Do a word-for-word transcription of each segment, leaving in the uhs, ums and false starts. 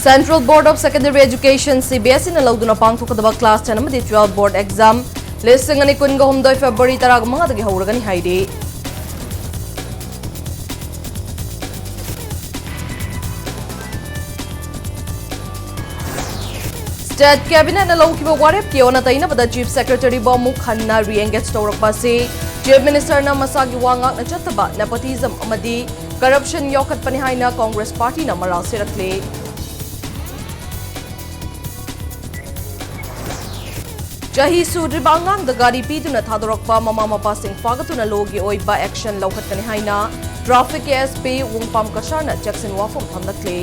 Central Board of Secondary Education, C B S E ꯅ ꯂꯧꯗꯨꯅ ꯄꯥꯡꯊꯣꯛꯀꯗꯕ class ten ꯑꯃꯗꯤ twelve board exam ꯂꯤꯁꯤꯡ ꯑꯅꯤ ꯀꯨꯟꯒ ꯍꯨꯝꯗꯣꯏ February ꯇꯔꯥꯃꯉꯥꯗꯒꯤ ꯍꯧꯔꯒꯅꯤ ꯍꯥꯏꯔꯤ꯫ State Cabinet ꯅ ꯂꯧꯈꯤꯕ ꯋꯥꯔꯦꯞꯀꯤ ꯑꯣꯟꯅ ꯇꯩꯅꯕꯗ Chief Secretary ꯕꯨ ꯑꯃꯨꯛ ꯍꯟꯅ re-engage ꯇꯧꯔꯛꯄ ꯑꯁꯤ Chief Minister ꯅ ꯃꯁꯥꯒꯤ ꯋꯥ ꯉꯥꯛꯅ ꯆꯠꯇꯕ, nepotism ꯑꯃꯗꯤ corruption ꯌꯣꯛꯈꯠꯄꯅꯤ ꯍꯥꯏꯅ Congress Party ꯅ ꯃꯔꯥꯜ ꯁꯤꯔꯛꯂꯤ꯫ ꯆꯍꯤ ꯁꯨꯗ꯭ꯔꯤꯕ ꯑꯉꯥꯡꯗ ꯒꯥꯔꯤ ꯄꯤꯗꯨꯅ ꯊꯥꯗꯣꯔꯛꯄ ꯃꯃꯥ ꯃꯄꯥꯁꯤꯡ ꯐꯥꯒꯠꯇꯨꯅ ꯂꯣꯒꯤ ꯑꯣꯏꯕ action ꯂꯧꯈꯠꯀꯅꯤ ꯍꯥꯏꯅ Traffic A S P ꯋꯨꯡꯄꯥꯝ ꯀꯁꯥꯔꯅ ꯆꯦꯛꯁꯤꯟ ꯋꯥꯐꯝ ꯊꯝꯂꯛꯂꯤ꯫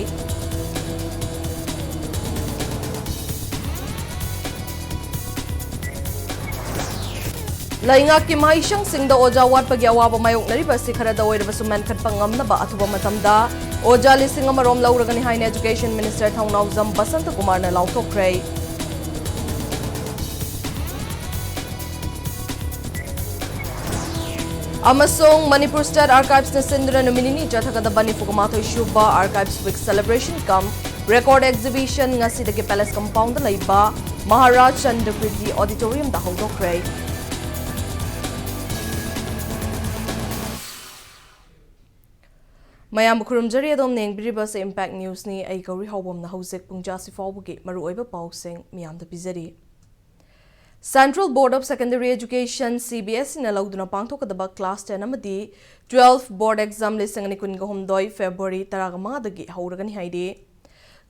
ꯂꯩꯉꯥꯛꯀꯤ ꯃꯍꯩꯁꯪꯁꯤꯡꯗ ꯑꯣꯖꯥ ꯋꯥꯠꯄꯒꯤ ꯑꯋꯥꯕ ꯃꯥꯌꯣꯛꯅꯔꯤꯕ ꯑꯁꯤ ꯈꯔꯗ ꯑꯣꯏꯔꯕꯁꯨ ꯃꯦꯟꯈꯠꯄ ꯉꯝꯅꯕ ꯑꯊꯨꯕ ꯃꯇꯝꯗ ꯑꯣꯖꯥ ꯂꯤꯁꯤꯡ ꯑꯃ ꯔꯣꯝ ꯂꯧꯔꯒꯅꯤ ꯍꯥꯏꯅ Education Minister ꯊꯧꯅꯥꯎꯖꯝ ꯕꯁꯟꯇ ꯀꯨꯃꯥꯔꯅ ꯂꯥꯎꯊꯣꯛꯈ꯭ꯔꯦ꯫ ꯑꯃꯁꯨꯡ Manipur State Archives ꯅ ꯁꯤꯟꯗꯨꯅ ꯅꯨꯃꯤꯠ ꯅꯤꯅꯤ ꯆꯠꯊꯒꯗꯕ ꯅꯤꯐꯨꯃꯥꯊꯣꯏ ꯁꯨꯕ Archives Week Celebration cum Record Exhibition ꯉꯁꯤꯗꯒꯤ Palace Compound ꯗ ꯂꯩꯕ ꯃꯍꯥꯔꯥꯖ ꯆꯟꯗ꯭ꯔ ꯀꯤꯔꯇꯤ Auditorium ꯗ ꯍꯧꯗꯣꯛꯈ꯭ꯔꯦ꯫ ꯃꯌꯥꯝꯕꯨ ꯈꯨꯔꯨꯝꯖꯔꯤ, ꯑꯗꯣꯝꯅ ꯌꯦꯡꯕꯤꯔꯤꯕ ꯑꯁꯤ Impact News ꯅꯤ꯫ ꯑꯩ ꯒꯧꯔꯤ ꯍꯥꯎꯕꯝꯅ ꯍꯧꯖꯤꯛ ꯄꯨꯡ ꯖꯥꯁꯤ ꯐꯥꯎꯕꯒꯤ ꯃꯔꯨꯑꯣꯏꯕ ꯄꯥꯎꯁꯤꯡ ꯃꯤꯌꯥꯝꯗ ꯄꯤꯖꯔꯤ꯫ Central Board of Secondary Education, C B S E ꯅ ꯂꯧꯗꯨꯅ ꯄꯥꯡꯊꯣꯛꯀꯗꯕ class ten ꯑꯃꯗꯤ twelve board exam ꯂꯤꯁꯤꯡ ꯑꯅꯤ ꯀꯨꯟꯒ ꯍꯨꯝꯗꯣꯏ February ꯇꯔꯥꯃꯉꯥꯗꯒꯤ ꯍꯧꯔꯒꯅꯤ ꯍꯥꯏꯔꯤ꯫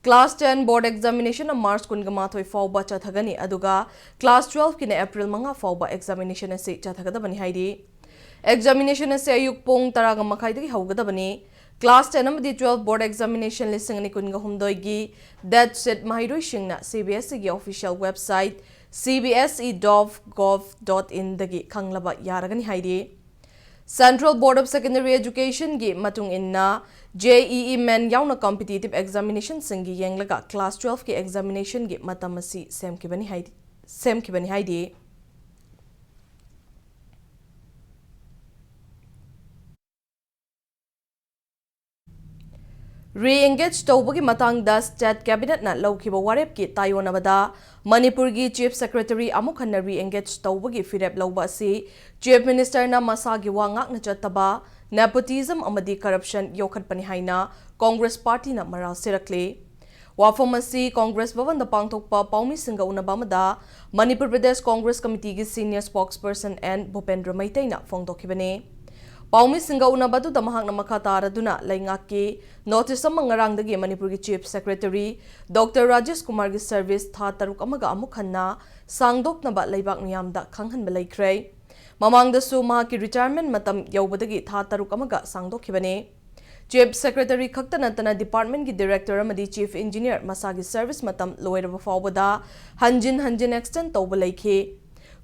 Class ten board examination ꯅ March ꯀꯨꯟꯃꯥꯊꯣꯏ ꯐꯥꯎꯕ ꯆꯠꯊꯒꯅꯤ, ꯑꯗꯨꯒ class twelve ꯀꯤꯅ April ꯃꯉꯥ ꯐꯥꯎꯕ examination ꯑꯁꯤ ꯆꯠꯊꯒꯗꯕꯅꯤ ꯍꯥꯏꯔꯤ꯫ Examination ꯑꯁꯤ ꯑꯌꯨꯛ ꯄꯨꯡ ꯇꯔꯥꯒ ꯃꯈꯥꯏꯗꯒꯤ ꯍꯧꯒꯗꯕꯅꯤ꯫ Class ten ꯑꯃꯗꯤ twelve board examination ꯂꯤꯁꯤꯡ ꯑꯅꯤ ꯀꯨꯟꯒ ꯍꯨꯝꯗꯣꯏꯒꯤ date sheet ꯃꯍꯩꯔꯣꯏꯁꯤꯡꯅ C B S E ꯒꯤ official website C B S E dot gov dot in ꯗꯒꯤ ꯈꯪꯂꯕ ꯌꯥꯔꯒꯅꯤ ꯍꯥꯏꯔꯤ꯫ Central Board of Secondary Education ꯒꯤ ꯃꯇꯨꯡ ꯏꯟꯅ, J E E main ꯌꯥꯎꯅ competitive examination ꯁꯤꯡꯒꯤ ꯌꯦꯡꯂꯒ class twelve ꯀꯤ examination ꯒꯤ ꯃꯇꯝ ꯑꯁꯤ ꯁꯦꯝꯈꯤꯕꯅꯤ ꯍꯥꯏ-, ꯁꯦꯝꯈꯤꯕꯅꯤ ꯍꯥꯏꯔꯤ꯫ Re-engage ꯇꯧꯕꯒꯤ ꯃꯇꯥꯡꯗ State Cabinet ꯅ ꯂꯧꯈꯤꯕ ꯋꯥꯔꯦꯞꯀꯤ ꯇꯥꯏꯑꯣꯟꯅꯕꯗ ꯃꯅꯤꯄꯨꯔꯒꯤ Chief Secretary ꯑꯃꯨꯛ ꯍꯟꯅ re-engage ꯇꯧꯕꯒꯤ ꯐꯤꯔꯦꯞ ꯂꯧꯕ ꯑꯁꯤ Chief Minister ꯅ ꯃꯁꯥꯒꯤ ꯋꯥ ꯉꯥꯛꯅ ꯆꯠꯇꯕ, nepotism ꯑꯃꯗꯤ corruption ꯌꯣꯛꯈꯠꯄꯅꯤ ꯍꯥꯏꯅ Congress Party ꯅ ꯃꯔꯥꯜ ꯁꯤꯔꯛꯂꯤ꯫ ꯋꯥꯐꯝ ꯑꯁꯤ Congress ꯚꯕꯟꯗ ꯄꯥꯡꯊꯣꯛꯄ ꯄꯥꯎꯃꯤꯁꯤꯡꯒ ꯎꯅꯕ ꯑꯃꯗ ꯃꯅꯤꯄꯨꯔ ꯄ꯭ꯔꯗꯦꯁ Congress Committee ꯒꯤ senior spokesperson ꯑꯦꯟ ꯚꯨꯄꯦꯟꯗ꯭ꯔ ꯃꯩꯇꯩꯅ ꯐꯣꯡꯗꯣꯛꯈꯤꯕꯅꯤ꯫ ꯄꯥꯎꯃꯤꯁꯤꯡꯒ ꯎꯅꯕ ꯑꯗꯨꯗ ꯃꯍꯥꯛꯅ ꯃꯈꯥ ꯇꯥꯔꯗꯨꯅ ꯂꯩꯉꯥꯛꯀꯤ notice ꯑꯃ ꯉꯔꯥꯡꯗꯒꯤ ꯃꯅꯤꯄꯨꯔꯒꯤ Chief Secretary Doctor Rajesh ꯀꯨꯃꯥꯔꯒꯤ service ꯊꯥ ꯇꯔꯨꯛ ꯑꯃꯒ ꯑꯃꯨꯛ ꯍꯟꯅ ꯁꯥꯡꯗꯣꯛꯅꯕ ꯂꯩꯕꯥꯛ ꯃꯤꯌꯥꯝꯗ ꯈꯪꯍꯟꯕ ꯂꯩꯈ꯭ꯔꯦ꯫ ꯃꯃꯥꯡꯗꯁꯨ ꯃꯍꯥꯛꯀꯤ retirement ꯃꯇꯝ ꯌꯧꯕꯗꯒꯤ ꯊꯥ ꯇꯔꯨꯛ ꯑꯃꯒ ꯁꯥꯡꯗꯣꯛꯈꯤꯕꯅꯤ꯫ Chief Secretary ꯈꯛꯇ ꯅꯠꯇꯅ department ꯀꯤ director ꯑꯃꯗꯤ chief engineer ꯃꯁꯥꯒꯤ service ꯃꯇꯝ ꯂꯣꯏꯔꯕ ꯐꯥꯎꯕꯗ ꯍꯟꯖꯤꯟ ꯍꯟꯖꯤꯟ extend ꯇꯧꯕ ꯂꯩꯈꯤ꯫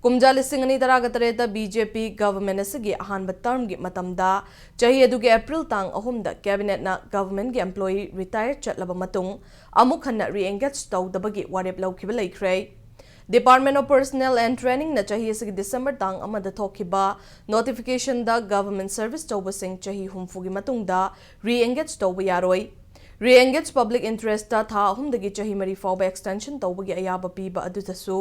ꯀꯨꯝꯖꯥ ꯂꯤꯁꯤꯡ ꯑꯅꯤ ꯇꯔꯥꯒ ꯇꯔꯦꯠꯇ B J P government ꯑꯁꯤꯒꯤ ꯑꯍꯥꯟꯕ term ꯒꯤ ꯃꯇꯝꯗ ꯆꯍꯤ ꯑꯗꯨꯒꯤ April ꯇꯥꯡ ꯑꯍꯨꯝꯗ Cabinet ꯅ government ꯀꯤ employee retire ꯆꯠꯂꯕ ꯃꯇꯨꯡ ꯑꯃꯨꯛ ꯍꯟꯅ re-engage ꯇꯧꯗꯕꯒꯤ ꯋꯥꯔꯦꯞ ꯂꯧꯈꯤꯕ ꯂꯩꯈ꯭ꯔꯦ꯫ Department of Personnel and Training ꯅ ꯆꯍꯤ ꯑꯁꯤꯒꯤ December ꯇꯥꯡ ꯑꯃꯗ ꯊꯣꯛꯈꯤꯕ notification ꯗ government service ꯇꯧꯕꯁꯤꯡ ꯆꯍꯤ ꯍꯨꯝꯐꯨꯒꯤ ꯃꯇꯨꯡꯗ re-engage ꯇꯧꯕ ꯌꯥꯔꯣꯏ꯫ Re-engage public interest ꯇ ꯊꯥ ꯑꯍꯨꯝꯗꯒꯤ ꯆꯍꯤ ꯃꯔꯤ ꯐꯥꯎꯕ extension ꯇꯧꯕꯒꯤ ꯑꯌꯥꯕ ꯄꯤꯕ ꯑꯗꯨꯗꯁꯨ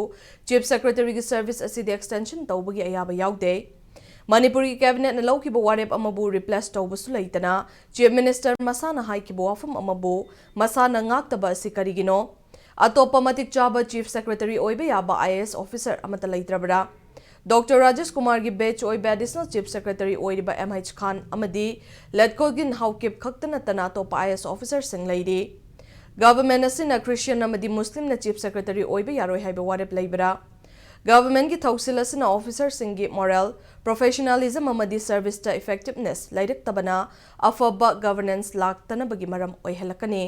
Chief Secretary ꯒꯤ service ꯑꯁꯤꯗ extension ꯇꯧꯕꯒꯤ ꯑꯌꯥꯕ ꯌꯥꯎꯗꯦ꯫ ꯃꯅꯤꯄꯨꯔꯒꯤ Cabinet ꯅ ꯂꯧꯈꯤꯕ ꯋꯥꯔꯦꯞ ꯑꯃꯕꯨ replace ꯇꯧꯕꯁꯨ ꯂꯩꯇꯅ Chief Minister ꯃꯁꯥꯅ ꯍꯥꯏꯈꯤꯕ ꯋꯥꯐꯝ ꯑꯃꯕꯨ ꯃꯁꯥꯅ ꯉꯥꯛꯇꯕ ꯑꯁꯤ ꯀꯔꯤꯒꯤꯅꯣ? ꯑꯇꯣꯞꯄ ꯃꯇꯤꯛ ꯆꯥꯕ Chief Secretary ꯑꯣꯏꯕ ꯌꯥꯕ I A S officer ꯑꯃꯠꯇ ꯂꯩꯇ꯭ꯔꯕ꯭ꯔꯥ? Doctor ꯔꯥꯖꯦꯁ ꯀꯨꯃꯥꯔꯒꯤ batch ꯑꯣꯏꯕ Additional Chief Secretary ꯑꯣꯏꯔꯤꯕ M H ꯈꯥꯟ ꯑꯃꯗꯤ ꯂꯦꯠꯀꯣꯒꯤꯟ ꯍꯥꯎꯀꯤꯞ ꯈꯛꯇ ꯅꯠꯇꯅ ꯑꯇꯣꯞꯄ I A S officer ꯁꯤꯡ ꯂꯩꯔꯤ꯫ Government ꯑꯁꯤꯅ Christian ꯑꯃꯗꯤ Muslim ꯅ Chief Secretary ꯑꯣꯏꯕ ꯌꯥꯔꯣꯏ ꯍꯥꯏꯕ ꯋꯥꯔꯦꯞ ꯂꯩꯕ꯭ꯔꯥ? Government ꯀꯤ ꯊꯧꯁꯤꯜ ꯑꯁꯤꯅ officer ꯁꯤꯡꯒꯤ moral, professionalism ꯑꯃꯗꯤ service ꯇ effectiveness ꯂꯩꯔꯛꯇꯕꯅ ꯑꯐꯕ governance ꯂꯥꯛꯇꯅꯕꯒꯤ ꯃꯔꯝ ꯑꯣꯏꯍꯜꯂꯛꯀꯅꯤ꯫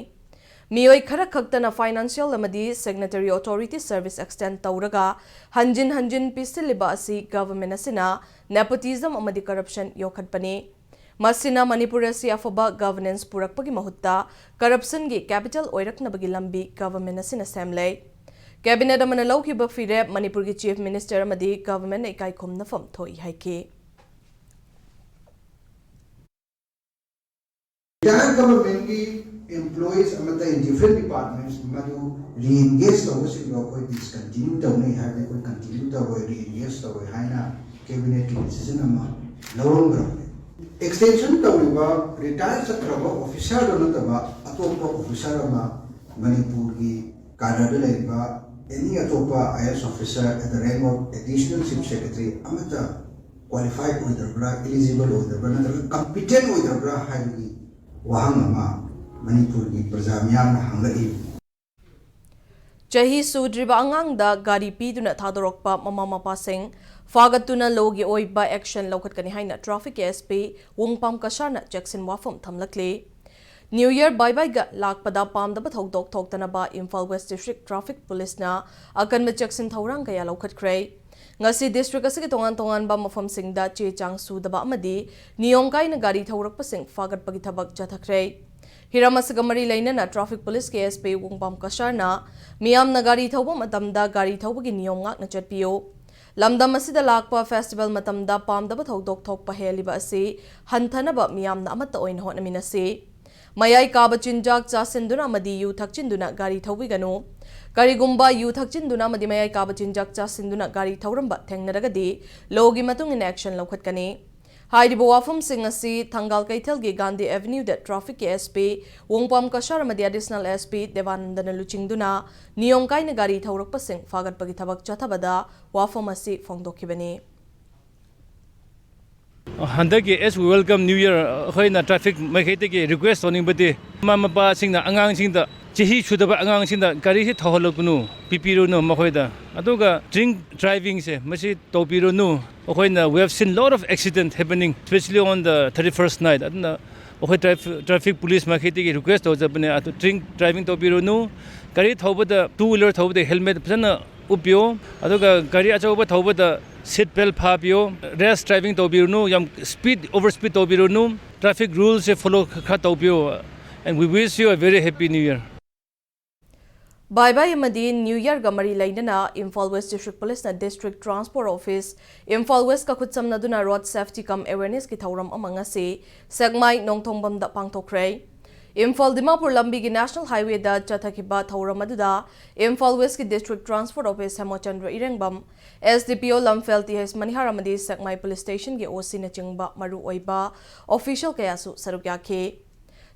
ꯃꯤꯑꯣꯏ ꯈꯔ ꯈꯛꯇꯅ financial ꯑꯃꯗꯤ signatory authority service extend ꯇꯧꯔꯒ ꯍꯟꯖꯤꯟ ꯍꯟꯖꯤꯟ ꯄꯤꯁꯤꯜꯂꯤꯕ ꯑꯁꯤ government ꯑꯁꯤꯅ nepotism ꯑꯃꯗꯤ corruption ꯌꯣꯛꯈꯠꯄꯅꯤ꯫ ꯃꯁꯤꯅ ꯃꯅꯤꯄꯨꯔ ꯑꯁꯤ ꯑꯐꯕ governance ꯄꯨꯔꯛꯄꯒꯤ ꯃꯍꯨꯠꯇ corruption ꯒꯤ capital ꯑꯣꯏꯔꯛꯅꯕꯒꯤ ꯂꯝꯕꯤ government ꯑꯁꯤꯅ ꯁꯦꯝꯂꯦ꯫ Cabinet ꯑꯃꯅ ꯂꯧꯈꯤꯕ ꯐꯤꯔꯦꯞ ꯃꯅꯤꯄꯨꯔꯒꯤ Chief Minister ꯑꯃꯗꯤ government ꯅ ꯏꯀꯥꯏ ꯈꯨꯝꯅꯐꯝ ꯊꯣꯛꯏ ꯍꯥꯏꯈꯤ꯫ Retired government ꯀꯤ Employees ꯑꯃꯗꯤ different departments ꯃꯗꯨ re-engage ꯇꯧꯕꯁꯤꯡꯗꯣ ꯑꯩꯈꯣꯏ discontinue ꯇꯧꯅꯤ ꯍꯥꯏꯕꯗꯤ ꯑꯩꯈꯣꯏ continue ꯇꯧꯔꯣꯏ, re-engage ꯇꯧꯔꯣꯏ ꯍꯥꯏꯅ cabinet ꯀꯤ decision ꯑꯃ ꯂꯧꯔꯝꯈ꯭ꯔꯕꯅꯤ꯫ Extension ꯇꯧꯔꯤꯕ retire ꯆꯠꯈ꯭ꯔꯕ officer ꯗꯨ ꯅꯠꯇꯕ ꯑꯇꯣꯞꯄ officer ꯑꯃ ꯃꯅꯤꯄꯨꯔꯒꯤ cadre ꯗ ꯂꯩꯔꯤꯕ any ꯑꯇꯣꯞꯄ I A S officer at the rank of additional chief secretary ꯑꯃꯠꯇ qualified ꯑꯣꯏꯗꯕ꯭ꯔꯥ, eligible ꯑꯣꯏꯗꯕ꯭ꯔꯥ ꯅꯠꯇ꯭ꯔꯒ competent ꯑꯣꯏꯗꯕ꯭ꯔꯥ ꯍꯥꯏꯕꯒꯤ ꯋꯥꯍꯪ ꯑꯃ ꯃꯅꯤꯄꯨꯔꯒꯤ ꯄ꯭ꯔꯖꯥ ꯃꯤꯌꯥꯝꯅ ꯍꯪꯂꯛꯏ꯫ ꯆꯍꯤ ꯁꯨꯗ꯭ꯔꯤꯕ ꯑꯉꯥꯡꯗ ꯒꯥꯔꯤ ꯄꯤꯗꯨꯅ ꯊꯥꯗꯣꯔꯛꯄ ꯃꯃꯥ ꯃꯄꯥꯁꯤꯡ ꯐꯥꯒꯠꯇꯨꯅ ꯂꯣꯒꯤ ꯑꯣꯏꯕ action ꯂꯧꯈꯠꯀꯅꯤ ꯍꯥꯏꯅ traffic S P ꯋꯨꯡꯄꯥꯝ ꯀꯁꯥꯔꯅ ꯆꯦꯛꯁꯤꯟ ꯋꯥꯐꯝ ꯊꯝꯂꯛꯂꯤ꯫ New Year ꯕꯥꯏ ꯕꯥꯏꯒ ꯂꯥꯛꯄꯗ ꯄꯥꯝꯗꯕ ꯊꯧꯗꯣꯛ ꯊꯣꯛꯇꯅꯕ Imphal West District Traffic Police ꯅ ꯑꯀꯟꯕ ꯆꯦꯛꯁꯤꯟ ꯊꯧꯔꯥꯡ ꯀꯌꯥ ꯂꯧꯈꯠꯈ꯭ꯔꯦ꯫ ꯉꯁꯤ district ꯑꯁꯤꯒꯤ ꯇꯣꯉꯥꯟ ꯇꯣꯉꯥꯟꯕ ꯃꯐꯝꯁꯤꯡꯗ ꯆꯦ ꯆꯥꯡ ꯁꯨꯗꯕ ꯑꯃꯗꯤ ꯅꯤꯌꯣꯝ ꯀꯥꯏꯅ ꯒꯥꯔꯤ ꯊꯧꯔꯛꯄꯁꯤꯡ ꯐꯥꯒꯠꯄꯒꯤ ꯊꯕꯛ ꯆꯠꯊꯈ꯭ꯔꯦ꯫ ꯍꯤꯔꯝ ꯑꯁꯤꯒ ꯃꯔꯤ ꯂꯩꯅꯅ traffic police ꯀꯤ S P ꯋꯨꯡꯄꯥꯝ ꯀꯁꯥꯔꯅ ꯃꯤꯌꯥꯝꯅ ꯒꯥꯔꯤ ꯊꯧꯕ ꯃꯇꯝꯗ ꯒꯥꯔꯤ ꯊꯧꯕꯒꯤ ꯅꯤꯌꯣꯝ ꯉꯥꯛꯅ ꯆꯠꯄꯤꯌꯨ꯫ ꯂꯝꯗꯝ ꯑꯁꯤꯗ ꯂꯥꯛꯄ festival ꯃꯇꯝꯗ ꯄꯥꯝꯗꯕ ꯊꯧꯗꯣꯛ ꯊꯣꯛꯄ ꯍꯦꯜꯂꯤꯕ ꯑꯁꯤ ꯍꯟꯊꯅꯕ ꯃꯤꯌꯥꯝꯅ ꯑꯃꯠꯇ ꯑꯣꯏꯅ ꯍꯣꯠꯅꯃꯤꯟꯅꯁꯤ꯫ ꯃꯌꯥꯏ ꯀꯥꯕ ꯆꯤꯟꯖꯥꯛ ꯆꯥꯁꯤꯟꯗꯨꯅ ꯑꯃꯗꯤ ꯌꯨ ꯊꯛꯆꯤꯟꯗꯨꯅ ꯒꯥꯔꯤ ꯊꯧꯕꯤꯒꯅꯨ꯫ ꯀꯔꯤꯒꯨꯝꯕ ꯌꯨ ꯊꯛꯆꯤꯟꯗꯨꯅ ꯑꯃꯗꯤ ꯃꯌꯥꯏ ꯀꯥꯕ ꯆꯤꯟꯖꯥꯛ ꯆꯥꯁꯤꯟꯗꯨꯅ ꯒꯥꯔꯤ ꯊꯧꯔꯝꯕ ꯊꯦꯡꯅꯔꯒꯗꯤ ꯂꯣꯒꯤ ꯃꯇꯨꯡ ꯏꯟꯅ action ꯂꯧꯈꯠꯀꯅꯤ꯫ ꯍꯥꯏꯔꯤꯕ ꯋꯥꯐꯝꯁꯤꯡ ꯑꯁꯤ ꯊꯪꯒꯥꯜ ꯀꯩꯊꯦꯜꯒꯤ ꯒꯥꯟꯙꯤ ꯑꯦꯚꯦꯅ꯭ꯌꯨꯗ traffic ꯀꯤ S P ꯋꯣꯡꯄꯥꯝ ꯀꯁꯥꯔ ꯑꯃꯗꯤ additional S P ꯗꯦꯕꯥꯅꯟꯗꯅ ꯂꯨꯆꯤꯡꯗꯨꯅ ꯅꯤꯌꯣꯝ ꯀꯥꯏꯅ ꯒꯥꯔꯤ ꯊꯧꯔꯛꯄꯁꯤꯡ ꯐꯥꯒꯠꯄꯒꯤ ꯊꯕꯛ ꯆꯠꯊꯕꯗ ꯋꯥꯐꯝ ꯑꯁꯤ ꯐꯣꯡꯗꯣꯛꯈꯤꯕꯅꯤ꯫ ꯍꯟꯗꯛꯀꯤ As We Welcome New Year ꯑꯩꯈꯣꯏꯅ traffic ꯃꯥꯏꯀꯩꯗꯒꯤ request ꯇꯧꯅꯤꯡꯕꯗꯤ ꯃꯃꯥ ꯃꯄꯥꯁꯤꯡꯅ ꯑꯉꯥꯡꯁꯤꯡꯗ ꯆꯍꯤ ꯁꯨꯗꯕ ꯑꯉꯥꯡꯁꯤꯡꯗ ꯒꯥꯔꯤꯁꯤ ꯊꯧꯍꯜꯂꯛꯄꯅꯨ, ꯄꯤꯕꯤꯔꯨꯅꯨ ꯃꯈꯣꯏꯗ꯫ ꯑꯗꯨꯒ drink driving ꯁꯦ ꯃꯁꯤ ꯇꯧꯕꯤꯔꯨꯅꯨ꯫ ꯑꯩꯈꯣꯏꯅ we have seen lot of accident happening, especially on the thirty first night. ꯑꯗꯨꯅ ꯑꯩꯈꯣꯏ traffic police ꯃꯥꯏꯀꯩꯗꯒꯤ request ꯇꯧꯖꯕꯅꯦ꯫ ꯑꯗꯨ drink driving ꯇꯧꯕꯤꯔꯨꯅꯨ꯫ ꯒꯥꯔꯤ ꯊꯧꯕꯗ, two wheeler ꯊꯧꯕꯗ helmet ꯐꯖꯅ ꯎꯞꯄꯤꯌꯨ꯫ ꯑꯗꯨꯒ ꯒꯥꯔꯤ ꯑꯆꯧꯕ ꯊꯧꯕꯗ seat belt ꯐꯥꯕꯤꯌꯨ꯫ Rash driving ꯇꯧꯕꯤꯔꯨꯅꯨ, ꯌꯥꯝ speed, over speed ꯇꯧꯕꯤꯔꯨꯅꯨ꯫ Traffic rules ꯁꯦ follow ꯈꯔ ꯇꯧꯕꯤꯌꯨ꯫ And we wish you a very happy New Year. ꯕꯥꯏ ꯕꯥꯏ ꯑꯃꯗꯤ New Year ꯒ ꯃꯔꯤ ꯂꯩꯅꯅ ꯏꯝꯐꯥꯜ West District Police ꯅ District Transport Office, Imphal West ꯀ ꯈꯨꯠꯁꯝꯅꯗꯨꯅ road safety cum awareness ꯀꯤ ꯊꯧꯔꯝ ꯑꯃ ꯉꯁꯤ ꯁꯦꯛꯃꯥꯏ ꯅꯣꯡꯊꯣꯡꯕꯝꯗ ꯄꯥꯡꯊꯣꯛꯈ꯭ꯔꯦ꯫ ꯏꯝꯐꯥꯜ ꯗꯤꯃꯥꯄꯨꯔ ꯂꯝꯕꯤꯒꯤ National Highwayꯗ ꯆꯠꯊꯈꯤꯕ ꯊꯧꯔꯝ ꯑꯗꯨꯗ Imphal Westꯀꯤ District Transport Officer ꯍꯦꯃꯆꯟꯗ꯭ꯔ ꯏꯔꯦꯡꯕꯝ, S D P O ꯂꯝꯐꯦꯜ T H ꯃꯅꯤꯍꯥꯔ ꯑꯃꯗꯤ ꯁꯦꯛꯃꯥꯏ Police Stationꯒꯤ O Cꯅꯆꯤꯡꯕ ꯃꯔꯨꯑꯣꯏꯕ official ꯀꯌꯥꯁꯨ ꯁꯔꯨꯛ ꯌꯥꯈꯤ꯫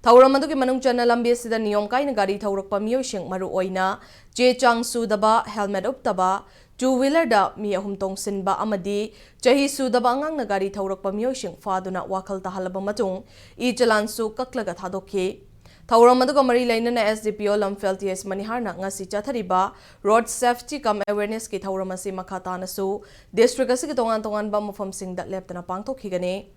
ꯊꯧꯔꯝ ꯑꯗꯨꯒꯤ ꯃꯅꯨꯡ ꯆꯟꯅ ꯂꯝꯕꯤ ꯑꯁꯤꯗ ꯅꯤꯌꯣꯝ ꯀꯥꯏꯅ ꯒꯥꯔꯤ ꯊꯧꯔꯛꯄ ꯃꯤꯑꯣꯏꯁꯤꯡ, ꯃꯔꯨꯑꯣꯏꯅ ꯆꯦ ꯆꯥꯡ ꯁꯨꯗꯕ, helmet ꯎꯞꯇꯕ, two wheelerꯗ ꯃꯤ ꯑꯍꯨꯝ ꯇꯣꯡꯁꯤꯟꯕ ꯑꯃꯗꯤ ꯆꯍꯤ ꯁꯨꯗꯕ ꯑꯉꯥꯡꯅ ꯒꯥꯔꯤ ꯊꯧꯔꯛꯄ ꯃꯤꯑꯣꯏꯁꯤꯡ ꯐꯥꯗꯨꯅ ꯋꯥꯈꯜ ꯇꯥꯍꯜꯂꯕ ꯃꯇꯨꯡ, ꯏ ꯆꯂꯥꯟꯁꯨ ꯀꯛꯂꯒ ꯊꯥꯗꯣꯛꯈꯤ꯫ ꯊꯧꯔꯝ ꯑꯗꯨꯒ ꯃꯔꯤ ꯂꯩꯅꯅ S D P O ꯂꯝꯐꯦꯜ T H ꯃꯅꯤꯍꯥꯔꯅ ꯉꯁꯤ ꯆꯠꯊꯔꯤꯕ Road Safety cum Awarenessꯀꯤ ꯊꯧꯔꯝ ꯑꯁꯤ ꯃꯈꯥ ꯇꯥꯅꯁꯨ district ꯑꯁꯤꯒꯤ ꯇꯣꯉꯥꯟ ꯇꯣꯉꯥꯟꯕ ꯃꯐꯝꯁꯤꯡꯗ ꯂꯦꯞꯇꯅ ꯄꯥꯡꯊꯣꯛꯈꯤꯒꯅꯤ꯫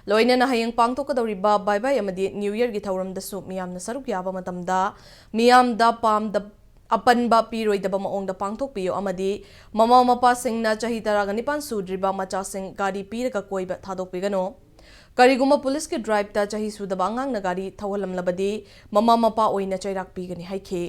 ꯂꯣꯏꯅꯅ ꯍꯌꯦꯡ ꯄꯥꯡꯊꯣꯛꯀꯗꯧꯔꯤꯕ ꯕꯥꯏ ꯕꯥꯏ ꯑꯃꯗꯤ New Yearꯒꯤ ꯊꯧꯔꯝꯗꯁꯨ ꯃꯤꯌꯥꯝꯅ ꯁꯔꯨꯛ ꯌꯥꯕ ꯃꯇꯝꯗ ꯃꯤꯌꯥꯝꯗ ꯄꯥꯝꯗ-, ꯑꯄꯟꯕ ꯄꯤꯔꯣꯏꯗꯕ ꯃꯑꯣꯡꯗ ꯄꯥꯡꯊꯣꯛꯄꯤꯌꯨ ꯑꯃꯗꯤ ꯃꯃꯥ ꯃꯄꯥꯁꯤꯡꯅ ꯆꯍꯤ ꯇꯔꯥꯒ ꯅꯤꯄꯥꯟ ꯁꯨꯗ꯭ꯔꯤꯕ ꯃꯆꯥꯁꯤꯡ ꯒꯥꯔꯤ ꯄꯤꯔꯒ ꯀꯣꯏꯕ ꯊꯥꯗꯣꯛꯄꯤꯒꯅꯨ꯫ ꯀꯔꯤꯒꯨꯝꯕ ꯄꯨꯂꯤꯁꯀꯤ driveꯇ ꯆꯍꯤ ꯁꯨꯗꯕ ꯑꯉꯥꯡꯅ ꯒꯥꯔꯤ ꯊꯧꯍꯜꯂꯝꯂꯕꯗꯤ ꯃꯃꯥ ꯃꯄꯥ ꯑꯣꯏꯅ ꯆꯩꯔꯥꯛ ꯄꯤꯒꯅꯤ ꯍꯥꯏꯈꯤ꯫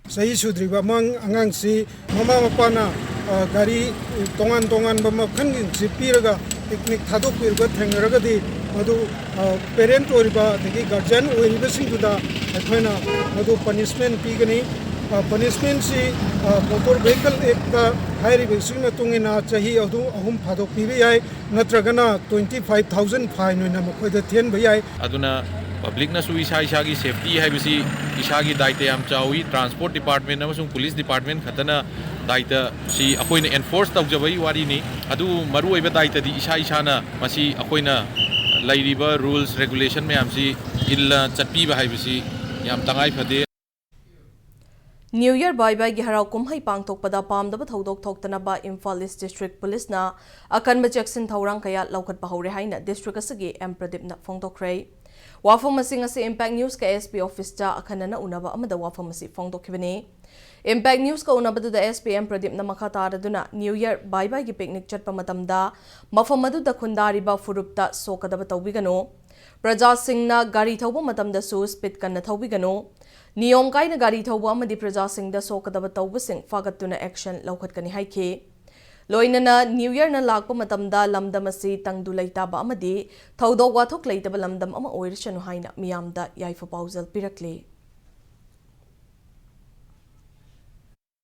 ꯆꯍꯤ ꯁꯨꯗ꯭ꯔꯤꯕ ꯑꯃꯥꯡ-, ꯑꯉꯥꯡꯁꯤ ꯃꯃꯥ ꯃꯄꯥꯅ, ꯑ, ꯒꯥꯔꯤ ꯇꯣꯉꯥꯟ ꯇꯣꯉꯥꯟꯕ ꯃꯈꯜꯁꯤꯡꯁꯤ ꯄꯤꯔꯒ picnic ꯊꯥꯗꯣꯛꯄꯤꯔꯒ ꯊꯦꯡꯅꯔꯒꯗꯤ ꯃꯗꯨ, ꯑ, parent ꯑꯣꯏꯔꯤꯕ ꯑꯗꯒꯤ guardian ꯑꯣꯏꯔꯤꯕꯁꯤꯡꯗꯨꯗ ꯑꯩꯈꯣꯏꯅ ꯃꯗꯨ punishment ꯄꯤꯒꯅꯤ꯫ ꯑ, punishmentꯁꯤ, ꯑ, Motor Vehicle Actꯇ ꯍꯥꯏꯔꯤꯕꯁꯤꯒꯤ ꯃꯇꯨꯡ ꯏꯟꯅ ꯆꯍꯤ ꯑꯗꯨ ꯑꯍꯨꯝ ꯐꯥꯗꯣꯛꯄꯤꯕ ꯌꯥꯏ, ꯅꯠꯇ꯭ꯔꯒꯅ twenty five thousand fine ꯑꯣꯏꯅ ꯃꯈꯣꯏꯗ ꯊꯤꯍꯟꯕ ꯌꯥꯏ꯫ ꯑꯗꯨꯅ publicꯅꯁꯨ ꯏꯁꯥ ꯏꯁꯥꯒꯤ safety ꯍꯥꯏꯕꯁꯤ ꯏꯁꯥꯒꯤ ꯗꯥꯏꯇ ꯌꯥꯝ ꯆꯥꯎꯏ꯫ Transport Department ꯑꯃꯁꯨꯡ Police Department ꯈꯛꯇꯅ ꯗꯥꯏꯇꯁꯤ ꯑꯩꯈꯣꯏꯅ enforce ꯇꯧꯖꯕꯒꯤ ꯋꯥꯔꯤꯅꯤ꯫ ꯑꯗꯨꯕꯨ ꯃꯔꯨꯑꯣꯏꯕ ꯗꯥꯏꯇꯗꯤ ꯏꯁꯥ ꯏꯁꯥꯅ ꯃꯁꯤ ꯑꯩꯈꯣꯏꯅ ꯂꯩꯔꯤꯕ rules regulation ꯃꯌꯥꯝꯁꯤ ꯏꯜꯂ ꯆꯠꯄꯤꯕ ꯍꯥꯏꯕꯁꯤ ꯌꯥꯝ ꯇꯉꯥꯏ ꯐꯗꯦ꯫ New Year ꯕꯥꯏ ꯕꯥꯏꯒꯤ ꯍꯔꯥꯎ ꯀꯨꯝꯍꯩ ꯄꯥꯡꯊꯣꯛꯄꯗ ꯄꯥꯝꯗꯕ ꯊꯧꯗꯣꯛ ꯊꯣꯛꯇꯅꯕ ꯏꯝꯐꯥꯜ East District Policeꯅ ꯑꯀꯟꯕ ꯆꯦꯛꯁꯤꯟ ꯊꯧꯔꯥꯡ ꯀꯌꯥ ꯂꯧꯈꯠꯄ ꯍꯧꯔꯦ ꯍꯥꯏꯅ district ꯑꯁꯤꯒꯤ M ꯄ꯭ꯔꯗꯤꯞꯅ ꯐꯣꯡꯗꯣꯛꯈ꯭ꯔꯦ꯫ ꯋꯥꯐꯝ ꯑꯁꯤ ꯉꯁꯤ Impact Newsꯀ S P officeꯇ ꯑꯈꯟꯅꯅ ꯎꯅꯕ ꯑꯃꯗ ꯋꯥꯐꯝ ꯑꯁꯤ ꯐꯣꯡꯗꯣꯛꯈꯤꯕꯅꯤ꯫ Impact Newsꯀ ꯎꯅꯕꯗꯨꯗ S P M ꯄ꯭ꯔꯗꯤꯞꯅ ꯃꯈꯥ ꯇꯥꯔꯗꯨꯅ New Year ꯕꯥꯏ ꯕꯥꯏꯒꯤ picnic ꯆꯠꯄ ꯃꯇꯝꯗ ꯃꯐꯝ ꯑꯗꯨꯗ ꯈꯨꯟꯗꯥꯔꯤꯕ ꯐꯨꯔꯨꯞꯇ ꯁꯣꯛꯀꯗꯕ ꯇꯧꯕꯤꯒꯅꯨ꯫ ꯄ꯭ꯔꯖꯥꯁꯤꯡꯅ ꯒꯥꯔꯤ ꯊꯧꯕ ꯃꯇꯝꯗꯁꯨ speed ꯀꯟꯅ ꯊꯧꯕꯤꯒꯅꯨ꯫ ꯅꯤꯌꯣꯝ ꯀꯥꯏꯅ ꯒꯥꯔꯤ ꯊꯧꯕ ꯑꯃꯗꯤ ꯄ꯭ꯔꯖꯥꯁꯤꯡꯗ ꯁꯣꯛꯀꯗꯕ ꯇꯧꯕꯁꯤꯡ ꯐꯥꯒꯠꯇꯨꯅ action ꯂꯧꯈꯠꯀꯅꯤ ꯍꯥꯏꯈꯤ꯫ ꯂꯣꯏꯅꯅ New Yearꯅ ꯂꯥꯛꯄ ꯃꯇꯝꯗ ꯂꯝꯗꯝ ꯑꯁꯤ ꯇꯪꯗꯨ ꯂꯩꯇꯥꯕ ꯑꯃꯗꯤ ꯊꯧꯗꯣꯛ ꯋꯥꯊꯣꯛ ꯂꯩꯇꯕ ꯂꯝꯗꯝ ꯑꯃ ꯑꯣꯏꯔꯁꯅꯨ ꯍꯥꯏꯅ ꯃꯤꯌꯥꯝꯗ ꯌꯥꯏꯐ ꯄꯥꯎꯖꯦꯜ ꯄꯤꯔꯛꯂꯤ꯫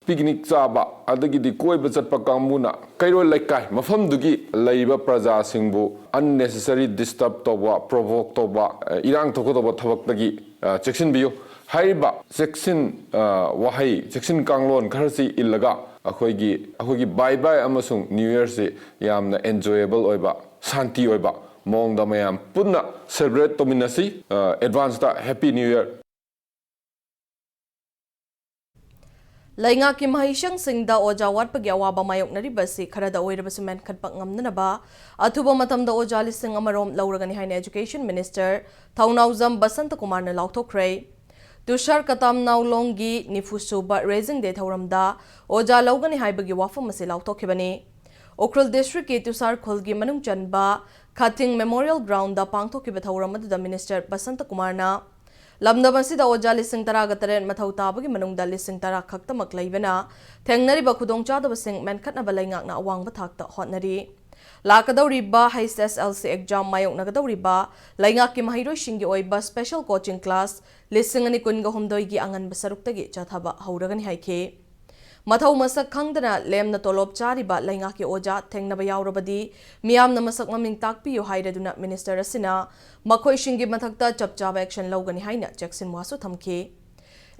ꯄꯤꯛꯅꯤꯛ ꯆꯥꯕ ꯑꯗꯒꯤꯗꯤ ꯀꯣꯏꯕ ꯆꯠꯄ ꯀꯥꯡꯕꯨꯅ ꯀꯩꯔꯣꯜ ꯂꯩꯀꯥꯏ ꯃꯐꯝꯗꯨꯒꯤ ꯂꯩꯔꯤꯕ ꯄ꯭ꯔꯖꯥꯁꯤꯡꯕꯨ unnecessary disturb ꯇꯧꯕ, provoke ꯇꯧꯕ, ꯑ, ꯏꯔꯥꯡ ꯊꯣꯛꯀꯗꯧꯕ ꯊꯕꯛꯇꯒꯤ, ꯑ, ꯆꯦꯛꯁꯤꯟꯕꯤꯌꯨ꯫ ꯍꯥꯏꯔꯤꯕ ꯆꯦꯛꯁꯤꯟ, ꯑ, ꯋꯥꯍꯩ, ꯆꯦꯛꯁꯤꯟ ꯀꯥꯡꯂꯣꯟ ꯈꯔꯁꯤ ꯏꯜꯂꯒ ꯑꯩꯈꯣꯏꯒꯤ, ꯑꯩꯈꯣꯏꯒꯤ ꯕꯥꯏ ꯕꯥꯏ ꯑꯃꯁꯨꯡ New Yearꯁꯤ ꯌꯥꯝꯅ enjoyable ꯑꯣꯏꯕ, ꯁꯥꯟꯇꯤ ꯑꯣꯏꯕ ꯃꯑꯣꯡꯗ ꯃꯌꯥꯝ ꯄꯨꯟꯅ celebrate ꯇꯧꯃꯤꯟꯅꯁꯤ꯫ ꯑ, advanceꯇ Happy New Year꯫ ꯂꯩꯉꯥꯛꯀꯤ ꯃꯍꯩꯁꯪꯁꯤꯡꯗ ꯑꯣꯖꯥ ꯋꯥꯠꯄꯒꯤ ꯑꯋꯥꯕ ꯃꯥꯌꯣꯛꯅꯔꯤꯕ ꯑꯁꯤ ꯈꯔꯗ ꯑꯣꯏꯔꯕꯁꯨ ꯃꯦꯟꯈꯠꯄ ꯉꯝꯅꯅꯕ ꯑꯊꯨꯕ ꯃꯇꯝꯗ ꯑꯣꯖꯥ ꯂꯤꯁꯤꯡ ꯑꯃ ꯔꯣꯝ ꯂꯧꯔꯒꯅꯤ ꯍꯥꯏꯅ Education Minister ꯊꯧꯅꯥꯎꯖꯝ ꯕꯁꯟꯇ ꯀꯨꯃꯥꯔꯅ ꯂꯥꯎꯊꯣꯛꯈ꯭ꯔꯦ꯫ ꯇꯨꯁꯥꯔ ꯀꯇꯥꯝꯅꯥꯎꯂꯣꯡꯒꯤ ꯅꯤꯐꯨ ꯁꯨꯕ Raising Day ꯊꯧꯔꯝꯗ ꯑꯣꯖꯥ ꯂꯧꯒꯅꯤ ꯍꯥꯏꯕꯒꯤ ꯋꯥꯐꯝ ꯑꯁꯤ ꯂꯥꯎꯊꯣꯛꯈꯤꯕꯅꯤ꯫ ꯎꯈ꯭ꯔꯨꯜ districtꯀꯤ ꯇꯨꯁꯥꯔ ꯈꯨꯜꯒꯤ ꯃꯅꯨꯡ ꯆꯟꯕ ꯈꯥꯊꯤꯡ Memorial Groundꯗ ꯄꯥꯡꯊꯣꯛꯈꯤꯕ ꯊꯧꯔꯝ ꯑꯗꯨꯗ Minister ꯕꯁꯟꯇ ꯀꯨꯃꯥꯔꯅ ꯂꯝꯗꯝ ꯑꯁꯤꯗ ꯑꯣꯖꯥ ꯂꯤꯁꯤꯡ ꯇꯔꯥꯒ ꯇꯔꯦꯠ ꯃꯊꯧ ꯇꯥꯕꯒꯤ ꯃꯅꯨꯡꯗ ꯂꯤꯁꯤꯡ ꯇꯔꯥ ꯈꯛꯇꯃꯛ ꯂꯩꯕꯅ ꯊꯦꯡꯅꯔꯤꯕ ꯈꯨꯗꯣꯡꯆꯥꯗꯕꯁꯤꯡ ꯃꯦꯟꯈꯠꯅꯕ ꯂꯩꯉꯥꯛꯅ ꯑꯋꯥꯡꯕ ꯊꯥꯛꯇ ꯍꯣꯠꯅꯔꯤ꯫ ꯂꯥꯛꯀꯗꯧꯔꯤꯕ H S L C exam ꯃꯥꯌꯣꯛꯅꯒꯗꯧꯔꯤꯕ ꯂꯩꯉꯥꯛꯀꯤ ꯃꯍꯩꯔꯣꯏꯁꯤꯡꯒꯤ ꯑꯣꯏꯕ special coaching class ꯂꯤꯁꯤꯡ ꯑꯅꯤ ꯀꯨꯟꯒ ꯍꯨꯝꯗꯣꯏꯒꯤ ꯑꯉꯟꯕ ꯁꯔꯨꯛꯇꯒꯤ ꯆꯠꯊꯕ ꯍꯧꯔꯒꯅꯤ ꯍꯥꯏꯈꯤ꯫ ꯃꯊꯧ ꯃꯁꯛ ꯈꯪꯗꯅ ꯂꯦꯝꯅ ꯇꯣꯂꯣꯞ ꯆꯥꯔꯤꯕ ꯂꯩꯉꯥꯛꯀꯤ ꯑꯣꯖꯥ ꯊꯦꯡꯅꯕ ꯌꯥꯎꯔꯕꯗꯤ ꯃꯤꯌꯥꯝꯅ ꯃꯁꯛ ꯃꯃꯤꯡ ꯇꯥꯛꯄꯤꯌꯨ ꯍꯥꯏꯔꯗꯨꯅ Minister ꯑꯁꯤꯅ ꯃꯈꯣꯏꯁꯤꯡꯒꯤ ꯃꯊꯛꯇ ꯆꯞ ꯆꯥꯕ action ꯂꯧꯒꯅꯤ ꯍꯥꯏꯅ ꯆꯦꯛꯁꯤꯟꯋꯥꯁꯨ ꯊꯝꯈꯤ꯫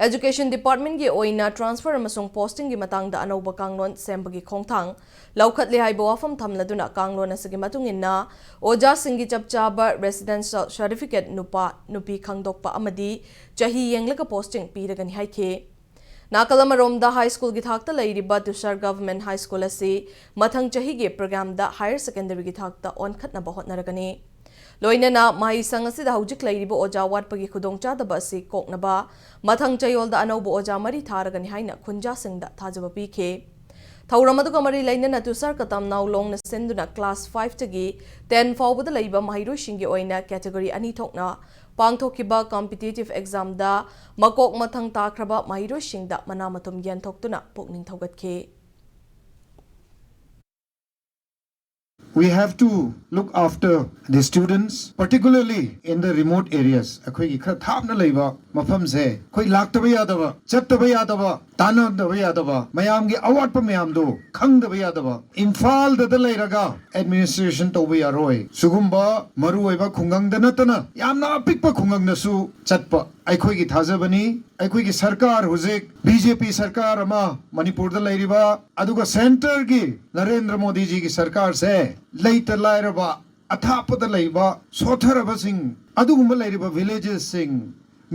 Education Departmentꯀꯤ ꯑꯣꯏꯅ transfer ꯑꯃꯁꯨꯡ postingꯒꯤ ꯃꯇꯥꯡꯗ ꯑꯅꯧꯕ ꯀꯥꯡꯂꯣꯟ ꯁꯦꯝꯕꯒꯤ ꯈꯣꯡꯊꯥꯡ ꯂꯧꯈꯠꯂꯦ ꯍꯥꯏꯕ ꯋꯥꯐꯝ ꯊꯝꯂꯗꯨꯅ ꯀꯥꯡꯂꯣꯟ ꯑꯁꯤꯒꯤ ꯃꯇꯨꯡ ꯏꯟꯅ ꯑꯣꯖꯥꯁꯤꯡꯒꯤ ꯆꯞ ꯆꯥꯕ residential certificate, ꯅꯨꯄꯥ ꯅꯨꯄꯤ ꯈꯪꯗꯣꯛꯄ ꯑꯃꯗꯤ ꯆꯍꯤ ꯌꯦꯡꯂꯒ posting ꯄꯤꯔꯒꯅꯤ ꯍꯥꯏꯈꯤ꯫ ꯅꯥꯀꯜ ꯑꯃꯔꯣꯝꯗ high schoolꯒꯤ ꯊꯥꯛꯇ ꯂꯩꯔꯤꯕ ꯇꯨꯁꯥꯔ Government High School ꯑꯁꯤ ꯃꯊꯪ ꯆꯍꯤꯒꯤ programꯗ higher secondaryꯒꯤ ꯊꯥꯛꯇ ꯑꯣꯟꯈꯠꯅꯕ ꯍꯣꯠꯅꯔꯒꯅꯤ꯫ ꯂꯣꯏꯅꯅ ꯃꯍꯩꯁꯪ ꯑꯁꯤꯗ ꯍꯧꯖꯤꯛ ꯂꯩꯔꯤꯕ ꯑꯣꯖꯥ ꯋꯥꯠꯄꯒꯤ ꯈꯨꯗꯣꯡꯆꯥꯗꯕ ꯑꯁꯤ ꯀꯣꯛꯅꯕ ꯃꯊꯪ ꯆꯌꯣꯜꯗ ꯑꯅꯧꯕ ꯑꯣꯖꯥ ꯃꯔꯤ ꯊꯥꯔꯒꯅꯤ ꯍꯥꯏꯅ ꯈꯨꯟꯖꯥꯁꯤꯡꯗ ꯊꯥꯖꯕ ꯄꯤꯈꯤ꯫ ꯊꯧꯔꯝ ꯑꯗꯨꯒ ꯃꯔꯤ ꯂꯩꯅꯅ ꯇꯨꯁꯥꯔ ꯀꯇꯥꯝꯅꯥꯎꯂꯣꯡꯅ ꯁꯤꯟꯗꯨꯅ class fiveꯇꯒꯤ ten ꯐꯥꯎꯕꯗ ꯂꯩꯕ ꯃꯍꯩꯔꯣꯏꯁꯤꯡꯒꯤ ꯑꯣꯏꯅ category ꯑꯅꯤ ꯊꯣꯛꯅ ꯄꯥꯡꯊꯣꯛꯈꯤꯕ competitive examꯗ ꯃꯀꯣꯛ ꯃꯊꯪ ꯇꯥꯈ꯭ꯔꯕ ꯃꯍꯩꯔꯣꯏꯁꯤꯡꯗ ꯃꯅꯥ ꯃꯊꯨꯝ ꯌꯦꯟꯊꯣꯛꯇꯨꯅ ꯄꯨꯛꯅꯤꯡ ꯊꯧꯒꯠꯈꯤ꯫ We have to look after the students, particularly in the remote areas. ꯑꯩꯈꯣꯏꯒꯤ ꯈꯔ ꯊꯥꯞꯅ ꯂꯩꯕ ꯃꯐꯝꯁꯦ ꯑꯩꯈꯣꯏ ꯂꯥꯛꯇꯕ ꯌꯥꯗꯕ, ꯆꯠꯇꯕ ꯌꯥꯗꯕ, ꯇꯥꯟꯅꯗꯕ ꯌꯥꯗꯕ, ꯃꯌꯥꯝꯒꯤ ꯑꯋꯥꯠꯄ ꯃꯌꯥꯝꯗꯣ ꯈꯪꯗꯕ ꯌꯥꯗꯕ, ꯏꯝꯐꯥꯜꯗꯗ ꯂꯩꯔꯒ administration ꯇꯧꯕ ꯌꯥꯔꯣꯏ꯫ ꯁꯤꯒꯨꯝꯕ ꯃꯔꯨꯑꯣꯏꯕ ꯈꯨꯡꯒꯪꯗ ꯅꯠꯇꯅ ꯌꯥꯝꯅ ꯑꯄꯤꯛꯄ ꯈꯨꯡꯒꯪꯗꯁꯨ ꯆꯠꯄ ꯑꯩꯈꯣꯏꯒꯤ ꯊꯥꯖꯕꯅꯤ꯫ ꯑꯩꯈꯣꯏꯒꯤ ꯁꯔꯀꯥꯔ ꯍꯧꯖꯤꯛ BJP ꯁꯔꯀꯥꯔ ꯑꯃ ꯃꯅꯤꯄꯨꯔꯗ ꯂꯩꯔꯤꯕ, ꯑꯗꯨꯒ centreꯒꯤ ꯅꯔꯦꯟꯗ꯭ꯔ ꯃꯣꯗꯤꯖꯤꯒꯤ ꯁꯔꯀꯥꯔꯁꯦ ꯂꯩꯇ ꯂꯥꯏꯔꯕ, ꯑꯊꯥꯞꯄꯗ ꯂꯩꯕ ꯁꯣꯠꯊꯔꯕꯁꯤꯡ, ꯑꯗꯨꯒꯨꯝꯕ ꯂꯩꯔꯤꯕ villagesꯁꯤꯡ,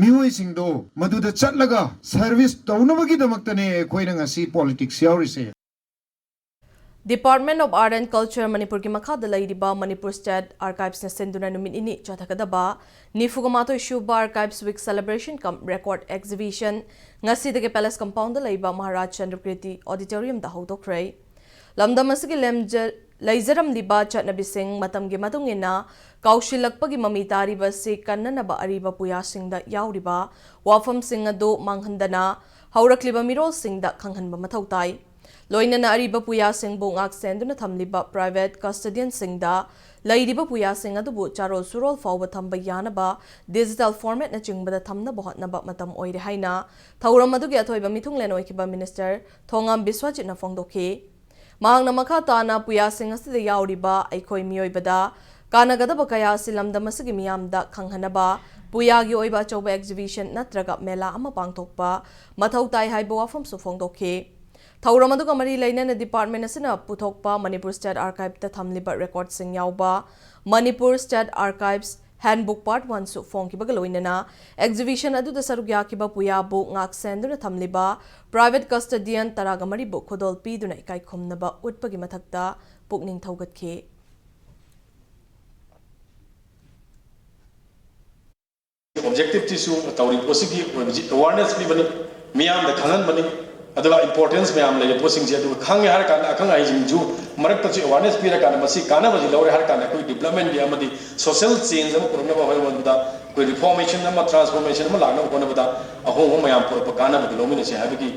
ꯃꯤꯑꯣꯏꯁꯤꯡꯗꯣ ꯃꯗꯨꯗ ꯆꯠꯂꯒ service ꯇꯧꯅꯕꯒꯤꯗꯃꯛꯇꯅꯦ ꯑꯩꯈꯣꯏꯅ ꯉꯁꯤ politics ꯌꯥꯎꯔꯤꯁꯦ꯫ Department of Art and Culture ꯃꯅꯤꯄꯨꯔꯒꯤ ꯃꯈꯥꯗ ꯂꯩꯔꯤꯕ ꯃꯅꯤꯄꯨꯔ State Archivesꯅ ꯁꯤꯟꯗꯨꯅ ꯅꯨꯃꯤꯠ ꯅꯤꯅꯤ ꯆꯠꯊꯒꯗꯕ ꯅꯤꯐꯨꯒ ꯃꯥꯊꯣꯏ ꯁꯨꯕ Archives Week Celebration cum Record Exhibition ꯉꯁꯤꯗꯒꯤ Palace Compoundꯗ ꯂꯩꯕ ꯃꯍꯥꯔꯥꯖ ꯆꯟꯗ꯭ꯔꯀꯤꯔꯇꯤ Auditoriumꯗ ꯍꯧꯗꯣꯛꯈ꯭ꯔꯦ꯫ ꯂꯝꯗꯝ ꯑꯁꯤꯒꯤ ꯂꯦꯝꯖ-, ꯂꯩꯖꯔꯝꯂꯤꯕ ꯆꯠꯅꯕꯤꯁꯤꯡ ꯃꯇꯝꯒꯤ ꯃꯇꯨꯡ ꯏꯟꯅ ꯀꯥꯎꯁꯤꯜꯂꯛꯄꯒꯤ ꯃꯃꯤ ꯇꯥꯔꯤꯕ ꯑꯁꯤ ꯀꯟꯅꯅꯕ ꯑꯔꯤꯕ ꯄꯨꯌꯥꯁꯤꯡꯗ ꯌꯥꯎꯔꯤꯕ ꯋꯥꯐꯝꯁꯤꯡ ꯑꯗꯨ ꯃꯥꯡꯍꯟꯗꯅ ꯍꯧꯔꯛꯂꯤꯕ ꯃꯤꯔꯣꯜꯁꯤꯡꯗ ꯈꯪꯍꯟꯕ ꯃꯊꯧ ꯇꯥꯏ꯫ ꯂꯣꯏꯅꯅ ꯑꯔꯤꯕ ꯄꯨꯌꯥꯁꯤꯡꯕꯨ ꯉꯥꯛ ꯁꯦꯟꯗꯨꯅ ꯊꯝꯂꯤꯕ private custodianꯁꯤꯡꯗ ꯂꯩꯔꯤꯕ ꯄꯨꯌꯥꯁꯤꯡ ꯑꯗꯨꯕꯨ ꯆꯥꯔꯣꯜ ꯁꯨꯔꯣꯜ ꯐꯥꯎꯕ ꯊꯝꯕ ꯌꯥꯅꯕ digital formatꯅꯆꯤꯡꯕꯗ ꯊꯝꯅꯕ ꯍꯣꯠꯅꯕ ꯃꯇꯝ ꯑꯣꯏꯔꯦ ꯍꯥꯏꯅ ꯊꯧꯔꯝ ꯑꯗꯨꯒꯤ ꯑꯊꯣꯏꯕ ꯃꯤꯊꯨꯡꯂꯦꯟ ꯑꯣꯏꯈꯤꯕ Minister ꯊꯣꯉꯥꯝ ꯕꯤꯁ꯭ꯋꯖꯤꯠꯅ ꯐꯣꯡꯗꯣꯛꯈꯤ꯫ ꯃꯍꯥꯛꯅ ꯃꯈꯥ ꯇꯥꯅ ꯄꯨꯌꯥꯁꯤꯡ ꯑꯁꯤꯗ ꯌꯥꯎꯔꯤꯕ ꯑꯩꯈꯣꯏ ꯃꯤꯑꯣꯏꯕꯗ ꯀꯥꯟꯅꯒꯗꯕ ꯀꯌꯥ ꯑꯁꯤ ꯂꯝꯗꯝ ꯑꯁꯤꯒꯤ ꯃꯤꯌꯥꯝꯗ ꯈꯪꯍꯟꯅꯕ ꯄꯨꯌꯥꯒꯤ ꯑꯣꯏꯕ ꯑꯆꯧꯕ exhibition ꯅꯠꯇ꯭ꯔꯒ ꯃꯦꯂꯥ ꯑꯃ ꯄꯥꯡꯊꯣꯛꯄ ꯃꯊꯧ ꯇꯥꯏ ꯍꯥꯏꯕ ꯋꯥꯐꯝꯁꯨ ꯐꯣꯡꯗꯣꯛꯈꯤ꯫ ꯊꯧꯔꯝ ꯑꯗꯨꯒ ꯃꯔꯤ ꯂꯩꯅꯅ department ꯑꯁꯤꯅ ꯄꯨꯊꯣꯛꯄ ꯃꯅꯤꯄꯨꯔ State Archiveꯇ ꯊꯝꯂꯤꯕ recordꯁꯤꯡ ꯌꯥꯎꯕ Manipur State Archives Handbook Part Oneꯁꯨ ꯐꯣꯡꯈꯤꯕꯒ ꯂꯣꯏꯅꯅ exhibition ꯑꯗꯨꯗ ꯁꯔꯨꯛ ꯌꯥꯈꯤꯕ ꯄꯨꯌꯥꯕꯨ ꯉꯥꯛ ꯁꯦꯟꯗꯨꯅ ꯊꯝꯂꯤꯕ private custodian ꯇꯔꯥꯒ ꯃꯔꯤꯕꯨ ꯈꯨꯗꯣꯜ ꯄꯤꯗꯨꯅ ꯏꯀꯥꯏ ꯈꯨꯝꯅꯕ ꯎꯠꯄꯒꯤ ꯃꯊꯛꯇ ꯄꯨꯛꯅꯤꯡ ꯊꯧꯒꯠꯈꯤ꯫ Objectiveꯁꯤꯁꯨ ꯇꯧꯔꯤꯕ ꯄꯣꯠꯁꯤꯒꯤ ꯑꯣꯏꯕꯁꯤ awareness ꯄꯤꯕꯅꯤ, ꯃꯤꯌꯥꯝꯗ ꯈꯪꯍꯟꯕꯅꯤ꯫ ꯑꯗꯨꯒ importance ꯃꯌꯥꯝ ꯂꯩꯔꯤꯕ ꯄꯣꯠꯁꯤꯡꯁꯦ, ꯑꯗꯨꯒ ꯈꯪꯉꯦ ꯍꯥꯏꯔ ꯀꯥꯟꯗ ꯑꯈꯪ ꯑꯍꯩꯁꯤꯡꯁꯨ ꯃꯔꯛꯇꯁꯨ awareness ꯄꯤꯔꯀꯥꯟꯗ ꯃꯁꯤ ꯀꯥꯟꯅꯕꯁꯤ ꯂꯧꯔꯦ ꯍꯥꯏꯔ ꯀꯥꯟꯗ ꯑꯩꯈꯣꯏ developmentꯀꯤ ꯑꯃꯗꯤ social change ꯑꯃ ꯄꯨꯔꯛꯅꯕ ꯍꯣꯠꯅꯕꯗ ꯑꯩꯈꯣꯏ reformation ꯑꯃ, transformation ꯑꯃ ꯂꯥꯛꯅꯕ ꯍꯣꯠꯅꯕꯗ ꯑꯍꯣꯡꯕ ꯃꯌꯥꯝ ꯄꯨꯔꯛꯄ ꯀꯥꯟꯅꯕꯗꯨ ꯂꯧꯃꯤꯟꯅꯁꯤ ꯍꯥꯏꯕꯒꯤ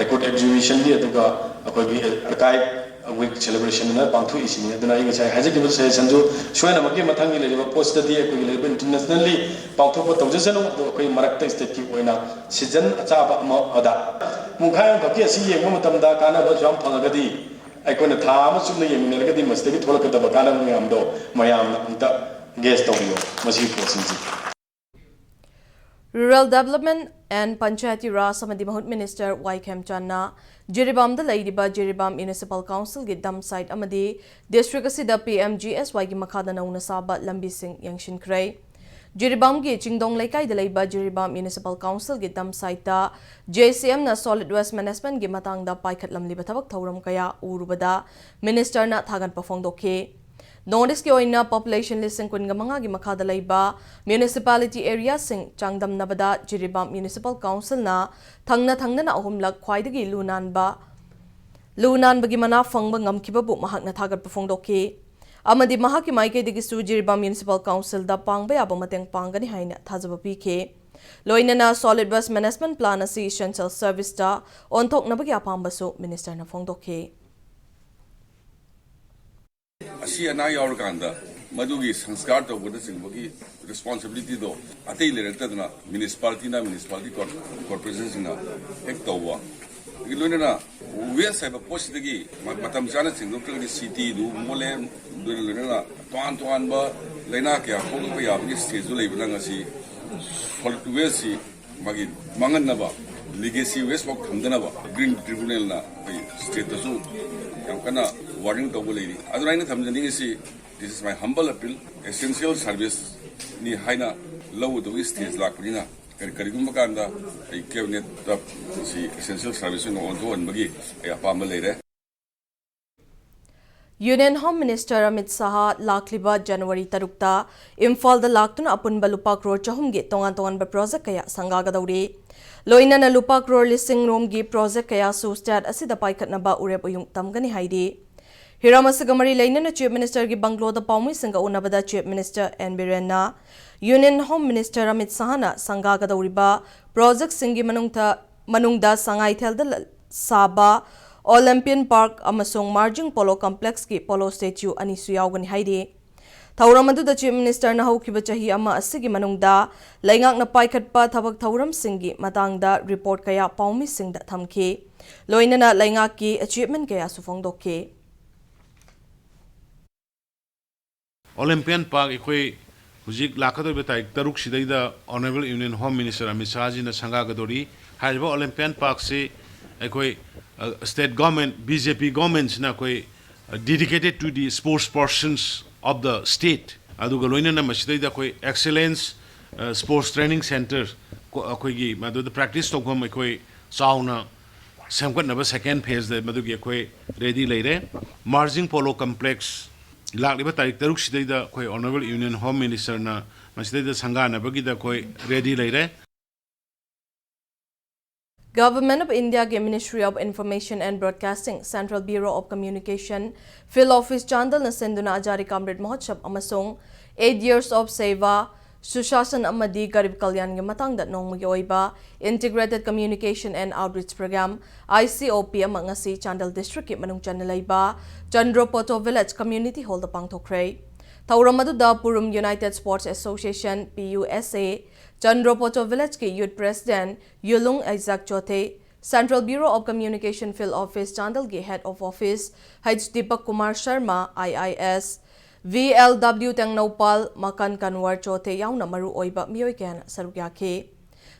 record exhibitionꯒꯤ ꯑꯗꯨꯒ ꯑꯩꯈꯣꯏꯒꯤ archive ꯋꯤꯛ ꯁꯦꯂꯦꯕ꯭ꯔꯦꯁꯟ ꯑꯅ ꯄꯥꯡꯊꯣꯛꯏꯁꯤꯅꯤ꯫ ꯑꯗꯨꯅ ꯑꯩ ꯉꯁꯥꯏ ꯍꯥꯏꯖꯈꯤꯕ ꯁꯖꯦꯁꯟꯁꯨ ꯁꯣꯏꯗꯅꯃꯛꯀꯤ ꯃꯊꯪꯒꯤ ꯂꯩꯔꯤꯕ ꯄꯣꯠꯁꯤꯗꯗꯤ ꯑꯩꯈꯣꯏꯒꯤ ꯂꯩꯔꯤꯕ ꯏꯟꯇꯔꯅꯦꯁꯅꯦꯜꯂꯤ ꯄꯥꯡꯊꯣꯛꯄ ꯇꯧꯖꯁꯅꯨ, ꯑꯗꯣ ꯑꯩꯈꯣꯏ ꯃꯔꯛꯇ ꯁ꯭ꯇꯦꯠꯀꯤ ꯑꯣꯏꯅ ꯁꯤꯖꯟ ꯑꯆꯥꯕ ꯑꯃꯗ ꯄꯨꯡꯈꯥꯏ ꯑꯃꯈꯛꯀꯤ ꯑꯁꯤ ꯌꯦꯡꯕ ꯃꯇꯝꯗ ꯀꯥꯟꯅꯕꯁꯨ ꯌꯥꯝ ꯐꯪꯉꯒꯗꯤ, ꯑꯩꯈꯣꯏꯅ ꯊꯥ ꯑꯃ ꯆꯨꯞꯅ ꯌꯦꯡꯃꯤꯟꯅꯔꯒꯗꯤ ꯃꯁꯤꯗꯒꯤ ꯊꯣꯛꯂꯛꯀꯗꯕ ꯀꯥꯟꯅꯕ ꯃꯌꯥꯝꯗꯣ ꯃꯌꯥꯝꯅ ꯑꯝꯇ ꯒꯦꯁ ꯇꯧꯕꯤꯌꯣ ꯃꯁꯤꯒꯤ ꯄꯣꯠꯁꯤꯡꯁꯦ꯫ Rural Development and Panchayati Raj ꯑꯃꯗꯤ ꯃꯍꯨꯠ ꯃꯤꯅꯤꯁꯇꯔ ꯋꯥꯏ ꯈꯦꯝꯆꯥꯟꯅ ꯖꯤꯔꯤꯕꯥꯝꯗ ꯂꯩꯔꯤꯕ ꯖꯤꯔꯤꯕꯥꯝ ꯃ꯭ꯌꯨꯅꯤꯁꯤꯄꯥꯜ ꯀꯥꯎꯟꯁꯤꯜꯒꯤ ꯗꯝ ꯁꯥꯏꯠ ꯑꯃꯗꯤ ꯗꯤꯁꯇ꯭ꯔꯤꯛ ꯑꯁꯤꯗ ꯄꯤ ꯑꯦꯝ ꯖꯤ ꯑꯦꯁ ꯋꯥꯏꯒꯤ ꯃꯈꯥꯗ ꯅꯧꯅ ꯁꯥꯕ ꯂꯝꯕꯤꯁꯤꯡ ꯌꯦꯡꯁꯤꯟꯈ꯭ꯔꯦ꯫ ꯖꯤꯔꯤꯕꯥꯝꯒꯤ ꯆꯤꯡꯗꯣꯡ ꯂꯩꯀꯥꯏꯗ ꯂꯩꯕ ꯖꯤꯔꯤꯕꯥꯝ ꯃ꯭ꯌꯨꯅꯤꯁꯤꯄꯥꯜ ꯀꯥꯎꯟꯁꯤꯜꯒꯤ ꯗꯝ ꯁꯥꯏꯠꯇ ꯖꯦ ꯁꯤ ꯑꯦꯝꯅ ꯁꯣꯂꯤꯗ ꯋꯦꯁ ꯃꯦꯅꯦꯖꯃꯦꯟꯒꯤ ꯃꯇꯥꯡꯗ ꯄꯥꯏꯈꯠꯂꯝꯂꯤꯕ ꯊꯕꯛ ꯊꯧꯔꯝ ꯀꯌꯥ ꯎꯔꯨꯕꯗ ꯃꯤꯅꯤꯁꯇꯔꯅ ꯊꯥꯒꯠꯄ ꯐꯣꯡꯗꯣꯛꯈꯤ꯫ ꯅꯣꯔꯠ ꯏꯁꯀꯤ ꯑꯣꯏꯅ ꯄꯣꯄꯨꯂꯦꯁꯟ ꯂꯤꯁꯤꯡ ꯀꯨꯟꯒ ꯃꯉꯥꯒꯤ ꯃꯈꯥꯗ ꯂꯩꯕ ꯃ꯭ꯌꯨꯅꯤꯁꯤꯄꯥꯂꯤꯇꯤ ꯑꯦꯔꯤꯌꯥꯁꯤꯡ ꯆꯥꯡꯗꯝꯅꯕꯗ ꯖꯤꯔꯤꯕꯥꯝ ꯃ꯭ꯌꯨꯅꯤꯁꯤꯄꯥꯜ ꯀꯥꯎꯟꯁꯤꯜꯅ ꯊꯪꯅ ꯊꯪꯅꯅ ꯑꯍꯨꯝꯂꯛ ꯈ꯭ꯋꯥꯏꯗꯒꯤ ꯂꯨ ꯅꯥꯟꯕ ꯂꯨ ꯅꯥꯟꯕꯒꯤ ꯃꯅꯥ ꯐꯪꯕ ꯉꯝꯈꯤꯕꯕꯨ ꯃꯍꯥꯛꯅ ꯊꯥꯒꯠꯄ ꯐꯣꯡꯗꯣꯛꯈꯤ꯫ ꯑꯃꯗꯤ ꯃꯍꯥꯛꯀꯤ ꯃꯥꯏꯀꯩꯗꯒꯤꯁꯨ ꯖꯤꯔꯤꯕꯥꯝ ꯃ꯭ꯌꯨꯅꯤꯁꯤꯄꯥꯜ ꯀꯥꯎꯟꯁꯤꯜꯗ ꯄꯥꯡꯕ ꯌꯥꯕ ꯃꯇꯦꯡ ꯄꯥꯡꯒꯅꯤ ꯍꯥꯏꯅ ꯊꯥꯖꯕ ꯄꯤꯈꯤ꯫ ꯂꯣꯏꯅꯅ ꯁꯣꯂꯤꯗ ꯋꯦꯁ ꯃꯦꯅꯦꯖꯃꯦꯟ ꯄ꯭ꯂꯥꯟ ꯑꯁꯤ ꯏꯁꯦꯟꯁꯤꯌꯦꯜ ꯁꯔꯚꯤꯁꯇ ꯑꯣꯟꯊꯣꯛꯅꯕꯒꯤ ꯑꯄꯥꯝꯕꯁꯨ ꯃꯤꯅꯤꯁꯇꯔꯅ ꯐꯣꯡꯗꯣꯛꯈꯤ꯫ ꯑꯁꯤ ꯑꯅꯥ ꯌꯥꯎꯔꯀꯥꯟꯗ ꯃꯗꯨꯒꯤ ꯁꯪꯁꯀꯥꯔ ꯇꯧꯕꯅꯆꯤꯡꯕꯒꯤ ꯔꯦꯁꯄꯣꯟꯁꯤꯕꯤꯂꯤꯇꯤꯗꯣ ꯑꯇꯩ ꯂꯩꯔꯛꯇꯗꯅ ꯃ꯭ꯌꯨꯅꯤꯁꯤꯄꯥꯂꯤꯇꯤꯅ, ꯃ꯭ꯌꯨꯅꯤꯁꯤꯄꯥꯂꯤꯇꯤ ꯀꯣꯔ-, ꯀꯣꯔꯄꯣꯔꯦꯁꯟꯁꯤꯡꯅ ꯍꯦꯛ ꯇꯧꯕ꯫ ꯑꯗꯒꯤ ꯂꯣꯏꯅꯅ ꯋꯦꯁ ꯍꯥꯏꯕ ꯄꯣꯠꯁꯤꯗꯒꯤ ꯃ-, ꯃꯇꯝ ꯆꯥꯅ ꯁꯦꯡꯗꯣꯛꯇ꯭ꯔꯒꯗꯤ ꯁꯤꯇꯤꯗꯨ ꯃꯣꯠꯂꯦ, ꯑꯗꯨꯅ ꯂꯣꯏꯅꯅ ꯇꯣꯉꯥꯟ ꯇꯣꯉꯥꯟꯕ ꯂꯥꯏꯅꯥ ꯀꯌꯥ ꯄꯣꯛꯂꯛꯄ ꯌꯥꯕꯒꯤ ꯁ꯭ꯇꯦꯖꯇꯨ ꯂꯩꯕꯅ ꯉꯁꯤ ꯁꯣꯂꯤꯗ ꯋꯦꯁꯁꯤ ꯃꯥꯒꯤ ꯃꯥꯡꯍꯟꯅꯕ, ꯂꯤꯒꯦꯁꯤ ꯋꯦꯁ ꯐꯥꯎ ꯊꯝꯗꯅꯕ ꯒ꯭ꯔꯤꯟ ꯇ꯭ꯔꯤꯕ꯭ꯌꯨꯅꯦꯜꯅ ꯑꯩꯈꯣꯏ ꯁ꯭ꯇꯦꯠꯇꯁꯨ ꯌꯥꯝ ꯀꯟꯅ ꯋꯥꯔꯅꯤꯡ ꯇꯧꯕ ꯂꯩꯔꯤ꯫ ꯑꯗꯨꯅ ꯑꯩꯅ ꯊꯝꯖꯅꯤꯡꯉꯤꯁꯤ, this is my humble appeal, essential service ꯅꯤ ꯍꯥꯏꯅ ꯂꯧꯒꯗꯕꯒꯤ ꯁ꯭ꯇꯦꯖ ꯂꯥꯛꯄꯅꯤꯅ, ꯀꯔꯤ-, ꯀꯔꯤꯒꯨꯝꯕ ꯀꯥꯟꯗ ꯑꯩ ꯀꯦꯕꯤꯅꯦꯠꯇ ꯁꯤ essential service ꯑꯣꯏꯅ ꯑꯣꯟꯊꯣꯛꯍꯟꯕꯒꯤ ꯑꯩ ꯑꯄꯥꯝꯕ ꯂꯩꯔꯦ꯫ Union home minister Amit Shah ꯂꯥꯛꯂꯤꯕ ꯖꯅꯋꯥꯔꯤ ꯇꯔꯨꯛꯇ ꯏꯝꯐꯥꯜꯗ ꯂꯥꯛꯇꯨꯅ ꯑꯄꯨꯟꯕ ꯂꯨꯄꯥ ꯀ꯭ꯔꯣꯔ ꯆꯍꯨꯝꯒꯤ ꯇꯣꯉꯥꯟ ꯇꯣꯉꯥꯟꯕ ꯄ꯭ꯔꯣꯖꯦꯛ ꯀꯌꯥ ꯁꯪꯒꯥꯒꯗꯧꯔꯤ꯫ ꯂꯣꯏꯅꯅ ꯂꯨꯄꯥ ꯀ꯭ꯔꯣꯔ ꯂꯤꯁꯤꯡ ꯔꯣꯝꯒꯤ ꯄ꯭ꯔꯣꯖꯦꯛ ꯀꯌꯥꯁꯨ ꯁ꯭ꯇꯦꯠ ꯑꯁꯤꯗ ꯄꯥꯏꯈꯠꯅꯕ ꯎꯔꯦꯞ ꯎꯌꯨꯡ ꯇꯝꯒꯅꯤ ꯍꯥꯏꯔꯤ꯫ ꯍꯤꯔꯝ ꯑꯁꯤꯒ ꯃꯔꯤ ꯂꯩꯅꯅ ꯆꯤꯐ ꯃꯤꯅꯤꯁꯇꯔꯒꯤ ꯕꯪꯒ꯭ꯂꯣꯗ ꯄꯥꯎꯃꯤꯁꯤꯡꯒ ꯎꯅꯕꯗ ꯆꯤꯐ ꯃꯤꯅꯤꯁꯇꯔ ꯑꯦꯟ ꯕꯤꯔꯦꯟꯅ ꯌꯨꯅꯤꯌꯟ ꯍꯣꯝ ꯃꯤꯅꯤꯁꯇꯔ ꯑꯃꯤꯠ ꯁꯥꯍꯅ ꯁꯪꯒꯥꯒꯗꯧꯔꯤꯕ ꯄ꯭ꯔꯣꯖꯦꯛꯁꯤꯡꯒꯤ ꯃꯅꯨꯡꯗ, ꯃꯅꯨꯡꯗ ꯁꯉꯥꯏꯊꯦꯜꯗ ꯂ-, ꯁꯥꯕ Olympian Park ꯑꯃꯁꯨꯡ Marjing Polo Complexꯀꯤ Polo Statue ꯑꯅꯤꯁꯨ ꯌꯥꯎꯒꯅꯤ ꯍꯥꯏꯔꯤ꯫ ꯊꯧꯔꯝ ꯑꯗꯨꯗ Chief Ministerꯅ ꯍꯧꯈꯤꯕ ꯆꯍꯤ ꯑꯃ ꯑꯁꯤꯒꯤ ꯃꯅꯨꯡꯗ ꯂꯩꯉꯥꯛꯅ ꯄꯥꯏꯈꯠꯄ ꯊꯕꯛ ꯊꯧꯔꯝꯁꯤꯡꯒꯤ ꯃꯇꯥꯡꯗ report ꯀꯌꯥ ꯄꯥꯎꯃꯤꯁꯤꯡꯗ ꯊꯝꯈꯤ꯫ ꯂꯣꯏꯅꯅ ꯂꯩꯉꯥꯛꯀꯤ achievement ꯀꯌꯥꯁꯨ ꯐꯣꯡꯗꯣꯛꯈꯤ꯫ Olympian Park ꯑꯩꯈꯣꯏ ꯍꯧꯖꯤꯛ ꯂꯥꯛꯀꯗꯧꯔꯤꯕ ꯇꯥꯔꯤꯛ ꯇꯔꯨꯛꯁꯤꯗꯩꯗ Honourable Union Home Minister Amit ꯁꯥꯍꯖꯤꯅ ꯁꯪꯒꯥꯒꯗꯧꯔꯤ꯫ ꯍꯥꯏꯔꯤꯕ Olympian Parkꯁꯤ ꯑꯩꯈꯣꯏ, ꯑ, state government, B J P governmentꯁꯤꯅ ꯑꯩꯈꯣꯏ, ꯑ, dedicated to the sports persons of the state, ꯑꯗꯨꯒ ꯂꯣꯏꯅꯅ ꯃꯁꯤꯗꯩꯗ ꯑꯩꯈꯣꯏ excellence, ꯑ, sports training centre, ꯀꯣ-, ꯑꯩꯈꯣꯏꯒꯤ ꯃꯗꯨꯗ practice ꯇꯧꯐꯝ ꯑꯩꯈꯣꯏ ꯆꯥꯎꯅ ꯁꯦꯝꯒꯠꯅꯕ second phaseꯗ ꯃꯗꯨꯒꯤ ꯑꯩꯈꯣꯏ ready ꯂꯩꯔꯦ꯫ Marjing Polo Complex ꯂꯥꯛꯂꯤꯕ ꯇꯥꯔꯤꯛ ꯇꯔꯨꯛꯁꯤꯗꯩꯗ ꯑꯩꯈꯣꯏ Honourable Union Home Ministerꯅ ꯃꯁꯤꯗꯩꯗ ꯁꯪꯒꯥꯅꯕꯒꯤꯗ ꯑꯩꯈꯣꯏ ready ꯂꯩꯔꯦ꯫ Government of Indiaꯒꯤ Ministry of Information and Broadcasting, Central Bureau of Communication, Field Office ꯆꯥꯟꯗꯦꯜꯅ ꯁꯤꯟꯗꯨꯅ ꯑꯖꯥꯗꯤ ꯀꯥ ꯑꯃ꯭ꯔꯤꯠ ꯃꯍꯣꯠꯁꯕ ꯑꯃꯁꯨꯡ Eight Years of Seva, Sushasan ꯑꯃꯗꯤ ꯒꯔꯤꯕ ꯀꯜꯌꯥꯟꯒꯤ ꯃꯇꯥꯡꯗ ꯅꯣꯡꯃꯒꯤ ꯑꯣꯏꯕ Integrated Communication and Outreach Program, I C O P ꯑꯃ ꯉꯁꯤ ꯆꯥꯟꯗꯦꯜ districtꯀꯤ ꯃꯅꯨꯡ ꯆꯟꯅ ꯂꯩꯕ ꯆꯟꯗ꯭ꯔꯣꯄꯣꯇꯣ village community hallꯗ ꯄꯥꯡꯊꯣꯛꯈ꯭ꯔꯦ꯫ ꯊꯧꯔꯝ ꯑꯗꯨꯗ Purum United Sports Association, P U S A, ꯆꯟꯗ꯭ꯔꯣꯄꯣꯇꯣ villageꯀꯤ youth president ꯌꯨꯂꯨꯡ ꯑꯥꯏꯖꯥꯛ ꯆꯣꯊꯦ, Central Bureau of Communication Field Office ꯆꯥꯟꯗꯦꯜꯒꯤ head of office H Deepak Kumar Sharma, I I S, V L W Tengnoupal ꯃꯀꯟ ꯀꯟꯋꯔ ꯆꯣꯊꯦ ꯌꯥꯎꯅ ꯃꯔꯨ ꯑꯣꯏꯕ ꯃꯤꯑꯣꯏ ꯀꯌꯥꯅ ꯁꯔꯨꯛ ꯌꯥꯈꯤ꯫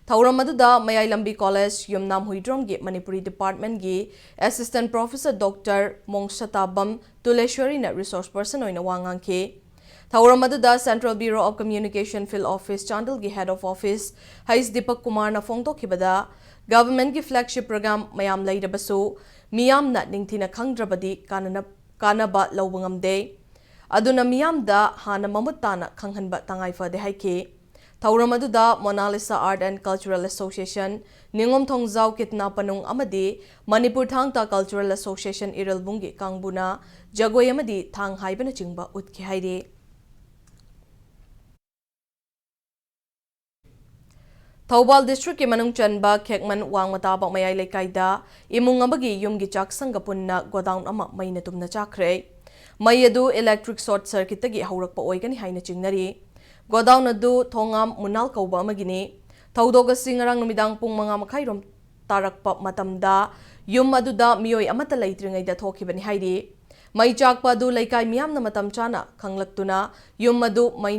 ꯊꯧꯔꯝ ꯑꯗꯨꯗ ꯃꯌꯥꯏ ꯂꯝꯕꯤ college ꯌꯨꯝꯅꯥꯝ ꯍꯨꯏꯗ꯭ꯔꯣꯝꯒꯤ Manipuri departmentꯀꯤ assistant professor Doctor ꯃꯣꯡꯁꯇꯥꯕꯝ ꯇꯨꯂꯦꯁ꯭ꯋꯔꯤꯅ resource person ꯑꯣꯏꯅ ꯋꯥ ꯉꯥꯡꯈꯤ꯫ ꯊꯧꯔꯝ ꯑꯗꯨꯗ Central Bureau of Communication Field Office ꯆꯥꯟꯗꯦꯜꯒꯤ head of office H Deepak ꯀꯨꯃꯥꯔꯅ ꯐꯣꯡꯗꯣꯛꯈꯤꯕꯗ, governmentꯀꯤ flagship program ꯃꯌꯥꯝ ꯂꯩꯔꯕꯁꯨ ꯃꯤꯌꯥꯝꯅ ꯅꯤꯡꯊꯤꯅ ꯈꯪꯗ꯭ꯔꯕꯗꯤ ꯀꯥꯟꯅꯅ-, ꯀꯥꯟꯅꯕ ꯂꯧꯕ ꯉꯝꯗꯦ꯫ ꯑꯗꯨꯅ ꯃꯤꯌꯥꯝꯗ ꯍꯥꯟꯅ ꯃꯃꯨꯠ ꯇꯥꯅ ꯈꯪꯍꯟꯕ ꯇꯉꯥꯏ ꯐꯗꯦ ꯍꯥꯏꯈꯤ꯫ ꯊꯧꯔꯝ ꯑꯗꯨꯗ Mona Lisa Art and Cultural Association, ꯅꯤꯉꯣꯝ ꯊꯣꯡꯖꯥꯎ ꯀꯤꯠꯅ ꯄꯅꯨꯡ ꯑꯃꯗꯤ ꯃꯅꯤꯄꯨꯔ ꯊꯥꯡ ꯇꯥ Cultural Association ꯏꯔꯜꯕꯨꯡꯒꯤ ꯀꯥꯡꯕꯨꯅ ꯖꯒꯣꯏ ꯑꯃꯗꯤ ꯊꯥꯡ ꯍꯥꯏꯕꯅꯆꯤꯡꯕ ꯎꯠꯈꯤ ꯍꯥꯏꯔꯤ꯫ ꯊꯧꯕꯥꯜ districtꯀꯤ ꯃꯅꯨꯡ ꯆꯟꯕ ꯈꯦꯛꯃꯟ ꯋꯥꯡꯃ ꯇꯥꯕ ꯃꯌꯥꯏ ꯂꯩꯀꯥꯏꯗ ꯏꯃꯨꯡ ꯑꯃꯒꯤ ꯌꯨꯝꯒꯤ ꯆꯥꯛꯁꯪꯒ ꯄꯨꯟꯅ godown ꯑꯃ ꯃꯩꯅ ꯇꯨꯝꯅ ꯆꯥꯈ꯭ꯔꯦ꯫ ꯃꯩ ꯑꯗꯨ electric short circuitꯇꯒꯤ ꯍꯧꯔꯛꯄ ꯑꯣꯏꯒꯅꯤ ꯍꯥꯏꯅ ꯆꯤꯡꯅꯔꯤ꯫ Godown ꯑꯗꯨ ꯊꯣꯉꯥꯝ ꯃꯨꯅꯥꯜ ꯀꯧꯕ ꯑꯃꯒꯤꯅꯤ꯫ ꯊꯧꯗꯣꯛ ꯑꯁꯤ ꯉꯔꯥꯡ ꯅꯨꯃꯤꯗꯥꯡ ꯄꯨꯡ ꯃꯉꯥ ꯃꯈꯥꯏꯔꯣꯝ ꯇꯥꯔꯛꯄ ꯃꯇꯝꯗ ꯌꯨꯝ ꯑꯗꯨꯗ ꯃꯤꯑꯣꯏ ꯑꯃꯠꯇ ꯂꯩꯇ꯭ꯔꯤꯉꯩꯗ ꯊꯣꯛꯈꯤꯕꯅꯤ ꯍꯥꯏꯔꯤ꯫ ꯃꯩ ꯆꯥꯛꯄ ꯑꯗꯨ ꯂꯩꯀꯥꯏ ꯃꯤꯌꯥꯝꯅ ꯃꯇꯝ ꯆꯥꯅ ꯈꯪꯂꯛꯇꯨꯅ ꯌꯨꯝ ꯑꯗꯨ ꯃꯩ,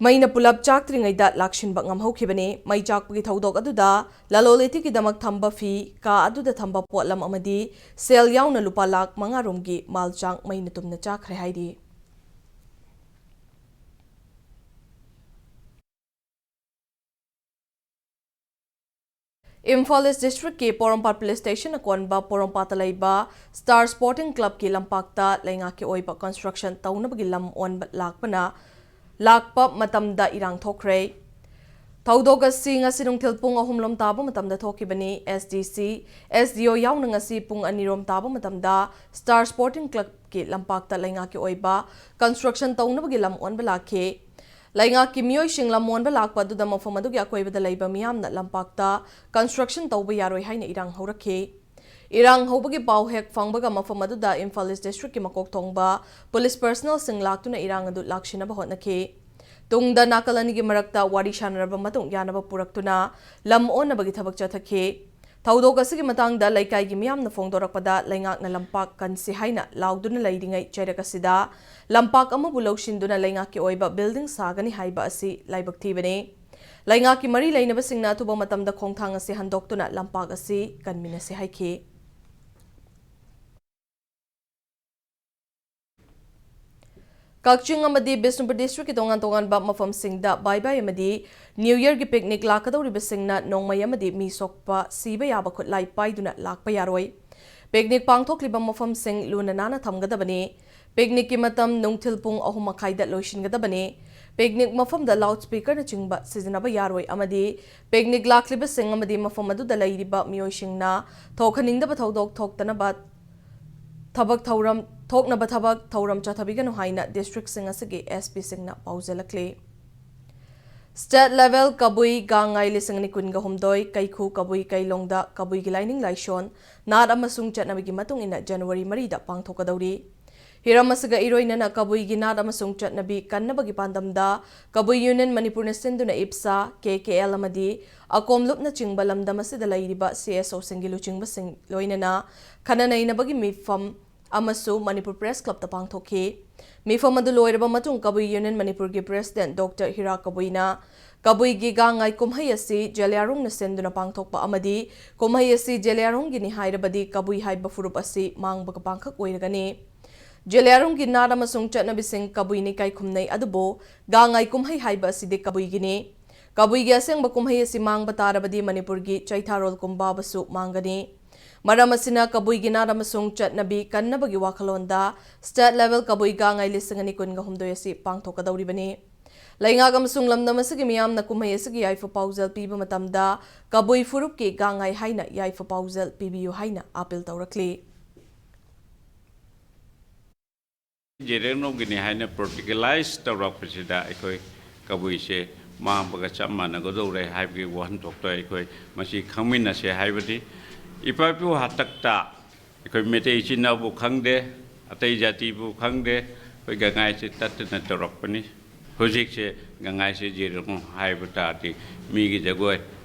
ꯃꯩꯅ ꯄꯨꯂꯞ ꯆꯥꯛꯇ꯭ꯔꯤꯉꯩꯗ ꯂꯥꯛꯁꯤꯟꯕ ꯉꯝꯍꯧꯈꯤꯕꯅꯤ꯫ ꯃꯩ ꯆꯥꯛꯄꯒꯤ ꯊꯧꯗꯣꯛ ꯑꯗꯨꯗ ꯂꯂꯣꯟ ꯏꯇꯤꯛꯀꯤꯗꯃꯛ ꯊꯝꯕ ꯐꯤ, ꯀꯥ ꯑꯗꯨꯗ ꯊꯝꯕ ꯄꯣꯠꯂꯝ ꯑꯃꯗꯤ ꯁꯦꯜ ꯌꯥꯎꯅ ꯂꯨꯄꯥ ꯂꯥꯈ ꯃꯉꯥ ꯔꯣꯝꯒꯤ ꯃꯥꯜ ꯆꯥꯡ ꯃꯩꯅ ꯇꯨꯝꯅ ꯆꯥꯈ꯭ꯔꯦ ꯍꯥꯏꯔꯤ꯫ ꯏꯝꯐꯥꯜ East districtꯀꯤ ꯄꯣꯔꯣꯝꯄꯥꯠ police station ꯑꯀꯣꯟꯕ ꯄꯣꯔꯣꯝꯄꯥꯠꯇ ꯂꯩꯕ Star Sporting Clubꯀꯤ ꯂꯝꯄꯥꯛꯇ ꯂꯩꯉꯥꯛꯀꯤ ꯑꯣꯏꯕ construction ꯇꯧꯅꯕꯒꯤ ꯂꯝ ꯑꯣꯟꯕ ꯂꯥꯛꯄꯅ, ꯂꯥꯛꯄ ꯃꯇꯝꯗ ꯏꯔꯥꯡ ꯊꯣꯛꯈ꯭ꯔꯦ꯫ ꯊꯧꯗꯣꯛ ꯑꯁꯤ ꯉꯁꯤ ꯅꯨꯡꯊꯤꯜ ꯄꯨꯡ ꯑꯍꯨꯝ ꯂꯣꯝ ꯇꯥꯕ ꯃꯇꯝꯗ ꯊꯣꯛꯈꯤꯕꯅꯤ꯫ S D C, S D O ꯌꯥꯎꯅ ꯉꯁꯤ ꯄꯨꯡ ꯑꯅꯤ ꯔꯣꯝ ꯇꯥꯕ ꯃꯇꯝꯗ Star Sporting Clubꯀꯤ ꯂꯝꯄꯥꯛꯇ ꯂꯩꯉꯥꯛꯀꯤ ꯑꯣꯏꯕ construction ꯇꯧꯅꯕꯒꯤ ꯂꯝ ꯑꯣꯟꯕ ꯂꯥꯛꯈꯤ꯫ ꯂꯩꯉꯥꯛꯀꯤ ꯃꯤꯑꯣꯏꯁꯤꯡ ꯂꯝ ꯑꯣꯟꯕ ꯂꯥꯛꯄ ꯑꯗꯨꯗ ꯃꯐꯝ ꯑꯗꯨꯒꯤ ꯑꯀꯣꯏꯕꯗ ꯂꯩꯕ ꯃꯤꯌꯥꯝꯅ ꯂꯝꯄꯥꯛꯇ construction ꯇꯧꯕ ꯌꯥꯔꯣꯏ ꯍꯥꯏꯅ ꯏꯔꯥꯡ ꯍꯧꯔꯛꯈꯤ꯫ ꯏꯔꯥꯡ ꯍꯧꯕꯒꯤ ꯄꯥꯎ ꯍꯦꯛ ꯐꯪꯕꯒ ꯃꯐꯝ ꯑꯗꯨꯗ ꯏꯝꯐꯥꯜ East districtꯀꯤ ꯃꯀꯣꯛ ꯊꯣꯡꯕ police personnelꯁꯤꯡ ꯂꯥꯛꯇꯨꯅ ꯏꯔꯥꯡ ꯑꯗꯨ ꯂꯥꯛꯁꯤꯟꯅꯕ ꯍꯣꯠꯅꯈꯤ꯫ ꯇꯨꯡꯗ ꯅꯥꯀꯜ ꯑꯅꯤꯒꯤ ꯃꯔꯛꯇ ꯋꯥꯔꯤ ꯁꯥꯟꯅꯔꯕ ꯃꯇꯨꯡ ꯌꯥꯅꯕ ꯄꯨꯔꯛꯇꯨꯅ ꯂꯝ ꯑꯣꯟꯅꯕꯒꯤ ꯊꯕꯛ ꯆꯠꯊꯈꯤ꯫ ꯊꯧꯗꯣꯛ ꯑꯁꯤꯒꯤ ꯃꯇꯥꯡꯗ ꯂꯩꯀꯥꯏꯒꯤ ꯃꯤꯌꯥꯝꯅ ꯐꯣꯡꯗꯣꯔꯛꯄꯗ ꯂꯩꯉꯥꯛꯅ ꯂꯝꯄꯥꯛ ꯀꯟꯁꯤ ꯍꯥꯏꯅ ꯂꯥꯎꯗꯨꯅ ꯂꯩꯔꯤꯉꯩ ꯆꯩꯔꯛ ꯑꯁꯤꯗ ꯂꯝꯄꯥꯛ ꯑꯃꯕꯨ ꯂꯧꯁꯤꯟꯗꯨꯅ ꯂꯩꯉꯥꯛꯀꯤ ꯑꯣꯏꯕ building ꯁꯥꯒꯅꯤ ꯍꯥꯏꯕ ꯑꯁꯤ ꯂꯥꯏꯕꯛ ꯊꯤꯕꯅꯤ꯫ ꯂꯩꯉꯥꯛꯀꯤ ꯃꯔꯤ ꯂꯩꯅꯕꯁꯤꯡꯅ ꯑꯊꯨꯕ ꯃꯇꯝꯗ ꯈꯣꯡꯊꯥꯡ ꯑꯁꯤ ꯍꯟꯗꯣꯛꯇꯨꯅ ꯂꯝꯄꯥꯛ ꯑꯁꯤ ꯀꯟꯃꯤꯟꯅꯁꯤ ꯍꯥꯏꯈꯤ꯫ ꯀꯛꯆꯤꯡ ꯑꯃꯗꯤ ꯕꯤꯁꯅꯨꯄꯨꯔ districtꯀꯤ ꯇꯣꯉꯥꯟ ꯇꯣꯉꯥꯟꯕ ꯃꯐꯝꯁꯤꯡꯗ ꯕꯥꯏ ꯕꯥꯏ ꯑꯃꯗꯤ New Yearꯒꯤ picnic ꯂꯥꯛꯀꯗꯧꯔꯤꯕꯁꯤꯡꯅ ꯅꯣꯡꯃꯩ ꯑꯃꯗꯤ ꯃꯤ ꯁꯣꯛꯄ, ꯁꯤꯕ ꯌꯥꯕ ꯈꯨꯠꯂꯥꯏ ꯄꯥꯏꯗꯨꯅ ꯂꯥꯛꯄ ꯌꯥꯔꯣꯏ꯫ Picnic ꯄꯥꯡꯊꯣꯛꯂꯤꯕ ꯃꯐꯝꯁꯤꯡ ꯂꯨꯅ ꯅꯥꯟꯅ ꯊꯝꯒꯗꯕꯅꯤ꯫ Picnicꯀꯤ ꯃꯇꯝ ꯅꯨꯡꯊꯤꯜ ꯄꯨꯡ ꯑꯍꯨꯝ ꯃꯈꯥꯏꯗ ꯂꯣꯏꯁꯤꯟꯒꯗꯕꯅꯤ꯫ Picnic ꯃꯐꯝꯗ loudspeakerꯅꯆꯤꯡꯕ ꯁꯤꯖꯤꯟꯅꯕ ꯌꯥꯔꯣꯏ ꯑꯃꯗꯤ picnic ꯂꯥꯛꯂꯤꯕꯁꯤꯡ ꯑꯃꯗꯤ ꯃꯐꯝ ꯑꯗꯨꯗ ꯂꯩꯔꯤꯕ ꯃꯤꯑꯣꯏꯁꯤꯡꯅ ꯊꯣꯛꯍꯟꯅꯤꯡꯗꯕ ꯊꯧꯗꯣꯛ ꯊꯣꯛꯇꯅꯕ ꯊꯕꯛ ꯊꯧꯔꯝ, ꯊꯣꯛꯅꯕ ꯊꯕꯛ ꯊꯧꯔꯝ ꯆꯠꯊꯕꯤꯒꯅꯨ ꯍꯥꯏꯅ districtꯁꯤꯡ ꯑꯁꯤꯒꯤ S Pꯁꯤꯡꯅ ꯄꯥꯎꯖꯦꯜꯂꯛꯂꯤ꯫ State Level ꯀꯕꯨꯏ ꯒꯥꯡ ꯉꯥꯏ ꯂꯤꯁꯤꯡ ꯑꯅꯤ ꯀꯨꯟꯒ ꯍꯨꯝꯗꯣꯏ ꯀꯩꯈꯨ ꯀꯕꯨꯏ ꯀꯩꯂꯣꯡꯗ ꯀꯕꯨꯏꯒꯤ ꯂꯥꯏꯅꯤꯡ ꯂꯥꯏꯁꯣꯟ, ꯅꯥꯠ ꯑꯃꯁꯨꯡ ꯆꯠꯅꯕꯤꯒꯤ ꯃꯇꯨꯡ ꯏꯟꯅ January ꯃꯔꯤꯗ ꯄꯥꯡꯊꯣꯛꯀꯗꯧꯔꯤ꯫ ꯍꯤꯔꯝ ꯑꯁꯤꯒ ꯏꯔꯣꯏꯅꯅ ꯀꯕꯨꯏꯒꯤ ꯅꯥꯠ ꯑꯃꯁꯨꯡ ꯆꯠꯅꯕꯤ ꯀꯟꯅꯕꯒꯤ ꯄꯥꯟꯗꯝꯗ ꯀꯕꯨꯏ Union ꯃꯅꯤꯄꯨꯔꯅ ꯁꯤꯟꯗꯨꯅ ꯏꯞꯁꯥ, K K L ꯑꯃꯗꯤ ꯑꯀꯣꯝ ꯂꯨꯞꯅꯆꯤꯡꯕ ꯂꯝꯗꯝ ꯑꯁꯤꯗ ꯂꯩꯔꯤꯕ C S O ꯁꯤꯡꯒꯤ ꯂꯨꯆꯤꯡꯕꯁꯤꯡ ꯂꯣꯏꯅꯅ ꯈꯟꯅ ꯅꯩꯅꯕꯒꯤ ꯃꯤꯐꯝ ꯑꯃꯁꯨ ꯃꯅꯤꯄꯨꯔ Press Club ꯇ ꯄꯥꯡꯊꯣꯛꯈꯤ꯫ ꯃꯤꯐꯝ ꯑꯗꯨ ꯂꯣꯏꯔꯕ ꯃꯇꯨꯡ ꯀꯕꯨꯏ Union ꯃꯅꯤꯄꯨꯔꯒꯤ President Doctor ꯍꯤꯔꯥ ꯀꯕꯨꯏꯅ ꯀꯕꯨꯏꯒꯤ ꯒꯥꯡꯉꯥꯏ ꯀꯨꯝꯍꯩ ꯑꯁꯤ ꯖꯦꯂꯤꯌꯥꯡꯔꯣꯡꯅ ꯁꯤꯟꯗꯨꯅ ꯄꯥꯡꯊꯣꯛꯄ ꯑꯃꯗꯤ ꯀꯨꯝꯍꯩ ꯑꯁꯤ ꯖꯦꯂꯤꯌꯥꯡꯔꯣꯡꯒꯤꯅꯤ ꯍꯥꯏꯔꯕꯗꯤ ꯀꯕꯨꯏ ꯍꯥꯏꯕ ꯐꯨꯔꯨꯞ ꯑꯁꯤ ꯃꯥꯡꯕꯒ ꯄꯥꯡꯈꯛ ꯑꯣꯏꯔꯒꯅꯤ꯫ ꯖꯦꯂꯤꯌꯥꯡꯔꯣꯡꯒꯤ ꯅꯥꯠ ꯑꯃꯁꯨꯡ ꯆꯠꯅꯕꯤꯁꯤꯡ ꯀꯕꯨꯏꯅ ꯏꯀꯥꯏ ꯈꯨꯝꯅꯩ, ꯑꯗꯨꯕꯨ ꯒꯥꯡꯉꯥꯏ ꯀꯨꯝꯍꯩ ꯍꯥꯏꯕ ꯑꯁꯤꯗꯤ ꯀꯕꯨꯏꯒꯤꯅꯤ꯫ ꯀꯕꯨꯏꯒꯤ ꯑꯁꯦꯡꯕ ꯀꯨꯝꯍꯩ ꯑꯁꯤ ꯃꯥꯡꯕ ꯇꯥꯔꯕꯗꯤ ꯃꯅꯤꯄꯨꯔꯒꯤ ꯆꯩꯊꯥꯔꯣꯜ ꯀꯨꯝꯕꯥꯕꯁꯨ ꯃꯥꯡꯒꯅꯤ꯫ ꯃꯔꯝ ꯑꯁꯤꯅ ꯀꯕꯨꯏꯒꯤ ꯅꯥꯠ ꯑꯃꯁꯨꯡ ꯆꯠꯅꯕꯤ ꯀꯟꯅꯕꯒꯤ ꯋꯥꯈꯜꯂꯣꯟꯗ State Level ꯀꯕꯨꯏ ꯒꯥꯡꯉꯥꯏ ꯂꯤꯁꯤꯡ ꯑꯅꯤ ꯀꯨꯟꯒ ꯍꯨꯝꯗꯣꯏ ꯑꯁꯤ ꯄꯥꯡꯊꯣꯛꯀꯗꯧꯔꯤꯕꯅꯤ꯫ ꯂꯩꯉꯥꯛ ꯑꯃꯁꯨꯡ ꯂꯝꯗꯝ ꯑꯁꯤꯒꯤ ꯃꯤꯌꯥꯝꯅ ꯀꯨꯝꯍꯩ ꯑꯁꯤꯒꯤ ꯌꯥꯏꯐ ꯄꯥꯎꯖꯦꯜ ꯄꯤꯕ ꯃꯇꯝꯗ ꯀꯕꯨꯏ ꯐꯨꯔꯨꯞꯀꯤ ꯒꯥꯡꯉꯥꯏ ꯍꯥꯏꯅ ꯌꯥꯏꯐ ꯄꯥꯎꯖꯦꯜ ꯄꯤꯕꯤꯌꯨ ꯍꯥꯏꯅ appeal ꯇꯧꯔꯛꯂꯤ꯫ ꯖꯦꯂꯤꯌꯥꯡꯔꯣꯡꯒꯤꯅꯤ ꯍꯥꯏꯅ ꯄ꯭ꯔꯣꯇꯣꯀꯣꯂꯥꯏꯖ ꯇꯧꯔꯛꯄꯁꯤꯗ ꯑꯩꯈꯣꯏ ꯀꯕꯨꯏꯁꯦ ꯃꯥꯡꯕꯒ ꯆꯞ ꯃꯥꯟꯅꯒꯗꯧꯔꯦ ꯍꯥꯏꯕꯒꯤ ꯋꯥꯍꯟꯊꯣꯛꯇꯣ ꯑꯩꯈꯣꯏ ꯃꯁꯤ ꯈꯪꯃꯤꯟꯅꯁꯦ ꯍꯥꯏꯕꯗꯤ ꯏꯄꯥ ꯏꯄꯨ ꯍꯥꯛꯇꯛꯇ ꯑꯩꯈꯣꯏ ꯃꯩꯇꯩ ꯏꯆꯤꯟ ꯏꯅꯥꯎꯕꯨ ꯈꯪꯗꯦ, ꯑꯇꯩ ꯖꯥꯇꯤꯕꯨ ꯈꯪꯗꯦ, ꯑꯩꯈꯣꯏ ꯒꯥꯡꯉꯥꯏꯁꯦ ꯇꯠꯇꯅ ꯇꯧꯔꯛꯄꯅꯤ꯫ ꯍꯧꯖꯤꯛꯁꯦ ꯒꯥꯡꯉꯥꯏꯁꯦ ꯖꯦꯂꯤꯌꯥꯡꯔꯣꯡ ꯍꯥꯏꯕ ꯇꯥꯔꯗꯤ ꯃꯤꯒꯤ ꯖꯒꯣꯏ,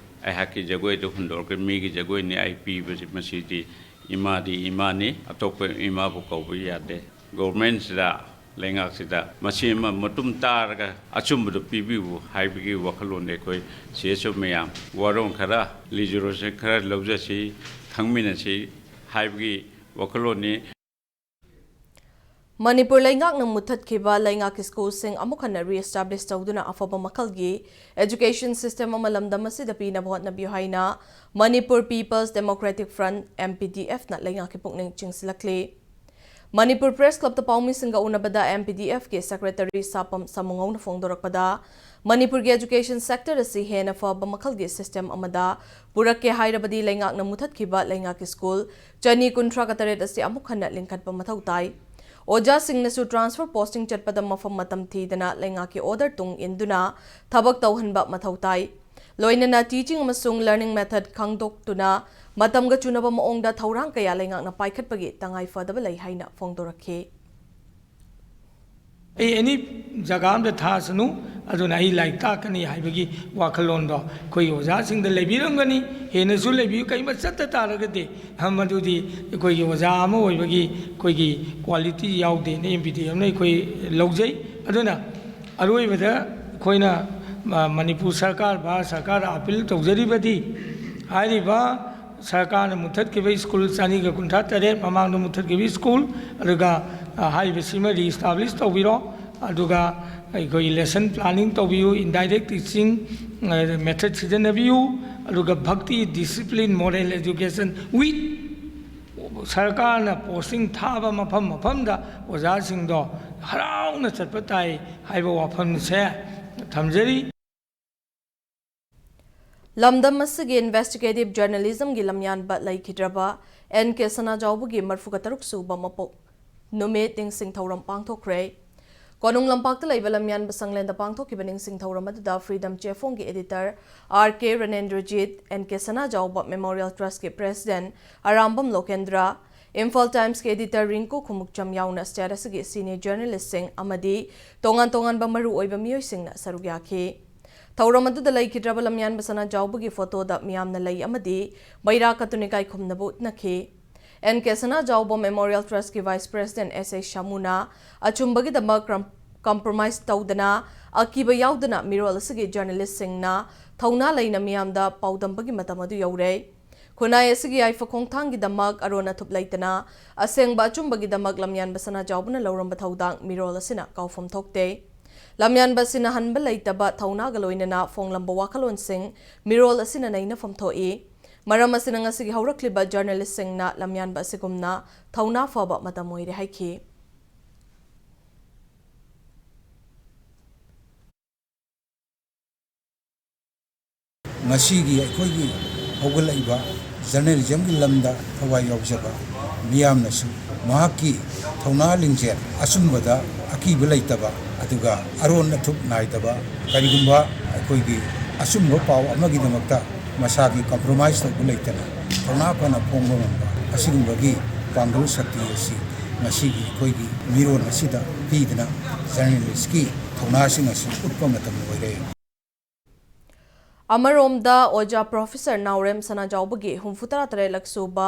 ꯑꯩꯍꯥꯛꯀꯤ ꯖꯒꯣꯏꯗꯨ ꯍꯨꯟꯗꯣꯛꯑꯒ ꯃꯤꯒꯤ ꯖꯒꯣꯏꯅꯤ ꯑꯩ ꯄꯤꯕꯁꯤ ꯃꯁꯤꯗꯤ ꯏꯃꯥꯗꯤ ꯏꯃꯥꯅꯤ, ꯑꯇꯣꯞꯄ ꯏꯃꯥꯕꯨ ꯀꯧꯕ ꯌꯥꯗꯦ꯫ ꯒꯣꯚꯔꯟꯃꯦꯟꯁꯤꯗ, ꯂꯩꯉꯥꯛꯁꯤꯗ ꯃꯁꯤ ꯑꯃ ꯃꯇꯨꯡ ꯇꯥꯔꯒ ꯑꯆꯨꯝꯕꯗꯨ ꯄꯤꯕꯤꯌꯨ ꯍꯥꯏꯕꯒꯤ ꯋꯥꯈꯜꯂꯣꯟꯗ ꯑꯩꯈꯣꯏ C S O ꯃꯌꯥꯝ ꯋꯥꯔꯣꯜ ꯈꯔ, ꯔꯤꯖꯣꯂꯨꯁꯟ ꯈꯔ ꯂꯧꯖꯁꯤ, ꯈꯪꯃꯤꯟꯅꯁꯤ ꯍꯥꯏꯕꯒꯤ ꯋꯥꯈꯜꯂꯣꯟꯅꯤ꯫ ꯃꯅꯤꯄꯨꯔ ꯂꯩꯉꯥꯛꯅ ꯃꯨꯠꯊꯠꯈꯤꯕ ꯂꯩꯉꯥꯛꯀꯤ ꯁ꯭ꯀꯨꯜꯁꯤꯡ ꯑꯃꯨꯛ ꯍꯟꯅ reestablish ꯇꯧꯗꯨꯅ ꯑꯐꯕ ꯃꯈꯜꯒꯤ education system ꯑꯃ ꯂꯝꯗꯝ ꯑꯁꯤꯗ ꯄꯤꯅꯕ ꯍꯣꯠꯅꯕꯤꯌꯨ ꯍꯥꯏꯅ Manipur People's Democratic Front, M P D F ꯅ ꯂꯩꯉꯥꯛꯀꯤ ꯄꯨꯛꯅꯤꯡ ꯆꯤꯡꯁꯤꯜꯂꯛꯂꯤ꯫ ꯃꯅꯤꯄꯨꯔ Press Club ꯇ ꯄꯥꯎꯃꯤꯁꯤꯡꯒ ꯎꯅꯕꯗ M P D F ꯀꯤ Secretary ꯁꯥꯄꯝ ꯁꯥꯃꯨꯉꯧꯅ ꯐꯣꯡꯗꯣꯔꯛꯄꯗ, ꯃꯅꯤꯄꯨꯔꯒꯤ education sector ꯑꯁꯤ ꯍꯦꯟꯅ ꯐꯕ ꯃꯈꯜꯒꯤ system ꯑꯃꯗ ꯄꯨꯔꯛꯀꯦ ꯍꯥꯏꯔꯕꯗꯤ ꯂꯩꯉꯥꯛꯅ ꯃꯨꯠꯊꯠꯈꯤꯕ ꯂꯩꯉꯥꯛꯀꯤ ꯁ꯭ꯀꯨꯜ ꯆꯅꯤ ꯀꯨꯟꯊ꯭ꯔꯥꯒ ꯇꯔꯦꯠ ꯑꯁꯤ ꯑꯃꯨꯛ ꯍꯟꯅ ꯂꯤꯡꯈꯠꯄ ꯃꯊꯧ ꯇꯥꯏ꯫ ꯑꯣꯖꯥꯁꯤꯡꯅꯁꯨ transfer posting ꯆꯠꯄꯗ ꯃꯐꯝ ꯃꯇꯝ ꯊꯤꯗꯅ ꯂꯩꯉꯥꯛꯀꯤ order ꯇꯨꯡ ꯏꯟꯗꯨꯅ ꯊꯕꯛ ꯇꯧꯍꯟꯕ ꯃꯊꯧ ꯇꯥꯏ꯫ ꯂꯣꯏꯅꯅ teaching ꯑꯃꯁꯨꯡ learning method ꯈꯪꯗꯣꯛꯇꯨꯅ ꯃꯇꯝꯒ ꯆꯨꯅꯕ ꯃꯑꯣꯡꯗ ꯊꯧꯔꯥꯡ ꯀꯌꯥ ꯂꯩꯉꯥꯛꯅ ꯄꯥꯏꯈꯠꯄꯒꯤ ꯇꯉꯥꯏ ꯐꯗꯕ ꯂꯩ ꯍꯥꯏꯅ ꯐꯣꯡꯗꯣꯔꯛꯈꯤ꯫ ꯑꯩ any ꯖꯒꯥ ꯑꯃꯗ ꯊꯥꯁꯅꯨ, ꯑꯗꯨꯅ ꯑꯩ ꯂꯥꯏꯔꯤꯛ ꯇꯥꯛꯀꯅꯤ ꯍꯥꯏꯕꯒꯤ ꯋꯥꯈꯜꯂꯣꯟꯗꯣ ꯑꯩꯈꯣꯏꯒꯤ ꯑꯣꯖꯥꯁꯤꯡꯗ ꯂꯩꯕꯤꯔꯝꯒꯅꯤ꯫ ꯍꯦꯟꯅꯁꯨ ꯂꯩꯕꯤꯌꯨ, ꯀꯩꯃ ꯆꯠꯇ ꯇꯥꯔꯒꯗꯤ, ꯃꯗꯨꯗꯤ ꯑꯩꯈꯣꯏꯒꯤ ꯑꯣꯖꯥ ꯑꯃ ꯑꯣꯏꯕꯒꯤ ꯑꯩꯈꯣꯏꯒꯤ quality ꯌꯥꯎꯗꯦꯅ M P D Mꯅ ꯑꯩꯈꯣꯏ ꯂꯧꯖꯩ꯫ ꯑꯗꯨꯅ ꯑꯔꯣꯏꯕꯗ ꯑꯩꯈꯣꯏꯅ, ꯑ, ꯃꯅꯤꯄꯨꯔ ꯁꯔꯀꯥꯔ, ꯚꯥꯔꯠ ꯁꯔꯀꯥꯔꯗ appeal ꯇꯧꯖꯔꯤꯕꯗꯤ, ꯍꯥꯏꯔꯤꯕ ꯁꯔꯀꯥꯔꯅ ꯃꯨꯠꯊꯠꯈꯤꯕ ꯁ꯭ꯀꯨꯜ ꯆꯅꯤꯒ ꯀꯨꯟꯊ꯭ꯔꯥ ꯇꯔꯦꯠ, ꯃꯃꯥꯡꯗ ꯃꯨꯠꯊꯠꯈꯤꯕ ꯁ꯭ꯀꯨꯜ, ꯑꯗꯨꯒ, ꯑ, ꯍꯥꯏꯔꯤꯕꯁꯤꯃ re-establish ꯇꯧꯕꯤꯔꯣ꯫ ꯑꯗꯨꯒ ꯑꯩꯈꯣꯏꯒꯤ lesson planning ꯇꯧꯕꯤꯌꯨ, indirect teaching, ꯑ, method ꯁꯤꯖꯤꯟꯅꯕꯤꯌꯨ꯫ ꯑꯗꯨꯒ ꯚꯛꯇꯤ, discipline, moral education with ꯁꯔꯀꯥꯔꯅ posting ꯊꯥꯕ ꯃꯐꯝ ꯃꯐꯝꯗ ꯑꯣꯖꯥꯁꯤꯡꯗꯣ ꯍꯔꯥꯎꯅ ꯆꯠꯄ ꯇꯥꯏ ꯍꯥꯏꯕ ꯋꯥꯐꯝꯁꯦ ꯊꯝꯖꯔꯤ꯫ ꯂꯝꯗꯝ ꯑꯁꯤꯒꯤ investigative journalismꯒꯤ ꯂꯝꯌꯥꯟꯕ ꯂꯩꯈꯤꯗ꯭ꯔꯕ N K ꯁꯅꯥꯖꯥꯎꯕꯒꯤ ꯃꯔꯐꯨꯒ ꯇꯔꯨꯛ ꯁꯨꯕ ꯃꯄꯣꯛ ꯅꯨꯃꯤꯠ ꯅꯤꯡꯁꯤꯡ ꯊꯧꯔꯝ ꯄꯥꯡꯊꯣꯛꯈ꯭ꯔꯦ꯫ ꯀꯣꯅꯨꯡ ꯂꯝꯄꯥꯛꯇ ꯂꯩꯕ ꯂꯝꯌꯥꯟꯕ ꯁꯪꯂꯦꯟꯗ ꯄꯥꯡꯊꯣꯛꯈꯤꯕ ꯅꯤꯡꯁꯤꯡ ꯊꯧꯔꯝ ꯑꯗꯨꯗ Freedom ꯆꯦꯐꯣꯡꯒꯤ editor R K ꯔꯅꯦꯟꯗ꯭ꯔꯖꯤꯠ, N K ꯁꯅꯥꯖꯥꯎꯕ Memorial Trustꯀꯤ president Arambam ꯂꯣꯀꯦꯟꯗ꯭ꯔ, Imphal Timesꯀꯤ editor ꯔꯤꯡꯀꯨ Khumukcham ꯌꯥꯎꯅ state ꯑꯁꯤꯒꯤ senior journalistꯁꯤꯡ ꯑꯃꯗꯤ ꯇꯣꯉꯥꯟ ꯇꯣꯉꯥꯟꯕ ꯃꯔꯨ ꯑꯣꯏꯕ ꯃꯤꯑꯣꯏꯁꯤꯡꯅ ꯁꯔꯨꯛ ꯌꯥꯈꯤ꯫ ꯊꯧꯔꯝ ꯑꯗꯨꯗ ꯂꯩꯈꯤꯗ꯭ꯔꯕ ꯂꯝꯌꯥꯟꯕ ꯁꯅꯥꯖꯥꯎꯕꯒꯤ photoꯗ ꯃꯤꯌꯥꯝꯅ ꯂꯩ ꯑꯃꯗꯤ ꯃꯩꯔꯥ ꯀꯠꯇꯨꯅ ꯏꯀꯥꯏ ꯈꯨꯝꯅꯕ ꯎꯠꯅꯈꯤ꯫ N K Sanajaoba Memorial Trustꯀꯤ vice president S A ꯁꯥꯃꯨꯅ ꯑꯆꯨꯝꯕꯒꯤꯗꯃꯛ ꯀ꯭ꯔꯝ-, compromise ꯇꯧꯗꯅ, ꯑꯀꯤꯕ ꯌꯥꯎꯗꯅ ꯃꯤꯔꯣꯜ ꯑꯁꯤꯒꯤ journalistꯁꯤꯡꯅ ꯊꯧꯅꯥ ꯂꯩꯅ ꯃꯤꯌꯥꯝꯗ ꯄꯥꯎꯗꯝꯕꯒꯤ ꯃꯇꯝ ꯑꯗꯨ ꯌꯧꯔꯦ꯫ ꯈꯨꯟꯅꯥꯏ ꯑꯁꯤꯒꯤ ꯌꯥꯏꯐ ꯈꯣꯡꯊꯥꯡꯒꯤꯗꯃꯛ ꯑꯔꯣꯟ ꯑꯊꯨꯞ ꯂꯩꯇꯅ ꯑꯁꯦꯡꯕ ꯑꯆꯨꯝꯕꯒꯤꯗꯃꯛ ꯂꯝꯌꯥꯟꯕ ꯁꯅꯥꯖꯥꯎꯕꯅ ꯂꯧꯔꯝꯕ ꯊꯧꯗꯥꯡ ꯃꯤꯔꯣꯜ ꯑꯁꯤꯅ ꯀꯥꯎꯐꯝ ꯊꯣꯛꯇꯦ꯫ ꯂꯝꯌꯥꯟꯕ ꯑꯁꯤꯅ ꯍꯟꯕ ꯂꯩꯇꯕ ꯊꯧꯅꯥꯒ ꯂꯣꯏꯅꯅ ꯐꯣꯡꯂꯝꯕ ꯋꯥꯈꯜꯂꯣꯟꯁꯤꯡ ꯃꯤꯔꯣꯜ ꯑꯁꯤꯅ ꯅꯩꯅꯐꯝ ꯊꯣꯛꯏ꯫ ꯃꯔꯝ ꯑꯁꯤꯅ ꯉꯁꯤꯒꯤ ꯍꯧꯔꯛꯂꯤꯕ journalistꯁꯤꯡꯅ ꯂꯝꯌꯥꯟꯕ ꯑꯁꯤꯒꯨꯝꯅ ꯊꯧꯅꯥ ꯐꯕ ꯃꯇꯝ ꯑꯣꯏꯔꯦ ꯍꯥꯏꯈꯤ꯫ ꯉꯁꯤꯒꯤ ꯑꯩꯈꯣꯏꯒꯤ ꯍꯧꯒꯠꯂꯛꯏꯕ ꯖꯔꯅꯦꯂꯤꯖꯝꯒꯤ ꯂꯝꯗ ꯊꯋꯥꯏ ꯌꯥꯎꯖꯕ ꯃꯤꯌꯥꯝꯅꯁꯨ ꯃꯍꯥꯛꯀꯤ ꯊꯧꯅꯥ ꯂꯤꯡꯖꯦꯜ, ꯑꯆꯨꯝꯕꯗ ꯑꯀꯤꯕ ꯂꯩꯇꯕ, ꯑꯗꯨꯒ ꯑꯔꯣꯟ ꯑꯊꯨꯞ ꯅꯥꯏꯗꯕ, ꯀꯔꯤꯒꯨꯝꯕ ꯑꯩꯈꯣꯏꯒꯤ ꯑꯆꯨꯝꯕ ꯄꯥꯎ ꯑꯃꯒꯤꯗꯃꯛꯇ ꯃꯁꯥꯒꯤ compromise ꯇꯧꯕ ꯂꯩꯇꯅ ꯊꯧꯅꯥ ꯐꯅ ꯐꯣꯡꯕ ꯉꯝꯕ ꯑꯁꯤꯒꯨꯝꯕꯒꯤ ꯄꯥꯡꯒꯜ ꯁꯛꯇꯤ ꯑꯁꯤ ꯉꯁꯤꯒꯤ ꯑꯩꯈꯣꯏꯒꯤ ꯃꯤꯔꯣꯜ ꯑꯁꯤꯗ ꯄꯤꯗꯨꯅ ꯖꯔꯅꯦꯂꯤꯁꯀꯤ ꯊꯧꯅꯥꯁꯤꯡ ꯑꯁꯤ ꯎꯠꯄ ꯃꯇꯝ ꯑꯣꯏꯔꯦ꯫ ꯑꯃꯔꯣꯝꯗ ꯑꯣꯖꯥ ꯄ꯭ꯔꯣꯐꯦꯁꯔ ꯅꯥꯎꯔꯦꯝ ꯁꯅꯥꯖꯥꯎꯕꯒꯤ ꯍꯨꯝꯐꯨ ꯇꯔꯥ ꯇꯔꯦꯠꯂꯛ ꯁꯨꯕ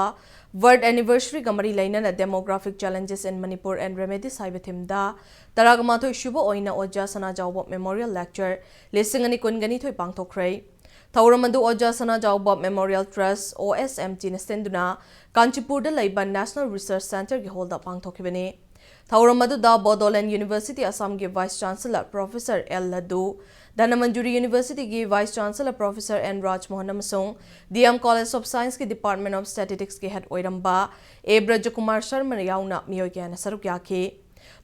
birth anniversary ꯒ ꯃꯔꯤ ꯂꯩꯅꯅ Demographic Challenges in Manipur and Remedies ꯍꯥꯏꯕ theme ꯗ ꯇꯔꯥꯒ ꯃꯥꯊꯣꯏ ꯁꯨꯕ ꯑꯣꯏꯅ ꯑꯣꯖꯥ ꯁꯅꯥꯖꯥꯎꯕ Memorial Lecture ꯂꯤꯁꯤꯡ ꯑꯅꯤ ꯀꯨꯟꯒ ꯅꯤꯊꯣꯏ ꯄꯥꯡꯊꯣꯛꯈ꯭ꯔꯦ꯫ ꯊꯧꯔꯝ ꯑꯗꯨ ꯑꯣꯖꯥ ꯁꯅꯥꯖꯥꯎꯕ Memorial Trust, O S M T ꯅ ꯁꯤꯟꯗꯨꯅ ꯀꯥꯟꯆꯤꯄꯨꯔꯗ ꯂꯩꯕ National Research Centre ꯒꯤ hall ꯗ ꯄꯥꯡꯊꯣꯛꯈꯤꯕꯅꯤ꯫ ꯊꯧꯔꯝ ꯑꯗꯨꯗ ꯕꯣꯗꯣꯂꯦꯟ ꯌꯨꯅꯤꯚꯔꯁꯤꯇꯤ ꯑꯁꯥꯝꯒꯤ Vice Chancellor Professor L ꯂꯗꯨ, ꯙꯅꯃꯟꯖꯨꯔꯤ ꯌꯨꯅꯤꯚꯔꯁꯤꯇꯤꯒꯤ Vice Chancellor Professor N ꯔꯥꯖꯃꯣꯍꯟ ꯑꯃꯁꯨꯡ D M College of Science ꯀꯤ Department of Statistics ꯀꯤ head ꯑꯣꯏꯔꯝꯕ A ꯕ꯭ꯔꯖꯀꯨꯃꯥꯔ ꯁꯔꯃ ꯌꯥꯎꯅ ꯃꯤꯑꯣꯏ ꯀꯌꯥꯅ ꯁꯔꯨꯛ ꯌꯥꯈꯤ꯫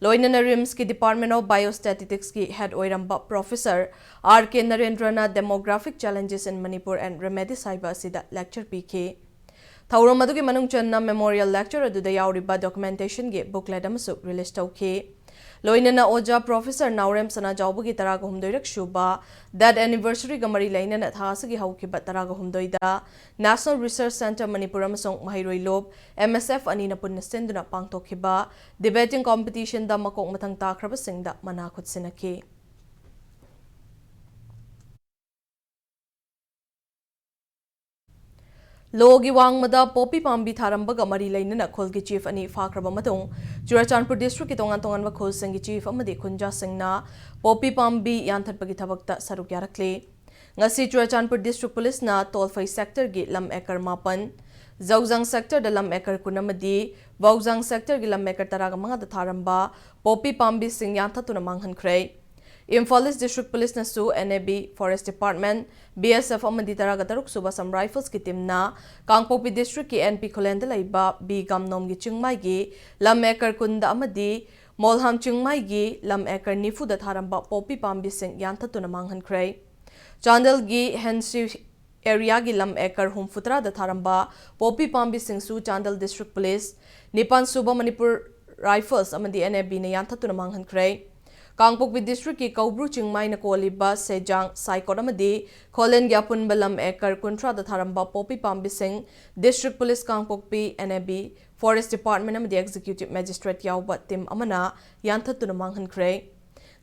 ꯂꯣꯏꯅꯅ RIMS ꯀꯤ Department of Biostatistics ꯀꯤ head ꯑꯣꯏꯔꯝꯕ Professor R K ꯅꯔꯦꯟꯗ꯭ꯔꯅ Demographic Challenges in Manipur and Remedies ꯍꯥꯏꯕ ꯑꯁꯤꯗ lecture ꯄꯤꯈꯤ꯫ ꯊꯧꯔꯝ ꯑꯗꯨꯒꯤ ꯃꯅꯨꯡ ꯆꯟꯅ Memorial Lecture ꯑꯗꯨꯗ ꯌꯥꯎꯔꯤꯕ documentation ꯒꯤ booklet ꯑꯃꯁꯨ release ꯇꯧꯈꯤ꯫ ꯂꯣꯏꯅꯅ ꯑꯣꯖꯥ ꯄ꯭ꯔꯣꯐꯦꯁꯔ ꯅꯥꯎꯔꯦꯝ ꯁꯅꯥꯖꯥꯎꯕꯒꯤ ꯇꯔꯥꯒ ꯍꯨꯝꯗꯣꯏꯔꯛ ꯁꯨꯕ death anniversary ꯒ ꯃꯔꯤ ꯂꯩꯅꯅ ꯊꯥ ꯑꯁꯤꯒꯤ ꯍꯧꯈꯤꯕ ꯇꯔꯥꯒ ꯍꯨꯝꯗꯣꯏꯗ National Research Centre ꯃꯅꯤꯄꯨꯔ ꯑꯃꯁꯨꯡ ꯃꯍꯩꯔꯣꯏ ꯂꯣꯞ, M S F, ꯑꯅꯤꯅ ꯄꯨꯟꯅ ꯁꯤꯟꯗꯨꯅ ꯄꯥꯡꯊꯣꯛꯈꯤꯕ debating competition ꯗ ꯃꯀꯣꯛ ꯃꯊꯪ ꯇꯥꯈ꯭ꯔꯕꯁꯤꯡꯗ ꯃꯅꯥ ꯈꯨꯠꯁꯤꯟꯅꯈꯤ꯫ ꯂꯣꯒꯤ ꯋꯥꯡꯃꯗ ꯄꯣꯄꯤ ꯄꯥꯝꯕꯤ ꯊꯥꯔꯝꯕꯒ ꯃꯔꯤ ꯂꯩꯅꯅ ꯈꯨꯜꯒꯤ ꯆꯤꯐ ꯑꯅꯤ ꯐꯥꯈ꯭ꯔꯕ ꯃꯇꯨꯡ, ꯆꯨꯔꯆꯥꯟꯄꯨꯔ ꯗꯤꯁꯇ꯭ꯔꯤꯛꯀꯤ ꯇꯣꯉꯥꯟ ꯇꯣꯉꯥꯟꯕ ꯈꯨꯜꯁꯤꯡꯒꯤ ꯆꯤꯐ ꯑꯃꯗꯤ ꯈꯨꯟꯖꯥꯁꯤꯡꯅ ꯄꯣꯄꯤ ꯄꯥꯝꯕꯤ ꯌꯥꯟꯊꯠꯄꯒꯤ ꯊꯕꯛꯇ ꯁꯔꯨꯛ ꯌꯥꯔꯛꯂꯤ꯫ ꯉꯁꯤ ꯆꯨꯔꯆꯥꯟꯄꯨꯔ ꯗꯤꯁꯇ꯭ꯔꯤꯛ ꯄꯨꯂꯤꯁꯅ ꯇꯣꯜꯐꯩ ꯁꯦꯛꯇꯔꯒꯤ ꯂꯝ ꯑꯦꯀꯔ ꯃꯥꯄꯟ, ꯖꯧꯖꯥꯡ ꯁꯦꯛꯇꯔꯗ ꯂꯝ ꯑꯦꯀꯔ ꯀꯨꯟ ꯑꯃꯗꯤ ꯋꯥꯎꯖꯥꯡ ꯁꯦꯛꯇꯔꯒꯤ ꯂꯝ ꯑꯦꯀꯔ ꯇꯔꯥꯒ ꯃꯉꯥꯗ ꯊꯥꯔꯝꯕ ꯄꯣꯄꯤ ꯄꯥꯝꯕꯤꯁꯤꯡ ꯌꯥꯟꯊꯠꯇꯨꯅ ꯃꯥꯡꯍꯟꯈ꯭ꯔꯦ꯫ ꯏꯝꯐꯥꯜ ꯏꯁ district ꯄꯨꯂꯤꯁꯅꯁꯨ N A B, Forest Department, B S F ꯑꯃꯗꯤ ꯇꯔꯥꯒ ꯇꯔꯨꯛ ꯁꯨꯕ Assam Riflesꯀꯤ ꯇꯤꯝꯅ ꯀꯥꯡꯄꯣꯛꯄꯤ ꯗꯤꯁꯇ꯭ꯔꯤꯛꯀꯤ N P ꯈꯨꯂꯦꯟꯗ ꯂꯩꯕ B ꯒꯥꯝꯅꯣꯝꯒꯤ ꯆꯤꯡꯃꯥꯏꯒꯤ ꯂꯝ ꯑꯦꯀꯔ ꯀꯨꯟꯗ ꯑꯃꯗꯤ ꯃꯣꯜꯍꯥꯝ ꯆꯤꯡꯃꯥꯏꯒꯤ ꯂꯝ ꯑꯦꯀꯔ ꯅꯤꯐꯨꯗ ꯊꯥꯔꯝꯕ ꯄꯣꯄꯤ ꯄꯥꯝꯕꯤꯁꯤꯡ ꯌꯥꯟꯊꯠꯇꯨꯅ ꯃꯥꯡꯍꯟꯈ꯭ꯔꯦ꯫ ꯆꯥꯟꯗꯦꯜꯒꯤ ꯍꯦꯟꯁꯤ ꯑꯦꯔꯤꯌꯥꯒꯤ ꯂꯝ ꯑꯦꯀꯔ ꯍꯨꯝꯐꯨꯇꯔꯥꯗ ꯊꯥꯔꯝꯕ ꯄꯣꯄꯤ ꯄꯥꯝꯕꯤꯁꯤꯡꯁꯨ ꯆꯥꯟꯗꯦꯜ ꯗꯤꯁꯇ꯭ꯔꯤꯛ ꯄꯨꯂꯤꯁ, ꯅꯤꯄꯥꯟ ꯁꯨꯕ ꯃꯅꯤꯄꯨꯔ ꯔꯥꯏꯐꯜꯁ ꯑꯃꯗꯤ ꯑꯦꯟ ꯑꯦ ꯕꯤꯅ ꯌꯥꯟꯊꯠꯇꯨꯅ ꯃꯥꯡꯍꯟꯈ꯭ꯔꯦ꯫ ꯀꯥꯡꯄꯣꯛꯄꯤ ꯗꯤꯁꯇ꯭ꯔꯤꯛꯀꯤ ꯀꯧꯕ꯭ꯔꯨ ꯆꯤꯡꯃꯥꯏꯅ ꯀꯣꯜꯂꯤꯕ ꯁꯦꯖꯥꯡ, ꯁꯥꯏꯀꯣꯠ ꯑꯃꯗꯤ ꯈꯣꯂꯦꯟꯒꯤ ꯑꯄꯨꯟꯕ ꯂꯝ ꯑꯦꯀꯔ ꯀꯨꯟꯊ꯭ꯔꯥꯗ ꯊꯥꯔꯝꯕ ꯄꯣꯄꯤ ꯄꯥꯝꯕꯤꯁꯤꯡ district police Kangpokpi, N A B, forest department ꯑꯃꯗꯤ ꯑꯦꯛꯖꯤꯀ꯭ꯌꯨꯇꯤꯚ ꯃꯦꯖꯤꯁꯇ꯭ꯔꯦꯠ ꯌꯥꯎꯕ ꯇꯤꯝ ꯑꯃꯅ ꯌꯥꯟꯊꯠꯇꯨꯅ ꯃꯥꯡꯍꯟꯈ꯭ꯔꯦ꯫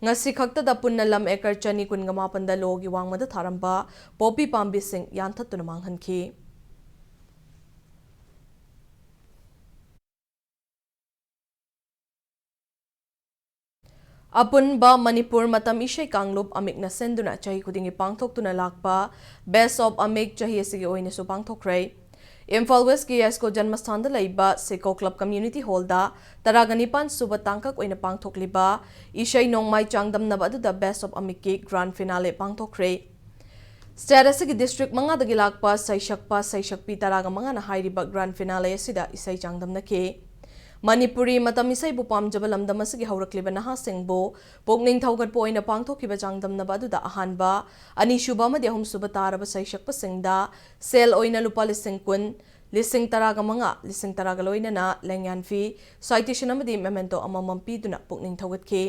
ꯉꯁꯤ ꯈꯛꯇꯗ ꯄꯨꯟꯅ ꯂꯝ ꯑꯦꯀꯔ ꯆꯅꯤ ꯀꯨꯟꯒ ꯃꯥꯄꯟꯗ ꯂꯣꯒꯤ ꯋꯥꯡꯃꯗ ꯊꯥꯔꯝꯕ ꯄꯣꯄꯤ ꯄꯥꯝꯕꯤꯁꯤꯡ ꯌꯥꯟꯊꯠꯇꯨꯅ ꯃꯥꯡꯍꯟꯈꯤ꯫ ꯑꯄꯨꯟꯕ ꯃꯅꯤꯄꯨꯔ ꯃꯇꯝ ꯏꯁꯩ ꯀꯥꯡꯂꯨꯞ ꯑꯃꯤꯛꯅ ꯁꯤꯟꯗꯨꯅ ꯆꯍꯤ ꯈꯨꯗꯤꯡꯒꯤ ꯄꯥꯡꯊꯣꯛꯇꯨꯅ ꯂꯥꯛꯄ ꯕꯦꯁ ꯑꯣꯐ ꯑꯃꯤꯛ ꯆꯍꯤ ꯑꯁꯤꯒꯤ ꯑꯣꯏꯅꯁꯨ ꯄꯥꯡꯊꯣꯛꯈ꯭ꯔꯦ꯫ ꯏꯝꯐꯥꯜ ꯋꯦꯁꯀꯤ ꯌꯥꯏꯁ꯭ꯀꯨꯜ ꯖꯟꯃꯁꯊꯥꯟꯗ ꯂꯩꯕ ꯁꯤꯀꯣ ꯀ꯭ꯂꯕ ꯀꯝꯃ꯭ꯌꯨꯅꯤꯇꯤ ꯍꯣꯜꯗ ꯇꯔꯥꯒ ꯅꯤꯄꯥꯟ ꯁꯨꯕ ꯇꯥꯡꯀꯛ ꯑꯣꯏꯅ ꯄꯥꯡꯊꯣꯛꯂꯤꯕ ꯏꯁꯩ ꯅꯣꯡꯃꯥꯏ ꯆꯥꯡꯗꯝꯅꯕ ꯑꯗꯨꯗ ꯕꯦꯁ ꯑꯣꯐ ꯑꯃꯤꯛꯀꯤ ꯒ꯭ꯔꯥꯟ ꯐꯤꯅꯥꯂꯦ ꯄꯥꯡꯊꯣꯛꯈ꯭ꯔꯦ꯫ ꯁ꯭ꯇꯦꯠ ꯑꯁꯤꯒꯤ ꯗꯤꯁꯇ꯭ꯔꯤꯛ ꯃꯉꯥꯗꯒꯤ ꯂꯥꯛꯄ ꯁꯩꯁꯛꯄ, ꯁꯩꯁꯛꯄꯤ ꯇꯔꯥꯒ ꯃꯉꯥꯅ ꯍꯥꯏꯔꯤꯕ ꯒ꯭ꯔꯥꯟ ꯐꯤꯅꯥꯂꯦ ꯑꯁꯤꯗ ꯏꯁꯩ ꯆꯥꯡꯗꯝꯅꯈꯤ꯫ ꯃꯅꯤꯄꯨꯔꯤ ꯃꯇꯝ ꯏꯁꯩꯕꯨ ꯄꯥꯝꯖꯕ ꯂꯝꯗꯝ ꯑꯁꯤꯒꯤ ꯍꯧꯔꯛꯂꯤꯕ ꯅꯍꯥꯁꯤꯡꯕꯨ ꯄꯨꯛꯅꯤꯡ ꯊꯧꯒꯠꯄ ꯑꯣꯏꯅ ꯄꯥꯡꯊꯣꯛꯈꯤꯕ ꯆꯥꯡꯗꯝꯅꯕ ꯑꯗꯨꯗ ꯑꯍꯥꯟꯕ, ꯑꯅꯤꯁꯨꯕ ꯑꯃꯗꯤ ꯑꯍꯨꯝꯁꯨꯕ ꯇꯥꯔꯕ ꯁꯩꯁꯛꯄꯁꯤꯡꯗ ꯁꯦꯜ ꯑꯣꯏꯅ ꯂꯨꯄꯥ ꯂꯤꯁꯤꯡ ꯀꯨꯟ, ꯂꯤꯁꯤꯡ ꯇꯔꯥꯒ ꯃꯉꯥ, ꯂꯤꯁꯤꯡ ꯇꯔꯥꯒ ꯂꯣꯏꯅꯅ ꯂꯦꯡꯌꯥꯟ ꯐꯤ, ꯁꯥꯏꯇꯦꯁꯟ ꯑꯃꯗꯤ ꯃꯦꯃꯦꯟꯇꯣ ꯑꯃꯃꯝ ꯄꯤꯗꯨꯅ ꯄꯨꯛꯅꯤꯡ ꯊꯧꯒꯠꯈꯤ꯫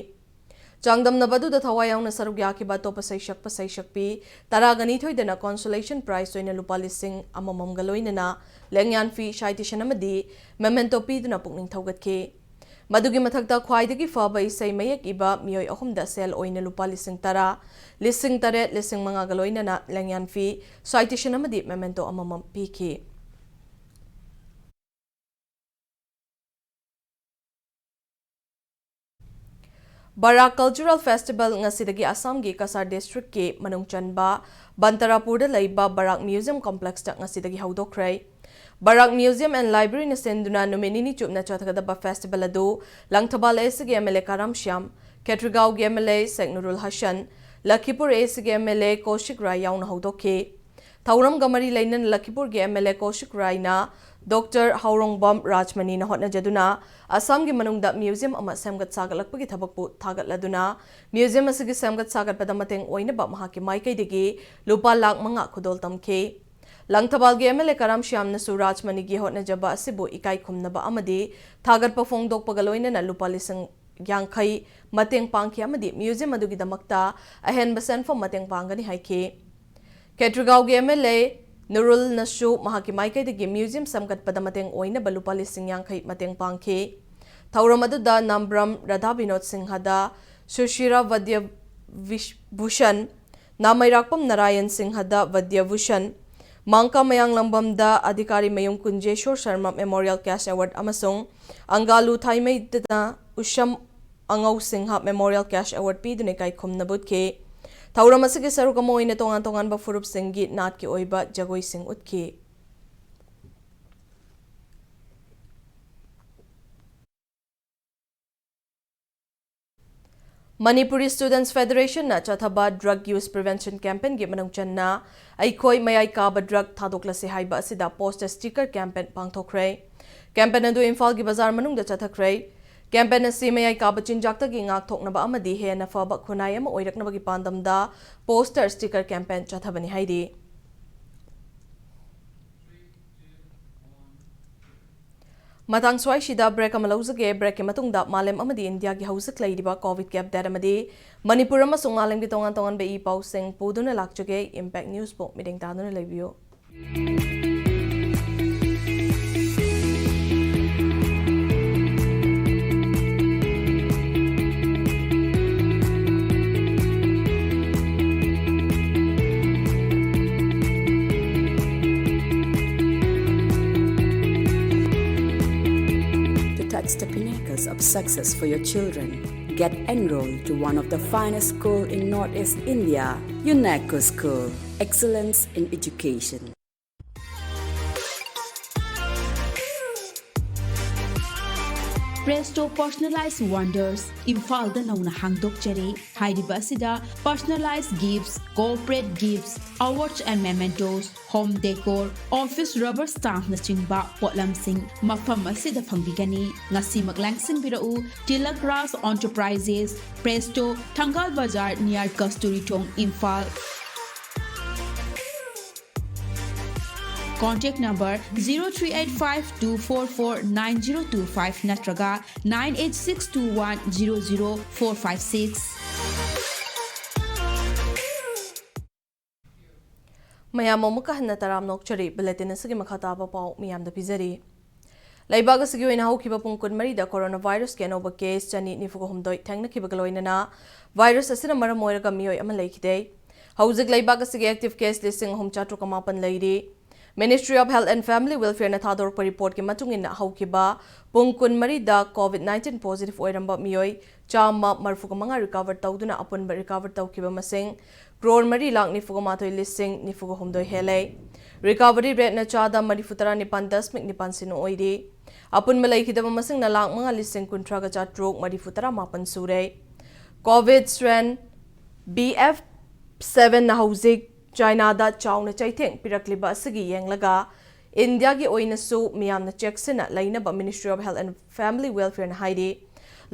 ꯆꯥꯡꯗꯝꯅꯕ ꯑꯗꯨꯗ ꯊꯋꯥꯏ ꯌꯥꯎꯅ ꯁꯔꯨꯛ ꯌꯥꯈꯤꯕ ꯑꯇꯣꯞꯄ ꯁꯩꯁꯛꯄ ꯁꯩꯁꯛꯄꯤ ꯇꯔꯥꯒ ꯅꯤꯊꯣꯏꯗꯅ consolation prize ꯑꯣꯏꯅ ꯂꯨꯄꯥ ꯂꯤꯁꯤꯡ ꯑꯃꯃꯝꯒ ꯂꯣꯏꯅꯅ ꯂꯦꯡꯌꯥꯟ ꯐꯤ, ꯁꯥꯏꯇꯦꯁꯟ ꯑꯃꯗꯤ ꯃꯦꯃꯦꯟꯇꯣ ꯄꯤꯗꯨꯅ ꯄꯨꯛꯅꯤꯡ ꯊꯧꯒꯠꯈꯤ꯫ ꯃꯗꯨꯒꯤ ꯃꯊꯛꯇ ꯈ꯭ꯋꯥꯏꯗꯒꯤ ꯐꯕ ꯏꯁꯩ ꯃꯌꯦꯛ ꯏꯕ ꯃꯤꯑꯣꯏ ꯑꯍꯨꯝꯗ ꯁꯦꯜ ꯑꯣꯏꯅ ꯂꯨꯄꯥ ꯂꯤꯁꯤꯡ ꯇꯔꯥ, ꯂꯤꯁꯤꯡ ꯇꯔꯦꯠ, ꯂꯤꯁꯤꯡ ꯃꯉꯥꯒ ꯂꯣꯏꯅꯅ ꯂꯦꯡꯌꯥꯟ ꯐꯤ, ꯁꯥꯏꯇꯦꯁꯟ ꯑꯃꯗꯤ ꯃꯦꯃꯦꯟꯇꯣ ꯑꯃꯃꯝ ꯄꯤꯈꯤ꯫ ꯕꯔꯥꯛ Cultural Festival ꯉꯁꯤꯗꯒꯤ ꯑꯁꯥꯝꯒꯤ ꯀꯁꯥꯔ ꯗꯤꯁꯇ꯭ꯔꯤꯛꯀꯤ ꯃꯅꯨꯡ ꯆꯟꯕ ꯕꯟꯇꯔꯥꯄꯨꯔꯗ ꯂꯩꯕ ꯕꯔꯥꯛ Museum Complexꯇ ꯉꯁꯤꯗꯒꯤ ꯍꯧꯗꯣꯛꯈ꯭ꯔꯦ꯫ ꯕꯔꯥꯛ Museum and Libraryꯅ ꯁꯤꯟꯗꯨꯅ ꯅꯨꯃꯤꯠ ꯅꯤꯅꯤ ꯆꯨꯞꯅ ꯆꯠꯊꯒꯗꯕ festival ꯑꯗꯨ ꯂꯪꯊꯕꯥꯜ ACꯒꯤ MLA ꯀꯥꯔꯥꯝ ꯁ꯭ꯌꯥꯝ, ꯈꯦꯇ꯭ꯔꯤꯒꯥꯎꯒꯤ MLA ꯁꯦꯛ ꯅꯨꯔꯨꯜ ꯍꯁꯟ, ꯂꯈꯤꯄꯨꯔ ACꯒꯤ MLA ꯀꯧꯁꯤꯛ ꯔꯥꯏ ꯌꯥꯎꯅ ꯍꯧꯗꯣꯛꯈꯤ꯫ ꯊꯧꯔꯝꯒ ꯃꯔꯤ ꯂꯩꯅꯅ ꯂꯈꯤꯄꯨꯔꯒꯤ M L A ꯀꯧꯁꯤꯛ ꯔꯥꯏꯅ ꯗꯣꯛꯇꯔ ꯍꯥꯎꯔꯣꯡꯕꯝ ꯔꯥꯖꯃꯅꯤꯅ ꯍꯣꯠꯅꯖꯗꯨꯅ ꯑꯁꯥꯝꯒꯤ ꯃꯅꯨꯡꯗ museum ꯑꯃ ꯁꯦꯝꯒꯠ ꯁꯥꯒꯠꯂꯛꯄꯒꯤ ꯊꯕꯛꯄꯨ ꯊꯥꯒꯠꯂꯗꯨꯅ, museum ꯑꯁꯤꯒꯤ ꯁꯦꯝꯒꯠ ꯁꯥꯒꯠꯄꯗ ꯃꯇꯦꯡ ꯑꯣꯏꯅꯕ ꯃꯍꯥꯛꯀꯤ ꯃꯥꯏꯀꯩꯗꯒꯤ ꯂꯨꯄꯥ ꯂꯥꯈ ꯃꯉꯥ ꯈꯨꯗꯣꯜ ꯇꯝꯈꯤ꯫ ꯂꯪꯊꯕꯥꯜꯒꯤ M L A ꯀꯔꯥꯝ ꯁ꯭ꯌꯥꯝꯅꯁꯨ ꯔꯥꯖꯃꯅꯤꯒꯤ ꯍꯣꯠꯅꯖꯕ ꯑꯁꯤꯕꯨ ꯏꯀꯥꯏ ꯈꯨꯝꯅꯕ ꯑꯃꯗꯤ ꯊꯥꯒꯠꯄ ꯐꯣꯡꯗꯣꯛꯄꯒ ꯂꯣꯏꯅꯅ ꯂꯨꯄꯥ ꯂꯤꯁꯤꯡ ꯌꯥꯡꯈꯩ ꯃꯇꯦꯡ ꯄꯥꯡꯈꯤ ꯑꯃꯗꯤ museum ꯑꯗꯨꯒꯤꯗꯃꯛꯇ ꯑꯍꯦꯟꯕ ꯁꯦꯟꯐꯝ ꯃꯇꯦꯡ ꯄꯥꯡꯒꯅꯤ ꯍꯥꯏꯈꯤ꯫ ꯈꯦꯇ꯭ꯔꯤꯒꯥꯎꯒꯤ M L A ꯅꯨꯔꯨꯜꯅꯁꯨ ꯃꯍꯥꯛꯀꯤ ꯃꯥꯏꯀꯩꯗꯒꯤ museum ꯁꯦꯝꯒꯠꯄꯗ ꯃꯇꯦꯡ ꯑꯣꯏꯅꯕ ꯂꯨꯄꯥ ꯂꯤꯁꯤꯡ ꯌꯥꯡꯈꯩ ꯃꯇꯦꯡ ꯄꯥꯡꯈꯤ꯫ ꯊꯧꯔꯝ ꯑꯗꯨꯗ ꯅꯥꯝꯕ꯭ꯔꯝ ꯔꯥꯙꯥ ꯕꯤꯅꯣꯗ ꯁꯤꯡꯍꯗ, ꯁꯨꯁꯤꯔꯥ ꯕꯗ꯭ꯌ ꯚꯤꯁ-, ꯚꯨꯁꯟ, ꯅꯥꯃꯩꯔꯥꯛꯄꯝ ꯅꯥꯔꯥꯌꯟ ꯁꯤꯡꯍꯗ ꯕꯗ꯭ꯌ ꯚꯨꯁꯟ, ꯃꯥꯡꯀꯥ ꯃꯌꯥꯡꯂꯝꯕꯝꯗ ꯑꯙꯤꯀꯥꯔꯤ ꯃꯌꯨꯝ ꯀꯨꯟꯖꯦꯁꯣꯔ ꯁꯔꯃ Memorial Cash Award ꯑꯃꯁꯨꯡ ꯑꯪꯒꯥꯂꯨ ꯊꯥꯏꯃꯩꯗꯅ ꯎꯁꯝ ꯑꯉꯧ ꯁꯤꯡꯍ Memorial Cash Award ꯄꯤꯗꯨꯅ ꯏꯀꯥꯏ ꯈꯨꯝꯅꯕ ꯎꯠꯈꯤ꯫ ꯊꯧꯔꯝ ꯑꯁꯤꯒꯤ ꯁꯔꯨꯛ ꯑꯃ ꯑꯣꯏꯅ ꯇꯣꯉꯥꯟ ꯇꯣꯉꯥꯟꯕ ꯐꯨꯔꯨꯞꯁꯤꯡꯒꯤ ꯅꯥꯠꯀꯤ ꯑꯣꯏꯕ ꯖꯒꯣꯏꯁꯤꯡ ꯎꯠꯈꯤ꯫ Manipuri Students Federation ꯅ ꯆꯠꯊꯕ Drug Use Prevention Campaign ꯒꯤ ꯃꯅꯨꯡ ꯆꯟꯅ ꯑꯩꯈꯣꯏ ꯃꯌꯥꯏ ꯀꯥꯕ drug ꯊꯥꯗꯣꯛꯂꯁꯤ ꯍꯥꯏꯕ ꯑꯁꯤꯗ poster sticker campaign ꯄꯥꯡꯊꯣꯛꯈ꯭ꯔꯦ꯫ Campaign ꯑꯗꯨ ꯏꯝꯐꯥꯜꯒꯤ ꯕꯖꯥꯔ ꯃꯅꯨꯡꯗ ꯆꯠꯊꯈ꯭ꯔꯦ꯫ Campaign ꯑꯁꯤ ꯃꯌꯥꯏ ꯀꯥꯕ ꯆꯤꯟꯖꯥꯛꯇꯒꯤ ꯉꯥꯛꯊꯣꯛꯅꯕ ꯑꯃꯗꯤ ꯍꯦꯟꯅ ꯐꯕ ꯈꯨꯟꯅꯥꯏ ꯑꯃ ꯑꯣꯏꯔꯛꯅꯕꯒꯤ ꯄꯥꯟꯗꯝꯗ poster sticker campaign ꯆꯠꯊꯕꯅꯤ ꯍꯥꯏꯔꯤ꯫ ꯃꯇꯥꯡ ꯁ꯭ꯋꯥꯏꯁꯤꯗ break ꯑꯃ ꯂꯧꯖꯒꯦ꯫ Break ꯀꯤ ꯃꯇꯨꯡꯗ ꯃꯥꯂꯦꯝ ꯑꯃꯗꯤ ꯏꯟꯗꯤꯌꯥꯒꯤ ꯍꯧꯖꯤꯛ ꯂꯩꯔꯤꯕ COVID ꯀꯤ update ꯑꯃꯗꯤ ꯃꯅꯤꯄꯨꯔ ꯑꯃꯁꯨꯡ ꯃꯥꯂꯦꯝꯒꯤ ꯇꯣꯉꯥꯟ ꯇꯣꯉꯥꯟꯕ ꯏ ꯄꯥꯎꯁꯤꯡ ꯄꯨꯗꯨꯅ ꯂꯥꯛꯆꯒꯦ꯫ Impact News ꯄꯨ ꯃꯤꯠꯌꯦꯡ ꯇꯥꯗꯨꯅ ꯂꯩꯕꯤꯌꯨ꯫ To touch the pinnacles of success for your children, get enrolled to one of the finest school in Northeast India, UNESCO School. Excellence in education. Presto Personalized Wonders, ꯏꯝꯐꯥꯜꯗ ꯅꯧꯅ ꯍꯥꯡꯗꯣꯛꯆꯔꯤ꯫ ꯍꯥꯏꯔꯤꯕ ꯑꯁꯤꯗ personalized gifts, corporate gifts, awards and mementos, home decor, office rubber stampꯅꯆꯤꯡꯕ ꯄꯣꯠꯂꯝꯁꯤꯡ ꯃꯐꯝ ꯑꯁꯤꯗ ꯐꯪꯕꯤꯒꯅꯤ꯫ ꯉꯁꯤꯃꯛ ꯂꯥꯡꯁꯤꯟꯕꯤꯔꯛꯎ꯫ Tilak Raj Enterprises, Presto, Thangal Bazar, near Kasturi Thong, Imphal. Contact number zero three eight five two four four nine zero two five ꯅꯠꯇ꯭ꯔꯒ nine eight six two one zero zero four five six. ꯃꯌꯥꯝ ꯑꯃꯨꯛꯀ ꯍꯟꯅ ꯇꯔꯥꯝ ꯅꯣꯛꯆꯔꯤ꯫ Bulletin ꯑꯁꯤꯒꯤ ꯃꯈꯥ ꯇꯥꯕ ꯄꯥꯎ ꯃꯤꯌꯥꯝꯗ ꯄꯤꯖꯔꯤ꯫ ꯂꯩꯕꯥꯛ ꯑꯁꯤꯒꯤ ꯑꯣꯏꯅ ꯍꯧꯈꯤꯕ ꯄꯨꯡ ꯀꯨꯟꯃꯔꯤꯗ coronavirus ꯀꯤ ꯑꯅꯧꯕ case ꯆꯅꯤ ꯅꯤꯐꯨ ꯍꯨꯝꯗꯣꯏ ꯊꯦꯡꯅꯈꯤꯕꯒ ꯂꯣꯏꯅꯅ virus ꯑꯁꯤꯅ ꯃꯔꯝ ꯑꯣꯏꯔꯒ ꯃꯤꯑꯣꯏ ꯑꯃ ꯂꯩꯈꯤꯗꯦ꯫ ꯍꯧꯖꯤꯛ ꯂꯩꯕꯥꯛ ꯑꯁꯤꯒꯤ active case ꯂꯤꯁꯤꯡ ꯑꯍꯨꯝ ꯆꯥꯇ꯭ꯔꯨꯛ ꯀꯨꯟꯃꯥꯄꯟ ꯂꯩꯔꯤ꯫ Ministry of Health and Family Welfare ꯅ ꯊꯥꯗꯣꯔꯛꯄ report ꯀꯤ ꯃꯇꯨꯡ ꯏꯟꯅ ꯍꯧꯈꯤꯕ ꯄꯨꯡ ꯀꯨꯟꯃꯔꯤꯗ COVID nineteen positive ꯑꯣꯏꯔꯝꯕ ꯃꯤꯑꯣꯏ ꯆꯥꯝꯃ ꯃꯔꯤꯐꯨ ꯃꯉꯥ recover ꯇꯧꯗꯨꯅ ꯑꯄꯨꯟꯕ recover ꯇꯧꯈꯤꯕ ꯃꯁꯤꯡ crore ꯃꯔꯤ ꯂꯥꯈ ꯅꯤꯐꯨ ꯃꯥꯊꯣꯏ ꯂꯤꯁꯤꯡ ꯅꯤꯐꯨ ꯍꯨꯝꯗꯣꯏ ꯍꯦꯜꯂꯦ꯫ Recovery rate ꯅ ꯆꯥꯗ ꯃꯔꯤꯐꯨ ꯇꯔꯥ ꯅꯤꯄꯥꯟ ꯗꯁꯃꯤꯛ ꯅꯤꯄꯥꯟ ꯁꯤꯅꯣ ꯑꯣꯏꯔꯤ꯫ ꯑꯄꯨꯟꯕ ꯂꯩꯈꯤꯗꯕ ꯃꯁꯤꯡꯅ ꯂꯥꯈ ꯃꯉꯥ ꯂꯤꯁꯤꯡ ꯀꯨꯟꯊ꯭ꯔꯥꯒ ꯆꯥꯇ꯭ꯔꯨꯛ ꯃꯔꯤꯐꯨ ꯇꯔꯥ ꯃꯥꯄꯟ ꯁꯨꯔꯦ꯫ COVID strain B F seven ꯅ ꯍꯧꯖꯤꯛ ꯆꯥꯏꯅꯥꯗ ꯆꯥꯎꯅ ꯆꯩꯊꯦꯡ ꯄꯤꯔꯛꯂꯤꯕ ꯑꯁꯤꯒꯤ ꯌꯦꯡꯂꯒ ꯏꯟꯗꯤꯌꯥꯒꯤ ꯑꯣꯏꯅꯁꯨ ꯃꯤꯌꯥꯝꯅ ꯆꯦꯛꯁꯤꯟꯅ ꯂꯩꯅꯕ Ministry of Health and Family Welfare ꯅ ꯍꯥꯏꯔꯤ꯫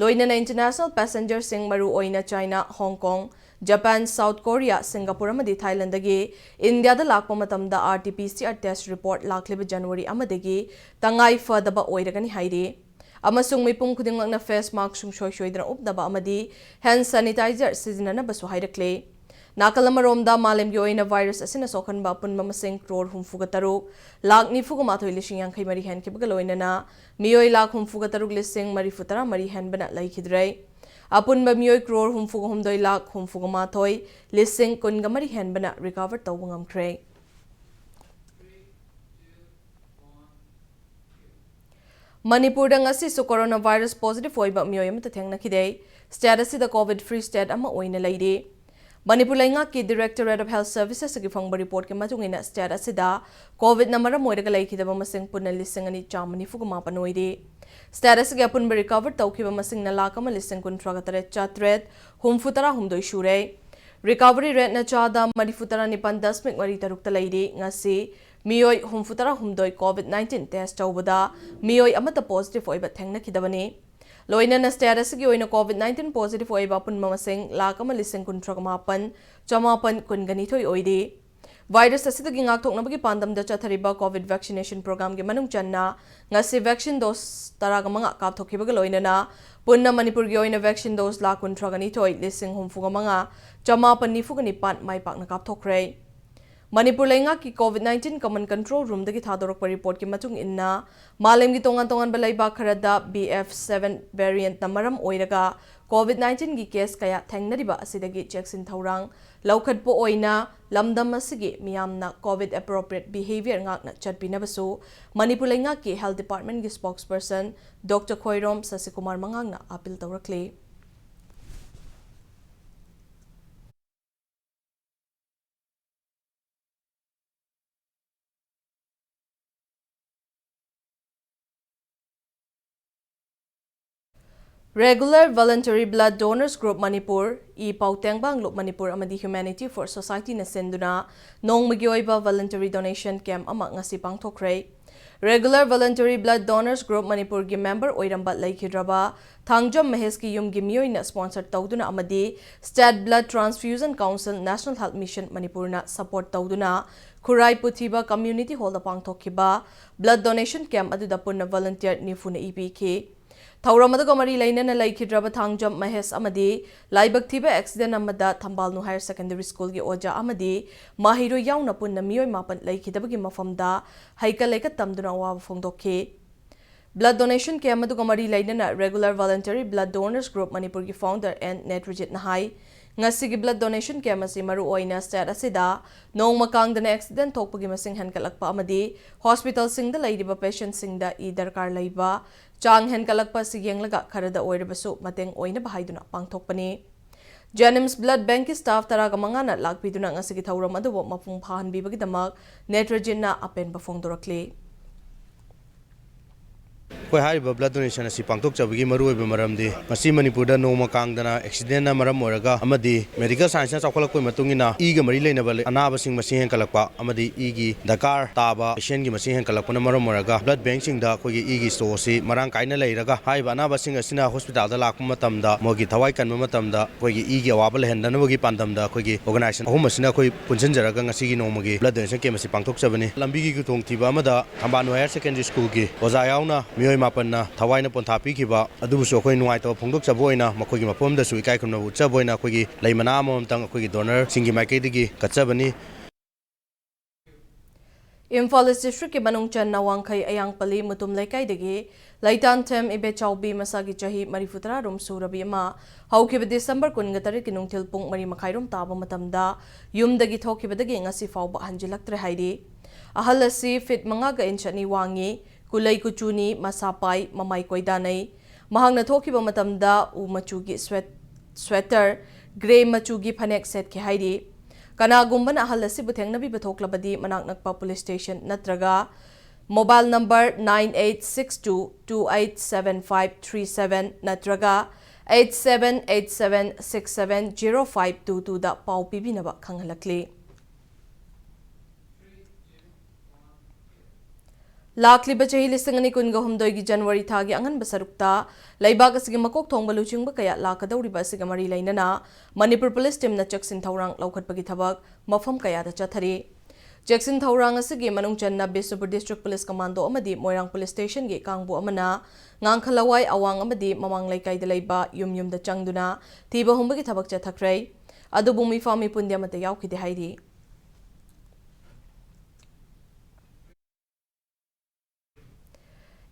ꯂꯣꯏꯅꯅ international passenger ꯁꯤꯡ ꯃꯔꯨ ꯑꯣꯏꯅ ꯆꯥꯏꯅꯥ, ꯍꯣꯡ ꯀꯣꯡ, ꯖꯄꯥꯟ, ꯁꯥꯎꯠ ꯀꯣꯔꯤꯌꯥ, ꯁꯤꯡꯒꯥꯄꯨꯔ ꯑꯃꯗꯤ ꯊꯥꯏꯂꯦꯟꯗꯒꯤ ꯏꯟꯗꯤꯌꯥꯗ ꯂꯥꯛꯄ ꯃꯇꯝꯗ R T P C R test report ꯂꯥꯛꯂꯤꯕ ꯖꯅꯋꯥꯔꯤ ꯑꯃꯗꯒꯤ ꯇꯉꯥꯏ ꯐꯗꯕ ꯑꯣꯏꯔꯒꯅꯤ ꯍꯥꯏꯔꯤ꯫ ꯑꯃꯁꯨꯡ ꯃꯤꯄꯨꯝ ꯈꯨꯗꯤꯡꯃꯛꯅ face mask ꯁꯨꯡꯁꯣꯏ ꯁꯣꯏꯗꯅ ꯎꯞꯅꯕ ꯑꯃꯗꯤ hand sanitizer ꯁꯤꯖꯤꯟꯅꯅꯕꯁꯨ ꯍꯥꯏꯔꯛꯂꯤ꯫ ꯅꯥꯀꯜ ꯑꯃꯔꯣꯝꯗ, ꯃꯥꯂꯦꯝꯒꯤ ꯑꯣꯏꯅ virus ꯑꯁꯤꯅ ꯁꯣꯛꯍꯟꯕ ꯑꯄꯨꯟꯕ ꯃꯁꯤꯡ crore ꯍꯨꯝꯐꯨꯒ ꯇꯔꯨꯛ ꯂꯥꯈ ꯅꯤꯐꯨꯒ ꯃꯥꯊꯣꯏ ꯂꯤꯁꯤꯡ ꯌꯥꯡꯈꯩ ꯃꯔꯤ ꯍꯦꯟꯈꯤꯕꯒ ꯂꯣꯏꯅꯅ ꯃꯤꯑꯣꯏ ꯂꯥꯈ ꯍꯨꯝꯐꯨꯒ ꯇꯔꯨꯛ ꯂꯤꯁꯤꯡ ꯃꯔꯤꯐꯨ ꯇꯔꯥ ꯃꯔꯤ ꯍꯦꯟꯕꯅ ꯂꯩꯈꯤꯗ꯭ꯔꯦ꯫ ꯑꯄꯨꯟꯕ ꯃꯤꯑꯣꯏ crore ꯍꯨꯝꯐꯨꯒ ꯍꯨꯝꯗꯣꯏ ꯂꯥꯈ ꯍꯨꯝꯐꯨꯒ ꯃꯥꯊꯣꯏ ꯂꯤꯁꯤꯡ ꯀꯨꯟꯒ ꯃꯔꯤ ꯍꯦꯟꯕꯅ recover ꯇꯧꯕ ꯉꯝꯈ꯭ꯔꯦ꯫ ꯃꯅꯤꯄꯨꯔꯗ ꯉꯁꯤꯁꯨ coronavirus positive ꯑꯣꯏꯕ ꯃꯤꯑꯣꯏ ꯑꯃꯠꯇ ꯊꯦꯡꯅꯈꯤꯗꯦ꯫ State ꯑꯁꯤꯗ COVID free state ꯑꯃ ꯑꯣꯏꯅ ꯂꯩꯔꯤ꯫ ꯃꯅꯤꯄꯨꯔ ꯂꯩꯉꯥꯛꯀꯤ Directorate of Health Services ꯀꯤ ꯐꯪꯕ report ꯀꯤ ꯃꯇꯨꯡ ꯏꯟꯅ, state ꯑꯁꯤꯗ COVID ꯅ ꯃꯔꯝ ꯑꯣꯏꯔꯒ ꯂꯩꯈꯤꯗꯕ ꯃꯁꯤꯡ ꯄꯨꯟꯅ ꯂꯤꯁꯤꯡ ꯑꯅꯤ ꯆꯥꯝꯃ ꯅꯤꯐꯨꯒ ꯃꯥꯄꯟ ꯑꯣꯏꯔꯤ꯫ State ꯑꯁꯤꯒꯤ ꯑꯄꯨꯟꯕ recover ꯇꯧꯈꯤꯕ ꯃꯁꯤꯡꯅ ꯂꯥꯈ ꯑꯃ ꯂꯤꯁꯤꯡ ꯀꯨꯟꯊ꯭ꯔꯥꯒ ꯇꯔꯦꯠ ꯆꯥꯇ꯭ꯔꯦꯠ ꯍꯨꯝꯐꯨ ꯇꯔꯥ ꯍꯨꯝꯗꯣꯏ ꯁꯨꯔꯦ꯫ Recovery rateꯅ ꯆꯥꯗ ꯃꯔꯤꯐꯨ ꯇꯔꯥ ꯅꯤꯄꯥꯟ ꯗꯁꯃꯤꯛ ꯃꯔꯤ ꯇꯔꯨꯛꯇ ꯂꯩꯔꯤ꯫ ꯉꯁꯤ ꯃꯤꯑꯣꯏ ꯍꯨꯝꯐꯨ ꯇꯔꯥ ꯍꯨꯝꯗꯣꯏ COVID nineteen test ꯇꯧꯕꯗ ꯃꯤꯑꯣꯏ ꯑꯃꯠꯇ positive ꯑꯣꯏꯕ ꯊꯦꯡꯅꯈꯤꯗꯕꯅꯤ꯫ ꯂꯣꯏꯅꯅ state ꯑꯁꯤꯒꯤ ꯑꯣꯏꯅ COVID nineteen positive ꯑꯣꯏꯕ ꯑꯄꯨꯟꯕ ꯃꯁꯤꯡ ꯂꯥꯈ ꯑꯃ ꯂꯤꯁꯤꯡ ꯀꯨꯟꯊ꯭ꯔꯥꯒ ꯃꯥꯄꯟ ꯆꯃꯥꯄꯟ ꯀꯨꯟꯒ ꯅꯤꯊꯣꯏ ꯑꯣꯏꯔꯤ꯫ Virus ꯑꯁꯤꯗꯒꯤ ꯉꯥꯛꯊꯣꯛꯅꯕꯒꯤ ꯄꯥꯟꯗꯝꯗ ꯆꯠꯊꯔꯤꯕ COVID vaccination programꯒꯤ ꯃꯅꯨꯡ ꯆꯟꯅ ꯉꯁꯤ vaccine dose ꯇꯔꯥꯒ ꯃꯉꯥ ꯀꯥꯞꯊꯣꯛꯈꯤꯕꯒ ꯂꯣꯏꯅꯅ ꯄꯨꯟꯅ ꯃꯅꯤꯄꯨꯔꯒꯤ ꯑꯣꯏꯅ vaccine dose ꯂꯥꯈ ꯀꯨꯟꯊ꯭ꯔꯥꯒ ꯅꯤꯊꯣꯏ ꯂꯤꯁꯤꯡ ꯍꯨꯝꯐꯨꯒ ꯃꯉꯥ ꯆꯃꯥꯄꯟ ꯅꯤꯐꯨꯒ ꯅꯤꯄꯥꯟ ꯃꯥꯏ ꯄꯥꯛꯅ ꯀꯥꯞꯊꯣꯛꯈ꯭ꯔꯦ꯫ ꯃꯅꯤꯄꯨꯔ ꯂꯩꯉꯥꯛꯀꯤ COVID nineteen command control roomꯗꯒꯤ ꯊꯥꯗꯣꯔꯛꯄ reportꯀꯤ ꯃꯇꯨꯡ ꯏꯟꯅ, ꯃꯥꯂꯦꯝꯒꯤ ꯇꯣꯉꯥꯟ ꯇꯣꯉꯥꯟꯕ ꯂꯩꯕꯥꯛ ꯈꯔꯗ B F seven variantꯅ ꯃꯔꯝ ꯑꯣꯏꯔꯒ COVID nineteenꯒꯤ case ꯀꯌꯥ ꯊꯦꯡꯅꯔꯤꯕ ꯑꯁꯤꯗꯒꯤ ꯆꯦꯛꯁꯤꯟ ꯊꯧꯔꯥꯡ ꯂꯧꯈꯠꯄ ꯑꯣꯏꯅ ꯂꯝꯗꯝ ꯑꯁꯤꯒꯤ ꯃꯤꯌꯥꯝꯅ COVID appropriate behavior ꯉꯥꯛꯅ ꯆꯠꯄꯤꯅꯕꯁꯨ ꯃꯅꯤꯄꯨꯔ ꯂꯩꯉꯥꯛꯀꯤ health departmentꯀꯤ spokesperson Doctor Khoirom ꯁꯁꯤꯀꯨꯃꯥꯔ ꯃꯉꯥꯡꯅ appeal ꯇꯧꯔꯛꯂꯤ꯫ Regular Voluntary Blood Donors Group Manipur, E ꯄꯥꯎ ꯇꯦꯡꯕꯥꯡꯂꯨꯞ ꯃꯅꯤꯄꯨꯔ ꯑꯃꯗꯤ Humanity for Societyꯅ ꯁꯤꯟꯗꯨꯅ ꯅꯣꯡꯃꯒꯤ ꯑꯣꯏꯕ voluntary donation camp ꯑꯃ ꯉꯁꯤ ꯄꯥꯡꯊꯣꯛꯈ꯭ꯔꯦ꯫ Regular Voluntary Blood Donors Group ꯃꯅꯤꯄꯨꯔꯒꯤ member ꯑꯣꯏꯔꯝꯕ ꯂꯩꯈꯤꯗ꯭ꯔꯕ ꯊꯥꯡꯖꯝ ꯃꯍꯦꯁꯀꯤ ꯌꯨꯝꯒꯤ ꯃꯤꯑꯣꯏꯅ sponsor ꯇꯧꯗꯨꯅ ꯑꯃꯗꯤ State Blood Transfusion Council, National Health Mission ꯃꯅꯤꯄꯨꯔꯅ support ꯇꯧꯗꯨꯅ ꯈꯨꯔꯥꯏ ꯄꯨꯊꯤꯕ community hallꯗ ꯄꯥꯡꯊꯣꯛꯈꯤꯕ blood donation camp ꯑꯗꯨꯗ ꯄꯨꯟꯅ volunteer ꯅꯤꯐꯨꯅ ꯏ ꯄꯤꯈꯤ꯫ ꯊꯧꯔꯝ ꯑꯗꯨꯒ ꯃꯔꯤ ꯂꯩꯅꯅ ꯂꯩꯈꯤꯗ꯭ꯔꯕ ꯊꯥꯡꯖꯝ ꯃꯍꯦꯁ ꯑꯃꯗꯤ ꯂꯥꯏꯕꯛ ꯊꯤꯕ accident ꯑꯃꯗ ꯊꯝꯕꯥꯜꯅꯨ Higher Secondary Schoolꯒꯤ ꯑꯣꯖꯥ ꯑꯃꯗꯤ ꯃꯍꯩꯔꯣꯏ ꯌꯥꯎꯅ ꯄꯨꯟꯅ ꯃꯤꯑꯣꯏ ꯃꯥꯄꯟ ꯂꯩꯈꯤꯗꯕꯒꯤ ꯃꯐꯝꯗ ꯍꯩꯀꯠ ꯂꯩꯀꯠ ꯇꯝꯗꯨꯅ ꯑꯋꯥꯕ ꯐꯣꯡꯗꯣꯛꯈꯤ꯫ Blood donation camp ꯑꯗꯨꯒ ꯃꯔꯤ ꯂꯩꯅꯅ Regular Voluntary Blood Donors Group ꯃꯅꯤꯄꯨꯔꯒꯤ founder ꯑꯦꯟ ꯅꯦꯇ꯭ꯔꯖꯤꯠꯅ ꯍꯥꯏ, ꯉꯁꯤꯒꯤ blood donation camp ꯑꯁꯤ ꯃꯔꯨꯑꯣꯏꯅ state ꯑꯁꯤꯗ ꯅꯣꯡꯃ ꯀꯥꯡꯗꯅ accident ꯊꯣꯛꯄꯒꯤ ꯃꯁꯤꯡ ꯍꯦꯟꯒꯠꯂꯛꯄ ꯑꯃꯗꯤ hospitalꯁꯤꯡꯗ ꯂꯩꯔꯤꯕ patientꯁꯤꯡꯗ ꯏ ꯗꯔꯀꯥꯔ ꯂꯩꯕ ꯆꯥꯡ ꯍꯦꯟꯒꯠꯂꯛꯄ ꯑꯁꯤ ꯌꯦꯡꯂꯒ ꯈꯔꯗ ꯑꯣꯏꯔꯕꯁꯨ ꯃꯇꯦꯡ ꯑꯣꯏꯅꯕ ꯍꯥꯏꯗꯨꯅ ꯄꯥꯡꯊꯣꯛꯄꯅꯤ꯫ JNIMS Blood Bankꯀꯤ staff ꯇꯔꯥꯒ ꯃꯉꯥꯅ ꯂꯥꯛꯄꯤꯗꯨꯅ ꯉꯁꯤꯒꯤ ꯊꯧꯔꯝ ꯑꯗꯨꯕꯨ ꯃꯄꯨꯡ ꯐꯥꯍꯟꯕꯤꯕꯒꯤꯗꯃꯛ ꯅꯦꯇ꯭ꯔꯖꯤꯠꯅ ꯑꯄꯦꯟꯕ ꯐꯣꯡꯗꯣꯔꯛꯂꯤ꯫ ꯑꯩꯈꯣꯏ ꯍꯥꯏꯔꯤꯕ blood donation ꯑꯁꯤ ꯄꯥꯡꯊꯣꯛꯆꯕꯒꯤ ꯃꯔꯨꯑꯣꯏꯕ ꯃꯔꯝꯗꯤ ꯉꯁꯤ ꯃꯅꯤꯄꯨꯔꯗ ꯅꯣꯡꯃ ꯀꯥꯡꯗꯅ accidentꯅ ꯃꯔꯝ ꯑꯣꯏꯔꯒ ꯑꯃꯗꯤ medical scienceꯅ ꯆꯥꯎꯈꯠꯂꯛꯄꯒꯤ ꯃꯇꯨꯡ ꯏꯟꯅ ꯏꯒ ꯃꯔꯤ ꯂꯩꯅꯕ ꯑꯅꯥꯕꯁꯤꯡ ꯃꯁꯤꯡ ꯍꯦꯟꯒꯠꯂꯛꯄ ꯑꯃꯗꯤ ꯏꯒꯤ ꯗꯔꯀꯥꯔ ꯇꯥꯕ patientꯀꯤ ꯃꯁꯤꯡ ꯍꯦꯟꯒꯠꯂꯛꯄꯅ ꯃꯔꯝ ꯑꯣꯏꯔꯒ blood bankꯁꯤꯡꯗ ꯑꯩꯈꯣꯏꯒꯤ ꯏꯒꯤ store ꯑꯁꯤ ꯃꯔꯥꯡ ꯀꯥꯏꯅ ꯂꯩꯔꯒ ꯍꯥꯏꯔꯤꯕ ꯑꯅꯥꯕꯁꯤꯡ ꯑꯁꯤꯅ hospitalꯗ ꯂꯥꯛꯄ ꯃꯇꯝꯗ ꯃꯣꯏꯒꯤ ꯊꯋꯥꯏ ꯀꯟꯕ ꯃꯇꯝꯗ ꯑꯩꯈꯣꯏꯒꯤ ꯏꯒꯤ ꯑꯋꯥꯕ ꯂꯩꯍꯟꯗꯅꯕꯒꯤ ꯄꯥꯟꯗꯝꯗ ꯑꯩꯈꯣꯏꯒꯤ organisation ꯑꯍꯨꯝ ꯑꯁꯤꯅ ꯑꯩꯈꯣꯏ ꯄꯨꯟꯁꯤꯟꯖꯔꯒ ꯉꯁꯤꯒꯤ ꯅꯣꯡꯃꯒꯤ blood donation camp ꯑꯁꯤ ꯄꯥꯡꯊꯣꯛꯆꯕꯅꯤ꯫ ꯂꯝꯕꯤꯒꯤ ꯈꯨꯗꯣꯡꯊꯤꯕ ꯑꯃꯗ ꯊꯝꯕꯥꯜ ꯍꯥꯌꯔ ꯁꯦꯀꯦꯟꯗꯔꯤ ꯁ꯭ꯀꯨꯜꯒꯤ ꯑꯣꯖꯥ ꯌꯥꯎꯅ ꯃꯤꯑꯣꯏ ꯃꯥꯄꯟꯅ ꯊꯋꯥꯏꯅ ꯄꯣꯟꯊꯥ ꯄꯤꯈꯤꯕ ꯑꯗꯨꯕꯨꯁꯨ ꯑꯩꯈꯣꯏ ꯅꯨꯡꯉꯥꯏꯇꯕ ꯐꯣꯡꯗꯣꯛꯆꯕ ꯑꯣꯏꯅ ꯃꯈꯣꯏꯒꯤ ꯃꯐꯝꯗꯁꯨ ꯏꯀꯥꯏ ꯈꯨꯝꯅꯕ ꯎꯠꯆꯕ ꯑꯣꯏꯅ ꯑꯩꯈꯣꯏꯒꯤ ꯂꯩ ꯃꯅꯥ ꯑꯃꯃꯝꯇꯪ ꯑꯩꯈꯣꯏꯒꯤ donorꯁꯤꯡꯒꯤ ꯃꯥꯏꯀꯩꯗꯒꯤ ꯀꯠꯆꯕꯅꯤ꯫ ꯏꯝꯐꯥꯜ ꯏꯁ ꯗꯤꯁꯇ꯭ꯔꯤꯛꯀꯤ ꯃꯅꯨꯡ ꯆꯟꯅ ꯋꯥꯡꯈꯩ ꯑꯌꯥꯡꯄꯜꯂꯤ ꯃꯨꯇꯨꯝ ꯂꯩꯀꯥꯏꯗꯒꯤ ꯂꯩꯇꯥꯟꯊꯦꯝ ꯏꯕꯦꯆꯥꯎꯕꯤ ꯃꯁꯥꯒꯤ ꯆꯍꯤ ꯃꯔꯤꯐꯨ ꯇꯔꯥꯔꯣꯝ ꯁꯨꯔꯕꯤ ꯑꯃ ꯍꯧꯈꯤꯕ ꯗꯤꯁꯦꯝꯕꯔ ꯀꯨꯟꯒ ꯇꯔꯦꯠꯀꯤ ꯅꯨꯡꯊꯤꯜ ꯄꯨꯡ ꯃꯔꯤ ꯃꯈꯥꯏꯔꯣꯝ ꯇꯥꯕ ꯃꯇꯝꯗ ꯌꯨꯝꯗꯒꯤ ꯊꯣꯛꯈꯤꯕꯗꯒꯤ ꯉꯁꯤ ꯐꯥꯎꯕ ꯍꯟꯖꯤꯜꯂꯛꯇ꯭ꯔꯦ ꯍꯥꯏꯔꯤ꯫ ꯑꯍꯜ ꯑꯁꯤ ꯐꯤꯠ ꯃꯉꯥꯒ ꯏꯟꯆ ꯑꯅꯤ ꯋꯥꯡꯉꯤ, ꯀꯨꯂꯩ ꯀꯨꯆꯨꯅꯤ, ꯃꯁꯥ ꯄꯥꯏ, ꯃꯃꯥꯏ ꯀꯣꯏꯗꯥꯅꯩ꯫ ꯃꯍꯥꯛꯅ ꯊꯣꯛꯈꯤꯕ ꯃꯇꯝꯗ ꯎ ꯃꯆꯨꯒꯤ ꯁ꯭ꯋꯦꯠ-, ꯁ꯭ꯋꯦꯇꯔ, ꯒ꯭ꯔꯦ ꯃꯆꯨꯒꯤ ꯐꯅꯦꯛ ꯁꯦꯠꯈꯤ ꯍꯥꯏꯔꯤ꯫ ꯀꯅꯥꯒꯨꯝꯕꯅ ꯑꯍꯜ ꯑꯁꯤꯕꯨ ꯊꯦꯡꯅꯕꯤꯕ ꯊꯣꯛꯂꯕꯗꯤ ꯃꯅꯥꯛ ꯅꯛꯄ ꯄꯨꯂꯤꯁ ꯁ꯭ꯇꯦꯁꯟ ꯅꯠꯇ꯭ꯔꯒ mobile number nine eight six two two eight seven five three seven ꯅꯠꯇ꯭ꯔꯒ eight seven eight seven six seven zero five two twoꯗ ꯄꯥꯎ ꯄꯤꯕꯤꯅꯕ ꯈꯪꯍꯜꯂꯛꯂꯤ꯫ ꯂꯥꯛꯂꯤꯕ ꯆꯍꯤ ꯂꯤꯁꯤꯡ ꯑꯅꯤ ꯀꯨꯟꯒ ꯍꯨꯝꯗꯣꯏꯒꯤ ꯖꯅꯋꯥꯔꯤ ꯊꯥꯒꯤ ꯑꯉꯟꯕ ꯁꯔꯨꯛꯇ ꯂꯩꯕꯥꯛ ꯑꯁꯤꯒꯤ ꯃꯀꯣꯛ ꯊꯣꯡꯕ ꯂꯨꯆꯤꯡꯕ ꯀꯌꯥ ꯂꯥꯛꯀꯗꯧꯔꯤꯕ ꯑꯁꯤꯒ ꯃꯔꯤ ꯂꯩꯅꯅ ꯃꯅꯤꯄꯨꯔ ꯄꯨꯂꯤꯁ ꯇꯤꯝꯅ ꯆꯦꯛꯁꯤꯟ ꯊꯧꯔꯥꯡ ꯂꯧꯈꯠꯄꯒꯤ ꯊꯕꯛ ꯃꯐꯝ ꯀꯌꯥꯗ ꯆꯠꯊꯔꯤ꯫ ꯆꯦꯛꯁꯤꯟ ꯊꯧꯔꯥꯡ ꯑꯁꯤꯒꯤ ꯃꯅꯨꯡ ꯆꯟꯅ ꯕꯤꯁꯅꯨꯄꯨꯔ ꯗꯤꯁꯇ꯭ꯔꯤꯛ ꯄꯨꯂꯤꯁ ꯀꯃꯥꯟꯗꯣ ꯑꯃꯗꯤ ꯃꯣꯏꯔꯥꯡ ꯄꯨꯂꯤꯁ ꯁ꯭ꯇꯦꯁꯟꯒꯤ ꯀꯥꯡꯕꯨ ꯑꯃꯅ ꯉꯥꯡꯈ ꯂꯋꯥꯏ ꯑꯋꯥꯡ ꯑꯃꯗꯤ ꯃꯃꯥꯡ ꯂꯩꯀꯥꯏꯗ ꯂꯩꯕ ꯌꯨꯝ ꯌꯨꯝꯗ ꯆꯪꯗꯨꯅ ꯊꯤꯕ ꯍꯨꯝꯕꯒꯤ ꯊꯕꯛ ꯆꯠꯊꯈ꯭ꯔꯦ꯫ ꯑꯗꯨꯕꯨ ꯃꯤꯐꯥ ꯃꯤꯄꯨꯟꯗꯤ ꯑꯃꯠꯇ ꯌꯥꯎꯈꯤꯗꯦ ꯍꯥꯏꯔꯤ꯫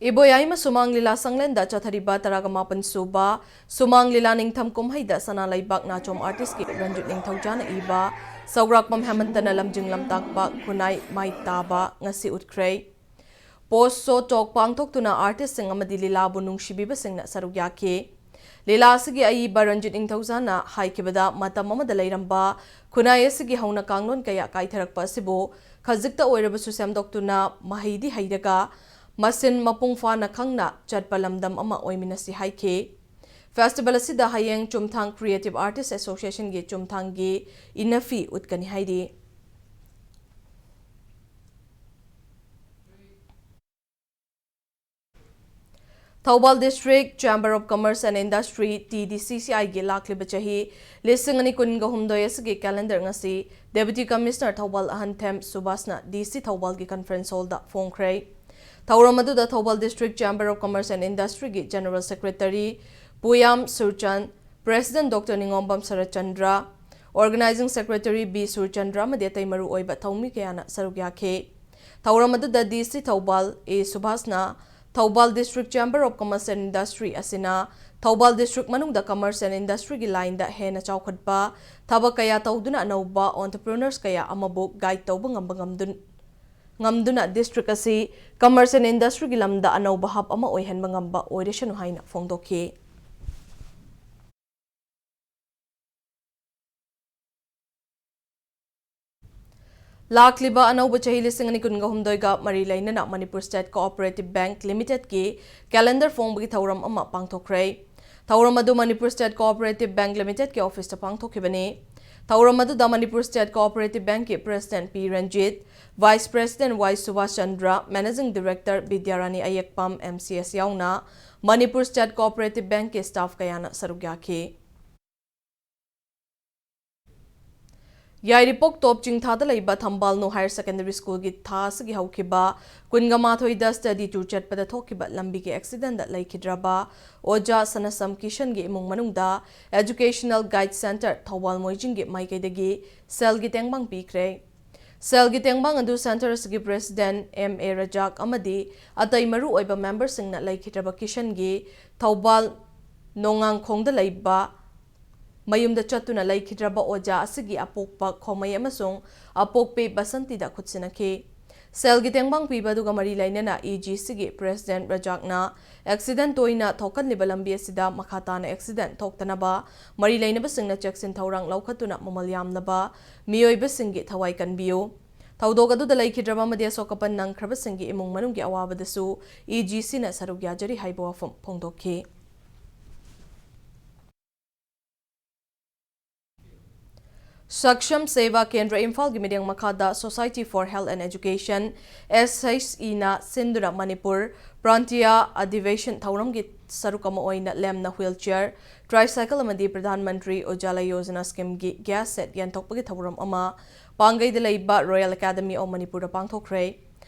ꯏꯕꯣꯌꯥꯏꯃ ꯁꯨꯃꯥꯡ ꯂꯤꯂꯥ ꯁꯪꯂꯦꯟꯗ ꯆꯠꯊꯔꯤꯕ ꯇꯔꯥꯒ ꯃꯥꯄꯟ ꯁꯨꯕ ꯁꯨꯃꯥꯡ ꯂꯤꯂꯥ ꯅꯤꯡꯊꯝ ꯀꯨꯝꯍꯩꯗ ꯁꯅꯥ ꯂꯩꯕꯥꯛ ꯅꯥꯆꯣꯝ ꯑꯥꯔꯇꯤꯁꯀꯤ ꯔꯟꯖꯤꯠ ꯅꯤꯡꯊꯧꯖꯥꯅ ꯏꯕ ꯁꯧꯒ꯭ꯔꯥꯛꯄꯝ ꯍꯦꯃꯟꯇꯅ ꯂꯝꯖꯤꯡ ꯂꯝꯇꯥꯛꯄ ꯈꯨꯟꯅꯥꯏ ꯃꯥꯏ ꯇꯥꯕ ꯉꯁꯤ ꯎꯠꯈ꯭ꯔꯦ꯫ Post show talk ꯄꯥꯡꯊꯣꯛꯇꯨꯅ ꯑꯥꯔꯇꯤꯁꯁꯤꯡ ꯑꯃꯗꯤ ꯂꯤꯂꯥꯕꯨ ꯅꯨꯡꯁꯤꯕꯤꯕꯁꯤꯡꯅ ꯁꯔꯨꯛ ꯌꯥꯈꯤ꯫ ꯂꯤꯂꯥ ꯑꯁꯤꯒꯤ ꯑꯏꯕ ꯔꯟꯖꯤꯠ ꯅꯤꯡꯊꯧꯖꯥꯅ ꯍꯥꯏꯈꯤꯕꯗ ꯃꯇꯝ ꯑꯃꯗ ꯂꯩꯔꯝꯕ ꯈꯨꯟꯅꯥꯏ ꯑꯁꯤꯒꯤ ꯍꯧꯅ ꯀꯥꯡꯂꯣꯟ ꯀꯌꯥ ꯀꯥꯏꯊꯔꯛꯄ ꯑꯁꯤꯕꯨ ꯈꯖꯤꯛꯇ ꯑꯣꯏꯔꯕꯁꯨ ꯁꯦꯝꯗꯣꯛꯇꯨꯅ ꯃꯍꯩꯗꯤ ꯍꯩꯔꯒ ꯃꯁꯤꯟ ꯃꯄꯨꯡ ꯐꯥꯅ ꯈꯪꯅ ꯆꯠꯄ ꯂꯝꯗꯝ ꯑꯃ ꯑꯣꯏꯃꯤꯟꯅꯁꯤ ꯍꯥꯏꯈꯤ꯫ Festival ꯑꯁꯤꯗ ꯍꯌꯦꯡ ꯆꯨꯝꯊꯥꯡ Creative Artist Association ꯒꯤ ꯆꯨꯝꯊꯥꯡꯒꯤ ꯏꯅꯐꯤ ꯎꯠꯀꯅꯤ ꯍꯥꯏꯔꯤ꯫ Thoubal District Chamber of Commerce and Industry, T D C C I ꯒꯤ ꯂꯥꯛꯂꯤꯕ ꯆꯍꯤ ꯂꯤꯁꯤꯡ ꯑꯅꯤ ꯀꯨꯟꯒ ꯍꯨꯝꯗꯣꯏ ꯑꯁꯤꯒꯤ calendar ꯉꯁꯤ Deputy Commissioner Thoubal ꯑꯍꯟꯊꯦꯝ ꯁꯨꯕꯥꯁꯅ D C ꯊꯧꯕꯥꯜꯒꯤ conference hall ꯗ ꯐꯣꯡꯈ꯭ꯔꯦ꯫ ꯊꯧꯔꯝ ꯑꯗꯨꯗ Thoubal District Chamber of Commerce and Industry ꯒꯤ General Secretary ꯄꯨꯌꯥꯝ ꯁꯨꯔꯆꯟ, President Doctor ꯅꯤꯉꯣꯝꯕꯝ Saratchandra, Organizing Secretary B Surchandra ꯑꯃꯗꯤ ꯑꯇꯩ ꯃꯔꯨ ꯑꯣꯏꯕ ꯊꯧꯃꯤ ꯀꯌꯥꯅ ꯁꯔꯨꯛ ꯌꯥꯈꯤ꯫ ꯊꯧꯔꯝ ꯑꯗꯨꯗ D C Thoubal A ꯁꯨꯚꯥꯁꯅ Thoubal District Chamber of Commerce and Industry ꯑꯁꯤꯅ ꯊꯧꯕꯥꯜ district ꯃꯅꯨꯡꯗ commerce and industry ꯒꯤ line ꯗ ꯍꯦꯟꯅ ꯆꯥꯎꯈꯠꯄ ꯊꯕꯛ ꯀꯌꯥ ꯇꯧꯗꯨꯅ ꯑꯅꯧꯕ entrepreneurs ꯀꯌꯥ ꯑꯃꯕꯨ guide ꯇꯧꯕ ꯉꯝꯕ ꯉꯝꯗꯨꯅ, ꯉꯝꯗꯨꯅ district ꯑꯁꯤ commerce and industry ꯒꯤ ꯂꯝꯗ ꯑꯅꯧꯕ hub ꯑꯃ ꯑꯣꯏꯍꯟꯕ ꯉꯝꯕ ꯑꯣꯏꯔꯁꯅꯨ ꯍꯥꯏꯅ ꯐꯣꯡꯗꯣꯛꯈꯤ꯫ ꯂꯥꯛꯂꯤꯕ ꯑꯅꯧꯕ ꯆꯍꯤ ꯂꯤꯁꯤꯡ ꯑꯅꯤ ꯀꯨꯟꯒ ꯍꯨꯝꯗꯣꯏꯒ ꯃꯔꯤ ꯂꯩꯅꯅ Manipur State Cooperative Bank Limited ꯀꯤ calendar ꯐꯣꯡꯕꯒꯤ ꯊꯧꯔꯝ ꯑꯃ ꯄꯥꯡꯊꯣꯛꯈ꯭ꯔꯦ꯫ ꯊꯧꯔꯝ ꯑꯗꯨ Manipur State Cooperative Bank Limited ꯀꯤ office ꯇ ꯄꯥꯡꯊꯣꯛꯈꯤꯕꯅꯤ꯫ ꯊꯧꯔꯝ ꯑꯗꯨꯗ Manipur State Cooperative Bank ꯀꯤ President P Ranjit, Vice President Y Subhash Chandra, Managing Director ꯕꯤꯗ꯭ꯌꯥꯔꯥꯅꯤ ꯑꯌꯦꯛꯄꯝ, M C S ꯌꯥꯎꯅ Manipur State Cooperative Bank ꯀꯤ staff ꯀꯌꯥꯅ ꯁꯔꯨꯛ ꯌꯥꯈꯤ꯫ ꯌꯥꯏꯔꯤꯄꯣꯛ ꯇꯣꯞ ꯆꯤꯡꯊꯥꯗ ꯂꯩꯕ ꯊꯝꯕꯥꯜ ꯅꯨ Higher Secondary School ꯒꯤ ꯊꯥ ꯑꯁꯤꯒꯤ ꯍꯧꯈꯤꯕ ꯀꯨꯟꯒ ꯃꯥꯊꯣꯏꯗ study tour ꯆꯠꯄꯗ ꯊꯣꯛꯈꯤꯕ ꯂꯝꯕꯤꯒꯤ accident ꯗ ꯂꯩꯈꯤꯗ꯭ꯔꯕ ꯑꯣꯖꯥ ꯁꯅꯁꯝ ꯀꯤꯁꯟꯒꯤ ꯏꯃꯨꯡ ꯃꯅꯨꯡꯗ Educational Guide Centre ꯊꯧꯕꯥꯜ ꯃꯣꯏꯖꯤꯡꯒꯤ ꯃꯥꯏꯀꯩꯗꯒꯤ ꯁꯦꯜꯒꯤ ꯇꯦꯡꯕꯥꯡ ꯄꯤꯈ꯭ꯔꯦ꯫ ꯁꯦꯜꯒꯤ ꯇꯦꯡꯕꯥꯡ ꯑꯗꯨ centre ꯑꯁꯤꯒꯤ President M A ꯔꯖꯥꯛ ꯑꯃꯗꯤ ꯑꯇꯩ ꯃꯔꯨ ꯑꯣꯏꯕ member ꯁꯤꯡꯅ ꯂꯩꯈꯤꯗ꯭ꯔꯕ ꯀꯤꯁꯟꯒꯤ ꯊꯧꯕꯥꯜ ꯅꯣꯡꯉꯥꯡꯈꯣꯡꯗ ꯂꯩꯕ ꯃꯌꯨꯝꯗ ꯆꯠꯇꯨꯅ ꯂꯩꯈꯤꯗ꯭ꯔꯕ ꯑꯣꯖꯥ ꯑꯁꯤꯒꯤ ꯑꯄꯣꯛꯄ ꯈꯣꯃꯩ ꯑꯃꯁꯨꯡ ꯑꯄꯣꯛꯄꯤ ꯕꯁꯟꯇꯤꯗ ꯈꯨꯠꯁꯤꯟꯅꯈꯤ꯫ ꯁꯦꯜꯒꯤ ꯇꯦꯡꯕꯥꯡ ꯄꯤꯕ ꯑꯗꯨꯒ ꯃꯔꯤ ꯂꯩꯅꯅ E G C ꯒꯤ President ꯔꯖꯥꯛꯅ accident ꯇꯣꯏꯅ ꯊꯣꯛꯍꯜꯂꯤꯕ ꯂꯝꯕꯤ ꯑꯁꯤꯗ ꯃꯈꯥ ꯇꯥꯅ accident ꯊꯣꯛꯇꯅꯕ ꯃꯔꯤ ꯂꯩꯅꯕꯁꯤꯡꯅ ꯆꯦꯛꯁꯤꯟ ꯊꯧꯔꯥꯡ ꯂꯧꯈꯠꯇꯨꯅ ꯃꯃꯜ ꯌꯥꯝꯂꯕ ꯃꯤꯑꯣꯏꯕꯁꯤꯡꯒꯤ ꯊꯋꯥꯏ ꯀꯟꯕꯤꯌꯨ꯫ ꯊꯧꯗꯣꯛ ꯑꯗꯨꯗ ꯂꯩꯈꯤꯗ꯭ꯔꯕ ꯑꯃꯗꯤ ꯑꯁꯣꯛ ꯑꯄꯟ ꯅꯪꯈ꯭ꯔꯕꯁꯤꯡꯒꯤ ꯏꯃꯨꯡ ꯃꯅꯨꯡꯒꯤ ꯑꯋꯥꯕꯗꯁꯨ ꯏ ꯖꯤ ꯁꯤꯅ ꯁꯔꯨꯛ ꯌꯥꯖꯔꯤ ꯍꯥꯏꯕ ꯋꯥꯐꯝ ꯐꯣꯡꯗꯣꯛꯈꯤ꯫ ꯁꯛꯁꯝ ꯁꯦꯚꯥ ꯀꯦꯟꯗ꯭ꯔ ꯏꯝꯐꯥꯜꯒꯤ ꯃꯤꯠꯌꯦꯡ ꯃꯈꯥꯗ Society for Health and Education, S H E ꯅ ꯁꯤꯟꯗꯨꯅ ꯃꯅꯤꯄꯨꯔ ꯄ꯭ꯔꯥꯟꯇꯤꯌꯥ ꯑꯙꯤꯕꯦꯁꯟ ꯊꯧꯔꯝꯒꯤ ꯁꯔꯨꯛ ꯑꯃ ꯑꯣꯏꯅ ꯂꯦꯝꯅ wheelchair, tricycle ꯑꯃꯗꯤ ꯄ꯭ꯔꯙꯥꯟ ꯃꯟꯇ꯭ꯔꯤ ꯎꯖꯥꯂꯥ ꯌꯣꯖꯅꯥ ꯁ꯭ꯀꯤꯝꯒꯤ gas set ꯌꯦꯟꯊꯣꯛꯄꯒꯤ ꯊꯧꯔꯝ ꯑꯃ ꯄꯥꯡꯒꯩꯗ ꯂꯩꯕ Royal Academy of ꯃꯅꯤꯄꯨꯔꯗ ꯄꯥꯡꯊꯣꯛꯈ꯭ꯔꯦ꯫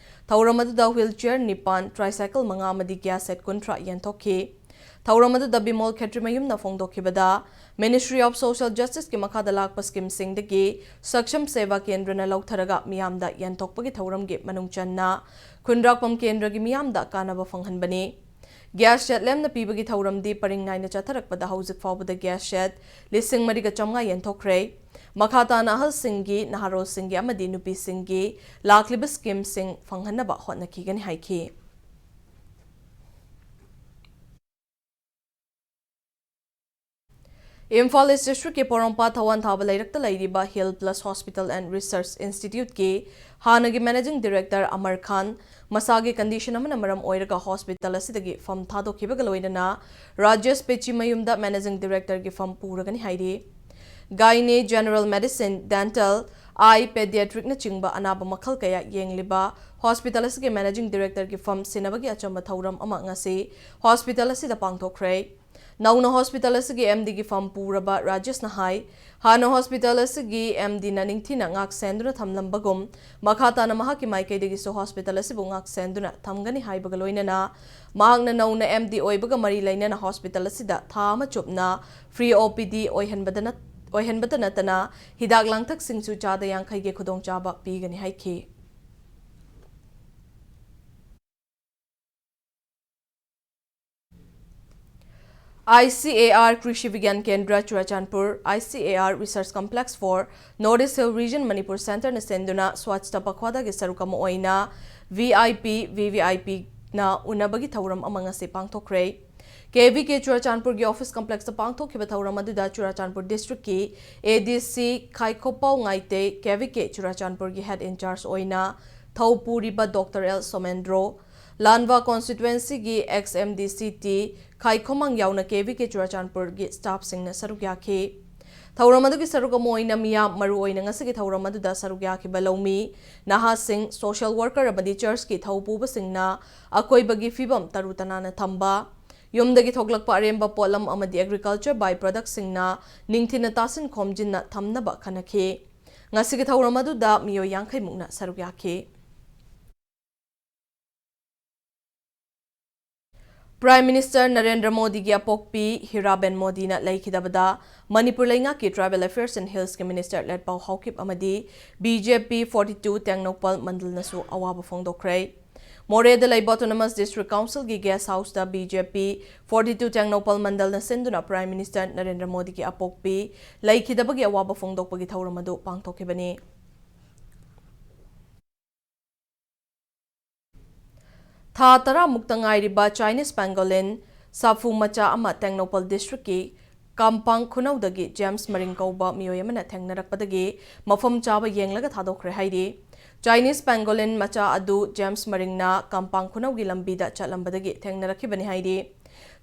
ꯊꯧꯔꯝ ꯑꯗꯨꯗ wheelchair ꯅꯤꯄꯥꯟ, tricycle ꯃꯉꯥ ꯑꯃꯗꯤ gas set ꯀꯨꯟꯊ꯭ꯔꯥ ꯌꯦꯟꯊꯣꯛꯈꯤ꯫ ꯊꯧꯔꯝ ꯑꯗꯨꯗ Bimol ꯈꯦꯇ꯭ꯔꯤꯃꯌꯨꯝꯅ ꯐꯣꯡꯗꯣꯛꯈꯤꯕꯗ, Ministry of Social Justice ꯀꯤ ꯃꯈꯥꯗ ꯂꯥꯛꯄ ꯁ꯭ꯀꯤꯝꯁꯤꯡꯗꯒꯤ ꯁꯛꯁꯝ ꯁꯦꯚꯥ ꯀꯦꯟꯗ꯭ꯔꯅ ꯂꯧꯊꯔꯒ ꯃꯤꯌꯥꯝꯗ ꯌꯦꯟꯊꯣꯛꯄꯒꯤ ꯊꯧꯔꯝꯒꯤ ꯃꯅꯨꯡ ꯆꯟꯅ ꯈꯨꯟꯗ꯭ꯔꯥꯛꯄꯝ ꯀꯦꯟꯗ꯭ꯔꯒꯤ ꯃꯤꯌꯥꯝꯗ ꯀꯥꯟꯅꯕ ꯐꯪꯍꯟꯕꯅꯤ꯫ Gas set ꯂꯦꯝꯅ ꯄꯤꯕꯒꯤ ꯊꯧꯔꯝꯗꯤ ꯄꯔꯤꯡ ꯅꯥꯏꯅ ꯆꯠꯊꯔꯛꯄꯗ ꯍꯧꯖꯤꯛ ꯐꯥꯎꯕꯗ gas set ꯂꯤꯁꯤꯡ ꯃꯔꯤꯒ ꯆꯥꯝꯃꯉꯥ ꯌꯦꯟꯊꯣꯛꯈ꯭ꯔꯦ꯫ ꯃꯈꯥ ꯇꯥꯅ ꯑꯍꯜꯁꯤꯡꯒꯤ, ꯅꯍꯥꯔꯣꯜꯁꯤꯡꯒꯤ ꯑꯃꯗꯤ ꯅꯨꯄꯤꯁꯤꯡꯒꯤ ꯂꯥꯛꯂꯤꯕ ꯁ꯭ꯀꯤꯝꯁꯤꯡ ꯐꯪꯍꯟꯅꯕ ꯍꯣꯠꯅꯈꯤꯒꯅꯤ ꯍꯥꯏꯈꯤ꯫ ꯏꯝꯐꯥꯜ ꯏꯁ ꯗꯤꯁꯇ꯭ꯔꯤꯛꯀꯤ ꯄꯣꯔꯣꯝꯄꯥꯠ ꯊꯋꯥꯟ ꯊꯥꯕ ꯂꯩꯔꯛꯇ ꯂꯩꯔꯤꯕ Heal Plus Hospital and Research Institute ꯀꯤ ꯍꯥꯟꯅꯒꯤ managing director ꯑꯃꯔ ꯈꯥꯟ ꯃꯁꯥꯒꯤ condition ꯑꯃꯅ ꯃꯔꯝ ꯑꯣꯏꯔꯒ hospital ꯑꯁꯤꯗꯒꯤ ꯐꯝ ꯊꯥꯗꯣꯛꯈꯤꯕꯒ ꯂꯣꯏꯅꯅ ꯔꯥꯖꯦꯁ ꯄꯦꯆꯤꯃꯌꯨꯝꯗ managing director ꯒꯤ ꯐꯝ ꯄꯨꯔꯒꯅꯤ ꯍꯥꯏꯔꯤ꯫ Gynae, general medicine, dental, eye, pediatric ꯅꯆꯤꯡꯕ ꯑꯅꯥꯕ ꯃꯈꯜ ꯀꯌꯥ ꯌꯦꯡꯂꯤꯕ hospital ꯑꯁꯤꯒꯤ managing director ꯒꯤ ꯐꯝ ꯁꯤꯟꯅꯕꯒꯤ ꯑꯆꯝꯕ ꯊꯧꯔꯝ ꯑꯃ ꯉꯁꯤ hospital ꯑꯁꯤꯗ ꯄꯥꯡꯊꯣꯛꯈ꯭ꯔꯦ꯫ ꯅꯧꯅ hospital ꯑꯁꯤꯒꯤ M D ꯒꯤ ꯐꯝ ꯄꯨꯔꯕ ꯔꯥꯖꯦꯁꯅ ꯍꯥꯏ, ꯍꯥꯟꯅ hospital ꯑꯁꯤꯒꯤ M D ꯅ ꯅꯤꯡꯊꯤꯅ ꯉꯥꯛ ꯁꯦꯟꯗꯨꯅ ꯊꯝꯂꯝꯕꯒꯨꯝ, ꯃꯈꯥ ꯇꯥꯅ ꯃꯍꯥꯛꯀꯤ ꯃꯥꯏꯀꯩꯗꯒꯤꯁꯨ hospital ꯑꯁꯤꯕꯨ ꯉꯥꯛ ꯁꯦꯟꯗꯨꯅ ꯊꯝꯒꯅꯤ ꯍꯥꯏꯕꯒ ꯂꯣꯏꯅꯅ, ꯃꯍꯥꯛꯅ ꯅꯧꯅ M D ꯑꯣꯏꯕꯒ ꯃꯔꯤ ꯂꯩꯅꯅ hospital ꯑꯁꯤꯗ ꯊꯥ ꯑꯃ ꯆꯨꯞꯅ free O P D ꯑꯣꯏꯍꯟꯕꯗ ꯅꯠ-, ꯑꯣꯏꯍꯟꯕꯇ ꯅꯠꯇꯅ, ꯍꯤꯗꯥꯛ ꯂꯥꯡꯊꯛꯁꯤꯡꯁꯨ ꯆꯥꯗ ꯌꯥꯡꯈꯩꯒꯤ ꯈꯨꯗꯣꯡꯆꯥꯕ ꯄꯤꯒꯅꯤ ꯍꯥꯏꯈꯤ꯫ I C A R Krishi Vigyan Kendra Churachandpur, I C A R Research Complex for North East Hill Region Manipur Center ꯅ ꯁꯤꯟꯗꯨꯅ Swachhta Pakhwada ꯒꯤ ꯁꯔꯨꯛ ꯑꯃ ꯑꯣꯏꯅ V I P, V V I P ꯅ ꯎꯅꯕꯒꯤ ꯊꯧꯔꯝ ꯑꯃ ꯉꯁꯤ ꯄꯥꯡꯊꯣꯛꯈ꯭ꯔꯦ꯫ ꯀꯦ ꯚꯤ ꯀꯦ ꯆꯨꯔꯥꯆꯥꯟꯄꯨꯔꯒꯤ office complexꯇ ꯄꯥꯡꯊꯣꯛꯈꯤꯕ ꯊꯧꯔꯝ ꯑꯗꯨꯗ ꯆꯨꯔꯥꯆꯥꯟꯄꯨꯔ districtꯀꯤ ꯑꯦ ꯗꯤ ꯁꯤ ꯈꯥꯏꯈꯣꯄꯥꯎ ꯉꯥꯏꯇꯩ, ꯀꯦ ꯚꯤ ꯀꯦ ꯆꯨꯔꯥꯆꯥꯟꯄꯨꯔꯒꯤ head in-charge ꯑꯣꯏꯅ ꯊꯧ ꯄꯨꯔꯤꯕ ꯗꯣꯛꯇꯔ ꯑꯦꯜ ꯁꯣꯃꯦꯟꯗ꯭ꯔꯣ, ꯂꯥꯟꯕꯥ constituencyꯒꯤ ex M D C T Khaikhomang ꯌꯥꯎꯅ ꯀꯦ ꯚꯤ ꯀꯦ ꯆꯨꯔꯥꯆꯥꯟꯄꯨꯔꯒꯤ staffꯁꯤꯡꯅ ꯁꯔꯨꯛ ꯌꯥꯈꯤ꯫ ꯊꯧꯔꯝ ꯑꯗꯨꯒꯤ ꯁꯔꯨꯛ ꯑꯃ ꯑꯣꯏꯅ ꯃꯤꯌꯥꯝ, ꯃꯔꯨꯑꯣꯏꯅ ꯉꯁꯤꯒꯤ ꯊꯧꯔꯝ ꯑꯗꯨꯗ ꯁꯔꯨꯛ ꯌꯥꯈꯤꯕ ꯂꯧꯃꯤ, ꯅꯍꯥꯁꯤꯡ, social worker ꯑꯃꯗꯤ churchꯀꯤ ꯊꯧ ꯄꯨꯕꯁꯤꯡꯅ ꯑꯀꯣꯏꯕꯒꯤ ꯐꯤꯕꯝ ꯇꯔꯨ ꯇꯅꯥꯟꯅ ꯊꯝꯕ, ꯌꯨꯝꯗꯒꯤ ꯊꯣꯛꯂꯛꯄ ꯑꯔꯦꯝꯕ ꯄꯣꯠꯂꯝ ꯑꯃꯗꯤ agriculture by productꯁꯤꯡꯅ ꯅꯤꯡꯊꯤꯅ ꯇꯥꯁꯤꯟ ꯈꯣꯝꯖꯤꯟꯅ ꯊꯝꯅꯕ ꯈꯟꯅꯈꯤ꯫ ꯉꯁꯤꯒꯤ ꯊꯧꯔꯝ ꯑꯗꯨꯗ ꯃꯤꯑꯣꯏ ꯌꯥꯡꯈꯩ ꯃꯨꯛꯅ ꯁꯔꯨꯛ ꯌꯥꯈꯤ꯫ Prime Minister ꯅꯔꯦꯟꯗ꯭ꯔ ꯃꯣꯗꯤꯒꯤ ꯑꯄꯣꯛꯄꯤ ꯍꯤꯔꯥꯕꯦꯟ ꯃꯣꯗꯤꯅ ꯂꯩꯈꯤꯗꯕꯗ ꯃꯅꯤꯄꯨꯔ ꯂꯩꯉꯥꯛꯀꯤ Tribal Affairs and Hillsꯀꯤ Minister ꯂꯦꯠꯄꯥꯎ Haokip ꯑꯃꯗꯤ B J P forty-two Tengnoupal ꯃꯟꯗꯜꯅꯁꯨ ꯑꯋꯥꯕ ꯐꯣꯡꯗꯣꯛꯈ꯭ꯔꯦ꯫ ꯃꯣꯔꯦꯗ ꯂꯩꯕ Autonomous District Councilꯒꯤ guest houseꯇ B J P forty-two Tengnoupal ꯃꯟꯗꯜꯅ ꯁꯤꯟꯗꯨꯅ Prime Minister ꯅꯔꯦꯟꯗ꯭ꯔ ꯃꯣꯗꯤꯒꯤ ꯑꯄꯣꯛꯄꯤ ꯂꯩꯈꯤꯗꯕꯒꯤ ꯑꯋꯥꯕ ꯐꯣꯡꯗꯣꯛꯄꯒꯤ ꯊꯧꯔꯝ ꯑꯗꯨ ꯄꯥꯡꯊꯣꯛꯈꯤꯕꯅꯤ꯫ ꯊꯥ ꯇꯔꯥ ꯃꯨꯛꯇ ꯉꯥꯏꯔꯤꯕ Chinese pangolin ꯁꯥꯐꯨ ꯃꯆꯥ ꯑꯃ ꯇꯦꯡꯅꯧꯄꯜ districtꯀꯤ ꯀꯝꯄꯥꯡ ꯈꯨꯅꯧꯗꯒꯤ ꯖꯦꯝꯁ ꯃꯔꯤꯡ ꯀꯧꯕ ꯃꯤꯑꯣꯏ ꯑꯃꯅ ꯊꯦꯡꯅꯔꯛꯄꯗꯒꯤ ꯃꯐꯝ ꯆꯥꯕ ꯌꯦꯡꯂꯒ ꯊꯥꯗꯣꯛꯈ꯭ꯔꯦ ꯍꯥꯏꯔꯤ꯫ Chinese pangolin ꯃꯆꯥ ꯑꯗꯨ ꯖꯦꯝꯁ ꯃꯔꯤꯡꯅ ꯀꯝꯄꯥꯡ ꯈꯨꯅꯧꯒꯤ ꯂꯝꯕꯤꯗ ꯆꯠꯂꯝꯕꯗꯒꯤ ꯊꯦꯡꯅꯔꯛꯈꯤꯕꯅꯤ ꯍꯥꯏꯔꯤ꯫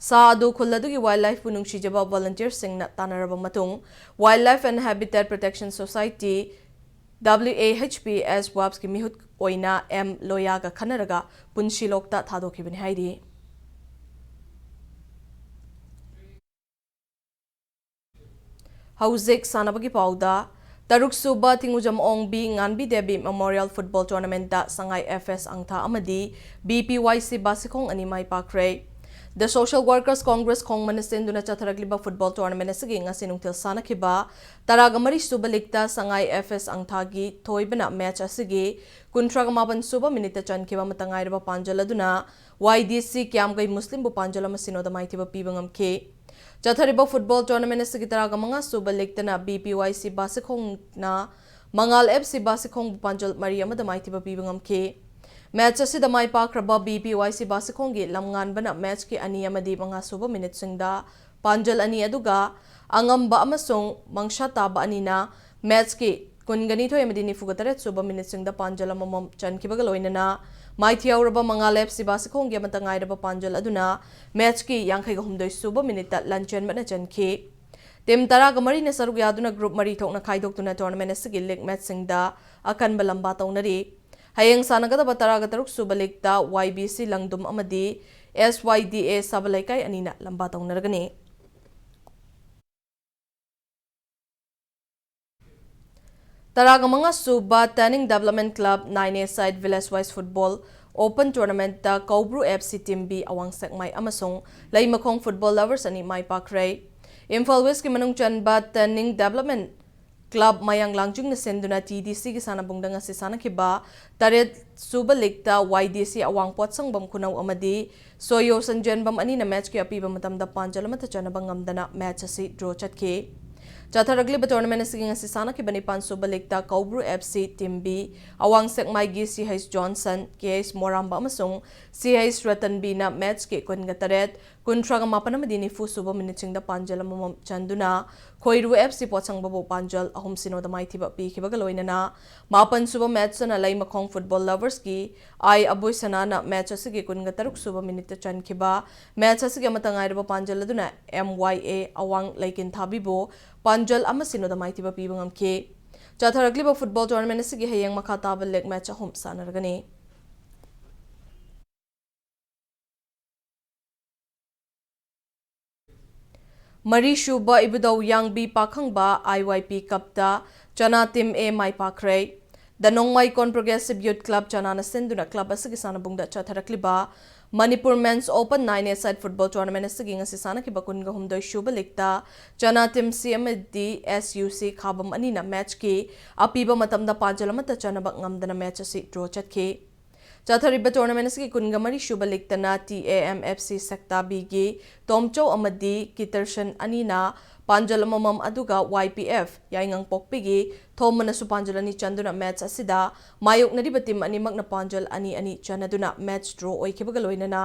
ꯁꯥ ꯑꯗꯨ ꯈꯨꯜ ꯑꯗꯨꯒꯤ wildlifeꯄꯨ ꯅꯨꯡꯁꯤꯖꯕ volunteerꯁꯤꯡꯅ ꯇꯥꯟꯅꯔꯕ ꯃꯇꯨꯡ, Wildlife and Habitat Protection Society, W A H P S WAPSꯀꯤ ꯃꯤꯍꯨꯠ ꯑꯣꯏꯅ ꯑꯦꯝ ꯂꯣꯌꯥꯒ ꯈꯟꯅꯔꯒ ꯄꯨꯟꯁꯤꯂꯣꯛꯇ ꯊꯥꯗꯣꯛꯈꯤꯕꯅꯤ ꯍꯥꯏꯔꯤ꯫ ꯍꯧꯖꯤꯛ ꯁꯥꯟꯅꯕꯒꯤ ꯄꯥꯎꯗ, ꯇꯔꯨꯛꯁꯨꯕ ꯊꯤꯡꯉꯨꯖꯝ ꯑꯣꯡꯕꯤ ꯉꯥꯟꯕꯤ ꯗꯦꯕꯤ Memorial Football Tournamentꯇ ꯁꯉꯥꯏ F S ꯑꯪꯊꯥ ꯑꯃꯗꯤ B P Y C ꯕꯥꯁꯤꯈꯣꯡ ꯑꯅꯤ ꯃꯥꯏ ꯄꯥꯛꯈ꯭ꯔꯦ꯫ The Social Workers Congress ꯈꯣꯡꯃꯟꯅ ꯁꯤꯟꯗꯨꯅ ꯆꯠꯊꯔꯛꯂꯤꯕ football tournament ꯑꯁꯤꯒꯤ ꯉꯁꯤ ꯅꯨꯡꯊꯤꯜ ꯁꯥꯟꯅꯈꯤꯕ ꯇꯔꯥꯒ ꯃꯔꯤ ꯁꯨꯕ leagueꯇ ꯁꯉꯥꯏ F S ꯑꯪꯊꯥꯒꯤ ꯊꯣꯏꯕꯅ match ꯑꯁꯤꯒꯤ ꯀꯨꯟꯊ꯭ꯔꯥꯒ ꯃꯥꯄꯟ ꯁꯨꯕ minuteꯇ ꯆꯟꯈꯤꯕ ꯑꯃꯇ ꯉꯥꯏꯔꯕ ꯄꯥꯟꯖꯜ ꯑꯗꯨꯅ Y D C ꯀ꯭ꯌꯥꯝꯒꯩ ꯃꯨꯁꯂꯤꯝꯕꯨ ꯄꯥꯟꯖꯜ ꯑꯃ ꯁꯤꯅꯣꯗ ꯃꯥꯏꯊꯤꯕ ꯄꯤꯕ ꯉꯝꯈꯤ꯫ ꯆꯠꯊꯔꯤꯕ football tournament ꯑꯁꯤꯒꯤ ꯇꯔꯥꯒ ꯃꯉꯥ ꯁꯨꯕ leagueꯇꯅ B P Y C ꯕꯥꯁꯤꯈꯣꯡꯅ ꯃꯉꯥꯜ F C ꯕꯥꯁꯤꯈꯣꯡꯕꯨ ꯄꯥꯟꯖꯜ ꯃꯔꯤ ꯑꯃꯗ ꯃꯥꯏꯊꯤꯕ ꯄꯤꯕ ꯉꯝꯈꯤ꯫ Match ꯑꯁꯤꯗ ꯃꯥꯏ ꯄꯥꯛꯈ꯭ꯔꯕ B P Y C ꯕꯥꯁꯤꯈꯣꯡꯒꯤ ꯂꯝꯉꯥꯟꯕꯅ matchꯀꯤ ꯑꯅꯤ ꯑꯃꯗꯤ ꯃꯉꯥ ꯁꯨꯕ minuteꯁꯤꯡꯗ ꯄꯥꯟꯖꯜ ꯑꯅꯤ, ꯑꯗꯨꯒ ꯑꯉꯝꯕ ꯑꯃꯁꯨꯡ ꯃꯪꯁꯥ ꯇꯥꯕ ꯑꯅꯤꯅ matchꯀꯤ ꯀꯨꯟꯒ ꯅꯤꯊꯣꯏ ꯑꯃꯗꯤ ꯅꯤꯐꯨꯒ ꯇꯔꯦꯠ ꯁꯨꯕ minuteꯁꯤꯡꯗ ꯄꯥꯟꯖꯜ ꯑꯃꯃꯝ ꯆꯟꯈꯤꯕꯒ ꯂꯣꯏꯅꯅ ꯃꯥꯏꯊꯤꯍꯧꯔꯕ ꯃꯉꯥꯜ F C ꯕꯥꯁꯤꯈꯣꯡꯒꯤ ꯑꯃꯠꯇ ꯉꯥꯏꯔꯕ ꯄꯥꯟꯖꯜ ꯑꯗꯨꯅ matchꯀꯤ ꯌꯥꯡꯈꯩꯒ ꯍꯨꯝꯗꯣꯏ ꯁꯨꯕ minuteꯇ ꯂꯟꯆꯦꯟꯕꯅ ꯆꯟꯈꯤ꯫ Team ꯇꯔꯥꯒ ꯃꯔꯤꯅ ꯁꯔꯨꯛ ꯌꯥꯗꯨꯅ group ꯃꯔꯤ ꯊꯣꯛꯅ ꯈꯥꯏꯗꯣꯛꯇꯨꯅ tournament ꯑꯁꯤꯒꯤ league matchꯁꯤꯡꯗ ꯑꯀꯟꯕ ꯂꯝꯕꯥ ꯇꯧꯅꯔꯤ꯫ ꯍꯌꯦꯡ ꯁꯥꯟꯅꯒꯗꯕ ꯇꯔꯥꯒ ꯇꯔꯨꯛ ꯁꯨꯕ leagueꯇ Y B C ꯂꯪꯗꯨꯝ ꯑꯃꯗꯤ S Y D A ꯁꯥꯕ ꯂꯩꯀꯥꯏ ꯑꯅꯤꯅ ꯂꯝꯕꯥ ꯇꯧꯅꯔꯒꯅꯤ꯫ ꯇꯔꯥꯒ ꯃꯉꯥ ꯁꯨꯕ Taning Development Club nine A side Village Wise Football Open Tournamentꯇ Koubru F C Team B, ꯑꯋꯥꯡ ꯁꯦꯛꯃꯥꯏ ꯑꯃꯁꯨꯡ ꯂꯩꯃꯈꯣꯡ Football Lovers ꯑꯅꯤ ꯃꯥꯏ ꯄꯥꯛꯈ꯭ꯔꯦ꯫ ꯏꯝꯐꯥꯜ Westꯀꯤ ꯃꯅꯨꯡ ꯆꯟꯕ Taning Development Club ꯃꯌꯥꯡ ꯂꯥꯡꯖꯤꯡꯅ ꯁꯤꯟꯗꯨꯅ T D Cꯒꯤ ꯁꯥꯟꯅꯕꯨꯡꯗ ꯉꯁꯤ ꯁꯥꯟꯅꯈꯤꯕ ꯇꯔꯦꯠ ꯁꯨꯕ leagueꯇ Y D C ꯑꯋꯥꯡ ꯄꯣꯠꯁꯪꯕꯝ ꯈꯨꯅꯧ ꯑꯃꯗꯤ ꯁꯣꯌꯣ ꯁꯟꯖꯦꯟꯕꯝ ꯑꯅꯤꯅ matchꯀꯤ ꯑꯄꯤꯕ ꯃꯇꯝꯗ ꯄꯥꯟꯖꯜ ꯑꯃꯠꯇ ꯆꯟꯅꯕ ꯉꯝꯗꯅ match ꯑꯁꯤ draw ꯆꯠꯈꯤ꯫ ꯆꯠꯊꯔꯛꯂꯤꯕ tournament ꯑꯁꯤꯒꯤ ꯉꯁꯤ ꯁꯥꯟꯅꯈꯤꯕ ꯅꯤꯄꯥꯟ ꯁꯨꯕ leagueꯇ ꯀꯧꯕ꯭ꯔꯨ F C Team B, ꯑꯋꯥꯡ ꯁꯦꯛꯃꯥꯏꯒꯤ C H Johnson, K H ꯃꯣꯔꯥꯝꯕ ꯑꯃꯁꯨꯡ C H ꯔꯇꯟꯕꯤꯅ matchꯀꯤ ꯀꯨꯟꯒ ꯇꯔꯦꯠ, ꯀꯨꯟꯊ꯭ꯔꯥꯒ ꯃꯥꯄꯟ ꯑꯃꯗꯤ ꯅꯤꯐꯨ ꯁꯨꯕ minuteꯁꯤꯡꯗ ꯄꯥꯟꯖꯜ ꯑꯃꯃꯝ ꯆꯟꯗꯨꯅ ꯈꯣꯏꯔꯨ F C ꯄꯣꯠꯁꯪꯕꯕꯨ ꯄꯥꯟꯖꯜ ꯑꯍꯨꯝ ꯁꯤꯅꯣꯗ ꯃꯥꯏꯊꯤꯕ ꯄꯤꯈꯤꯕꯒ ꯂꯣꯏꯅꯅ ꯃꯥꯄꯟ ꯁꯨꯕ matchꯇꯅ ꯂꯩꯃꯈꯣꯡ Football Loversꯀꯤ I ꯑꯕꯣꯏꯁꯅꯥꯅ match ꯑꯁꯤꯒꯤ ꯀꯨꯟꯒ ꯇꯔꯨꯛ ꯁꯨꯕ minuteꯇ ꯆꯟꯈꯤꯕ match ꯑꯁꯤꯒꯤ ꯑꯃꯠꯇ ꯉꯥꯏꯔꯕ ꯄꯥꯟꯖꯜ ꯑꯗꯨꯅ M Y A ꯑꯋꯥꯡ ꯂꯩꯀꯤꯟꯊꯥꯕꯤꯕꯨ ꯄꯥꯟꯖꯜ ꯑꯃ ꯁꯤꯅꯣꯗ ꯃꯥꯏꯊꯤꯕ ꯄꯤꯕ ꯉꯝꯈꯤ꯫ ꯆꯠꯊꯔꯛꯂꯤꯕ football tournament ꯑꯁꯤꯒꯤ ꯍꯌꯦꯡ ꯃꯈꯥ ꯇꯥꯕ league match ꯑꯍꯨꯝ ꯁꯥꯟꯅꯔꯒꯅꯤ꯫ ꯃꯔꯤꯁꯨꯕ ꯏꯕꯨꯙꯧ ꯌꯥꯡꯕꯤ ꯄꯥꯈꯪꯕ I Y P Cupꯇ ꯆꯅꯥ Team A my ꯄꯥꯛꯈ꯭ꯔꯦ꯫ The Nongmai Kon Progressive Youth Club ꯆꯅꯥꯅ ꯁꯤꯟꯗꯨꯅ club ꯑꯁꯤꯒꯤ ꯁꯥꯟꯅꯕꯨꯡꯗ ꯆꯠꯊꯔꯛꯂꯤꯕ Manipur Men's Open nine A side football tournament ꯑꯁꯤꯒꯤ ꯉꯁꯤ ꯁꯥꯟꯅꯈꯤꯕ ꯀꯨꯟꯒ ꯍꯨꯝꯗꯣꯏ ꯁꯨꯕ leagueꯇ ꯆꯅꯥ Team C ꯑꯃꯗꯤ S U C ꯈꯥꯕꯝ ꯑꯅꯤꯅ matchꯀꯤ ꯑꯄꯤꯕ ꯃꯇꯝꯗ ꯄꯥꯟꯖꯜ ꯑꯃꯠꯇ ꯆꯟꯅꯕ ꯉꯝꯗꯅ match ꯑꯁꯤ draw ꯆꯠꯈꯤ꯫ ꯆꯠꯊꯔꯤꯕ tournament ꯑꯁꯤꯒꯤ ꯀꯨꯟꯒ ꯃꯔꯤ ꯁꯨꯕ league ꯇꯅ T A M F C ꯁꯛꯇꯥꯕꯤꯒꯤ ꯇꯣꯝꯆꯧ ꯑꯃꯗꯤ ꯀꯤꯇꯔꯁꯟ ꯑꯅꯤꯅ ꯄꯥꯟꯖꯜ ꯑꯃꯃꯝ, ꯑꯗꯨꯒ Y P F ꯌꯥꯏꯉꯪꯄꯣꯛꯄꯤꯒꯤ ꯊꯣꯝꯕꯅꯁꯨ ꯄꯥꯟꯖꯜ ꯑꯅꯤ ꯆꯟꯗꯨꯅ match ꯑꯁꯤꯗ ꯃꯥꯌꯣꯛꯅꯔꯤꯕ team ꯑꯅꯤꯃꯛꯅ ꯄꯥꯟꯖꯜ ꯑꯅꯤ ꯑꯅꯤ ꯆꯟꯅꯗꯨꯅ match draw ꯑꯣꯏꯈꯤꯕꯒ ꯂꯣꯏꯅꯅ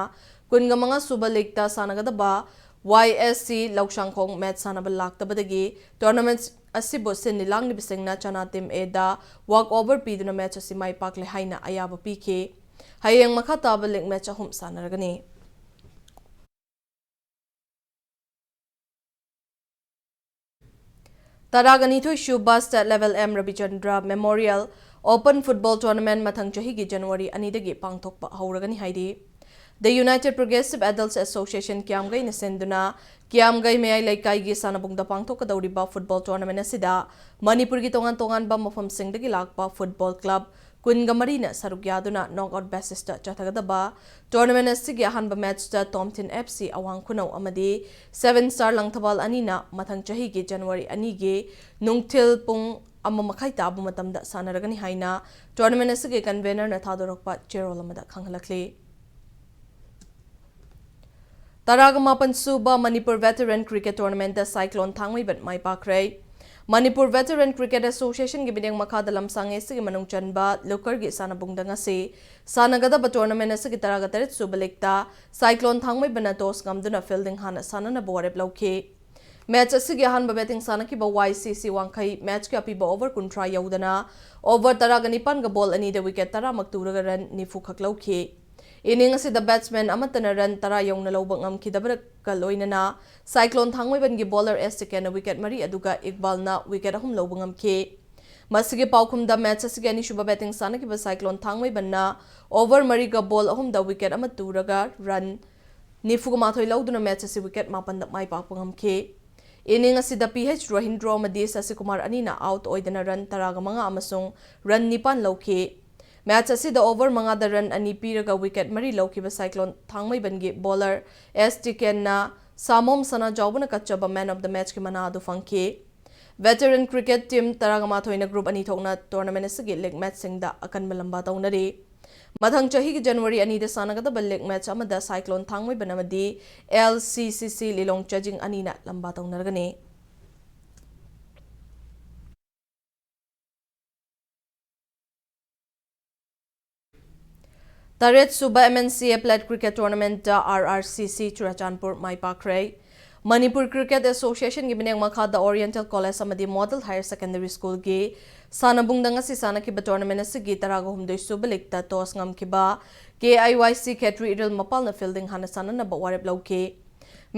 ꯀꯨꯟꯒ ꯃꯉꯥ ꯁꯨꯕ league ꯇ ꯁꯥꯟꯅꯒꯗꯕ Y S C ꯂꯧꯁꯥꯡꯈꯣꯡ match ꯁꯥꯟꯅꯕ ꯂꯥꯛꯇꯕꯗꯒꯤ tournament ꯑꯁꯤꯕꯨ ꯁꯤꯟꯂꯤ ꯂꯥꯡꯂꯤꯕꯁꯤꯡꯅ ꯆꯅꯥ team A the walk over ꯄꯤꯗꯨꯅ match ꯑꯁꯤ ꯃꯥꯏ ꯄꯥꯛꯂꯦ ꯍꯥꯏꯅ ꯑꯌꯥꯕ ꯄꯤꯈꯤ꯫ ꯍꯌꯦꯡ ꯃꯈꯥ ꯇꯥꯕ league match ꯑꯍꯨꯝ ꯁꯥꯟꯅꯔꯒꯅꯤ꯫ ꯇꯔꯥꯒ ꯅꯤꯊꯣꯏ ꯁꯨꯕ State Level M ꯔꯕꯤꯆꯟꯗ꯭ꯔ Memorial Open Football Tournament ꯃꯊꯪ ꯆꯍꯤꯒꯤ January ꯑꯅꯤꯗꯒꯤ ꯄꯥꯡꯊꯣꯛꯄ ꯍꯧꯔꯒꯅꯤ ꯍꯥꯏꯔꯤ꯫ The United Progressive Adults Association ꯀꯤꯌꯥꯝꯒꯩꯅ ꯁꯤꯟꯗꯨꯅ ꯀꯤꯌꯥꯝꯒꯩ ꯃꯌꯥꯏ ꯂꯩꯀꯥꯏꯒꯤ ꯁꯥꯟꯅꯕꯨꯡꯗ ꯄꯥꯡꯊꯣꯛꯀꯗꯧꯔꯤꯕ football tournament ꯑꯁꯤꯗ ꯃꯅꯤꯄꯨꯔꯒꯤ ꯇꯣꯉꯥꯟ ꯇꯣꯉꯥꯟꯕ ꯃꯐꯝꯁꯤꯡꯗꯒꯤ ꯂꯥꯛꯄ football club ꯀꯨꯟꯒ ꯃꯔꯤꯅ ꯁꯔꯨꯛ ꯌꯥꯗꯨꯅ knockout basis ꯇ ꯆꯠꯊꯒꯗꯕ tournament ꯑꯁꯤꯒꯤ ꯑꯍꯥꯟꯕ match ꯇ ꯇꯣꯝꯊꯤꯟ F C ꯑꯋꯥꯡ ꯈꯨꯅꯧ ꯑꯃꯗꯤ Seven Star ꯂꯪꯊꯕꯥꯜ ꯑꯅꯤꯅ ꯃꯊꯪ ꯆꯍꯤꯒꯤ January ꯑꯅꯤꯒꯤ ꯅꯨꯡꯊꯤꯜ ꯄꯨꯡ ꯑꯃ ꯃꯈꯥꯏ ꯇꯥꯕ ꯃꯇꯝꯗ ꯁꯥꯟꯅꯔꯒꯅꯤ ꯍꯥꯏꯅ tournament ꯑꯁꯤꯒꯤ convener ꯅ ꯊꯥꯗꯣꯔꯛꯄ ꯆꯦꯔꯣꯜ ꯑꯃꯗ ꯈꯪꯍꯜꯂꯛꯂꯤ꯫ ꯇꯔꯥꯒ ꯃꯥꯄꯟ ꯁꯨꯕ ꯃꯅꯤꯄꯨꯔ Veteran Cricket Tournament ꯇ Cyclone ꯊꯥꯡꯃꯩꯕꯟ ꯃꯥꯏ ꯄꯥꯛꯈ꯭ꯔꯦ꯫ ꯃꯅꯤꯄꯨꯔ Veteran Cricket Association ꯒꯤ ꯃꯤꯠꯌꯦꯡ ꯃꯈꯥꯗ ꯂꯝꯁꯥꯡ A C ꯒꯤ ꯃꯅꯨꯡ ꯆꯟꯕ ꯂꯨꯀꯔꯒꯤ ꯁꯥꯟꯅꯕꯨꯡꯗ ꯉꯁꯤ ꯁꯥꯟꯅꯒꯗꯕ tournament ꯑꯁꯤꯒꯤ ꯇꯔꯥꯒ ꯇꯔꯦꯠ ꯁꯨꯕ league ꯇ Cyclone ꯊꯥꯡꯃꯩꯕꯟꯅ toss ꯉꯝꯗꯨꯅ fielding ꯍꯥꯟꯅ ꯁꯥꯟꯅꯅꯕ ꯋꯥꯔꯦꯞ ꯂꯧꯈꯤ꯫ Match ꯑꯁꯤꯒꯤ ꯑꯍꯥꯟꯕ batting ꯁꯥꯟꯅꯈꯤꯕ Y C C ꯋꯥꯡꯈꯩ match ꯀꯤ ꯑꯄꯤꯕ over ꯀꯨꯟꯊ꯭ꯔꯥ ꯌꯧꯗꯅ over ꯇꯔꯥꯒ ꯅꯤꯄꯥꯟꯒ ball ꯑꯅꯤꯗ wicket ꯇꯔꯥꯃꯛ ꯇꯨꯔꯒ run ꯅꯤꯐꯨ ꯈꯛ ꯂꯧꯈꯤ꯫ Inning ꯑꯁꯤꯗ batsman ꯑꯃꯠꯇꯅ run ꯇꯔꯥ ꯌꯧꯅ ꯂꯧꯕ ꯉꯝꯈꯤꯗꯕꯒ ꯂꯣꯏꯅꯅ Cyclone ꯊꯥꯡꯃꯩꯕꯟꯒꯤ bowler S T K ꯅ wicket ꯃꯔꯤ ꯑꯗꯨꯒ ꯏꯛꯕꯥꯜꯅ wicket ꯑꯍꯨꯝ ꯂꯧꯕ ꯉꯝꯈꯤ꯫ ꯃꯁꯤꯒꯤ ꯄꯥꯎꯈꯨꯝꯗ match ꯑꯁꯤꯒꯤ ꯑꯅꯤꯁꯨꯕ batting ꯁꯥꯟꯅꯈꯤꯕ Cyclone ꯊꯥꯡꯃꯩꯕꯟꯅ over ꯃꯔꯤꯒ ball ꯑꯍꯨꯝꯗ wicket ꯑꯃ ꯇꯨꯔꯒ run ꯅꯤꯐꯨꯒ ꯃꯥꯊꯣꯏ ꯂꯧꯗꯨꯅ match ꯑꯁꯤ wicket ꯃꯥꯄꯟꯗ ꯃꯥꯏ ꯄꯥꯛꯄ ꯉꯝꯈꯤ꯫ Inning ꯑꯁꯤꯗ P H ꯔꯣꯍꯤꯟꯗ꯭ꯔꯣ ꯑꯃꯗꯤ ꯁꯁꯤꯀꯨꯃꯥꯔ ꯑꯅꯤꯅ out ꯑꯣꯏꯗꯅ run ꯇꯔꯥꯒ ꯃꯉꯥ ꯑꯃꯁꯨꯡ run ꯅꯤꯄꯥꯟ ꯂꯧꯈꯤ꯫ Match ꯑꯁꯤꯗ over ꯃꯉꯥꯗ run ꯑꯅꯤ ꯄꯤꯔꯒ wicket ꯃꯔꯤ ꯂꯧꯈꯤꯕ Cyclone ꯊꯥꯡꯃꯩꯕꯟꯒꯤ bowler S T K ꯅ ꯁꯥꯃꯣꯝ ꯁꯅꯥꯖꯥꯎꯕꯅ ꯀꯠꯆꯕ man of the match ꯀꯤ ꯃꯅꯥ ꯑꯗꯨ ꯐꯪꯈꯤ꯫ Veteran cricket team ꯇꯔꯥꯒ ꯃꯥꯊꯣꯏꯅ group ꯑꯅꯤ ꯊꯣꯛꯅ tournament ꯑꯁꯤꯒꯤ league match ꯁꯤꯡꯗ ꯑꯀꯟꯕ ꯂꯝꯕꯥ ꯇꯧꯅꯔꯤ꯫ ꯃꯊꯪ ꯆꯍꯤꯒꯤ ꯖꯅꯋꯥꯔꯤ ꯑꯅꯤꯗ ꯁꯥꯟꯅꯒꯗꯕ ꯂꯤꯒ ꯃꯦꯆ ꯑꯃꯗ ꯁꯥꯏꯀ꯭ꯂꯣꯟ ꯊꯥꯡꯃꯩꯕꯟ ꯑꯃꯗꯤ ꯑꯦꯜ ꯁꯤ ꯁꯤ ꯁꯤ ꯂꯤꯂꯣꯡ ꯆꯥꯖꯤꯡ ꯑꯅꯤꯅ ꯂꯝꯕꯥ ꯇꯧꯅꯔꯒꯅꯤ꯫ ꯇꯔꯦꯠ ꯁꯨꯕ M N C A plate cricket ꯇꯣꯔꯅꯥꯃꯦꯟꯠꯇ R R C C Churachandpur ꯃꯥꯏ ꯄꯥꯛꯈ꯭ꯔꯦ꯫ ꯃꯅꯤꯄꯨꯔ ꯀ꯭ꯔꯤꯀꯦꯠ ꯑꯦꯁꯣꯁꯤꯌꯦꯁꯟꯒꯤ ꯃꯤꯠꯌꯦꯡ ꯃꯈꯥꯗ ꯑꯣꯔꯤꯌꯦꯟꯇꯦꯜ ꯀꯣꯂꯦꯖ ꯑꯃꯗꯤ ꯃꯣꯗꯦꯜ ꯍꯥꯌꯔ ꯁꯦꯀꯦꯟꯗꯔꯤ ꯁ꯭ꯀꯨꯜꯒꯤ ꯁꯥꯟꯅꯕꯨꯡꯗ ꯉꯁꯤ ꯁꯥꯟꯅꯈꯤꯕ ꯇꯣꯔꯅꯥꯃꯦꯟꯠ ꯑꯁꯤꯒꯤ ꯇꯔꯥꯒ ꯍꯨꯝꯗꯣꯏ ꯁꯨꯕ ꯂꯤꯒꯇ ꯇꯣꯁ ꯉꯝꯈꯤꯕ ꯀꯦ ꯑꯥꯏ ꯋꯥꯏ ꯁꯤ ꯈꯦꯇ꯭ꯔꯤ ꯏꯔꯤꯜ ꯃꯄꯥꯜꯅ ꯐꯤꯜꯗꯤꯡ ꯍꯥꯟꯅ ꯁꯥꯟꯅꯅꯕ ꯋꯥꯔꯦꯞ ꯂꯧꯈꯤ꯫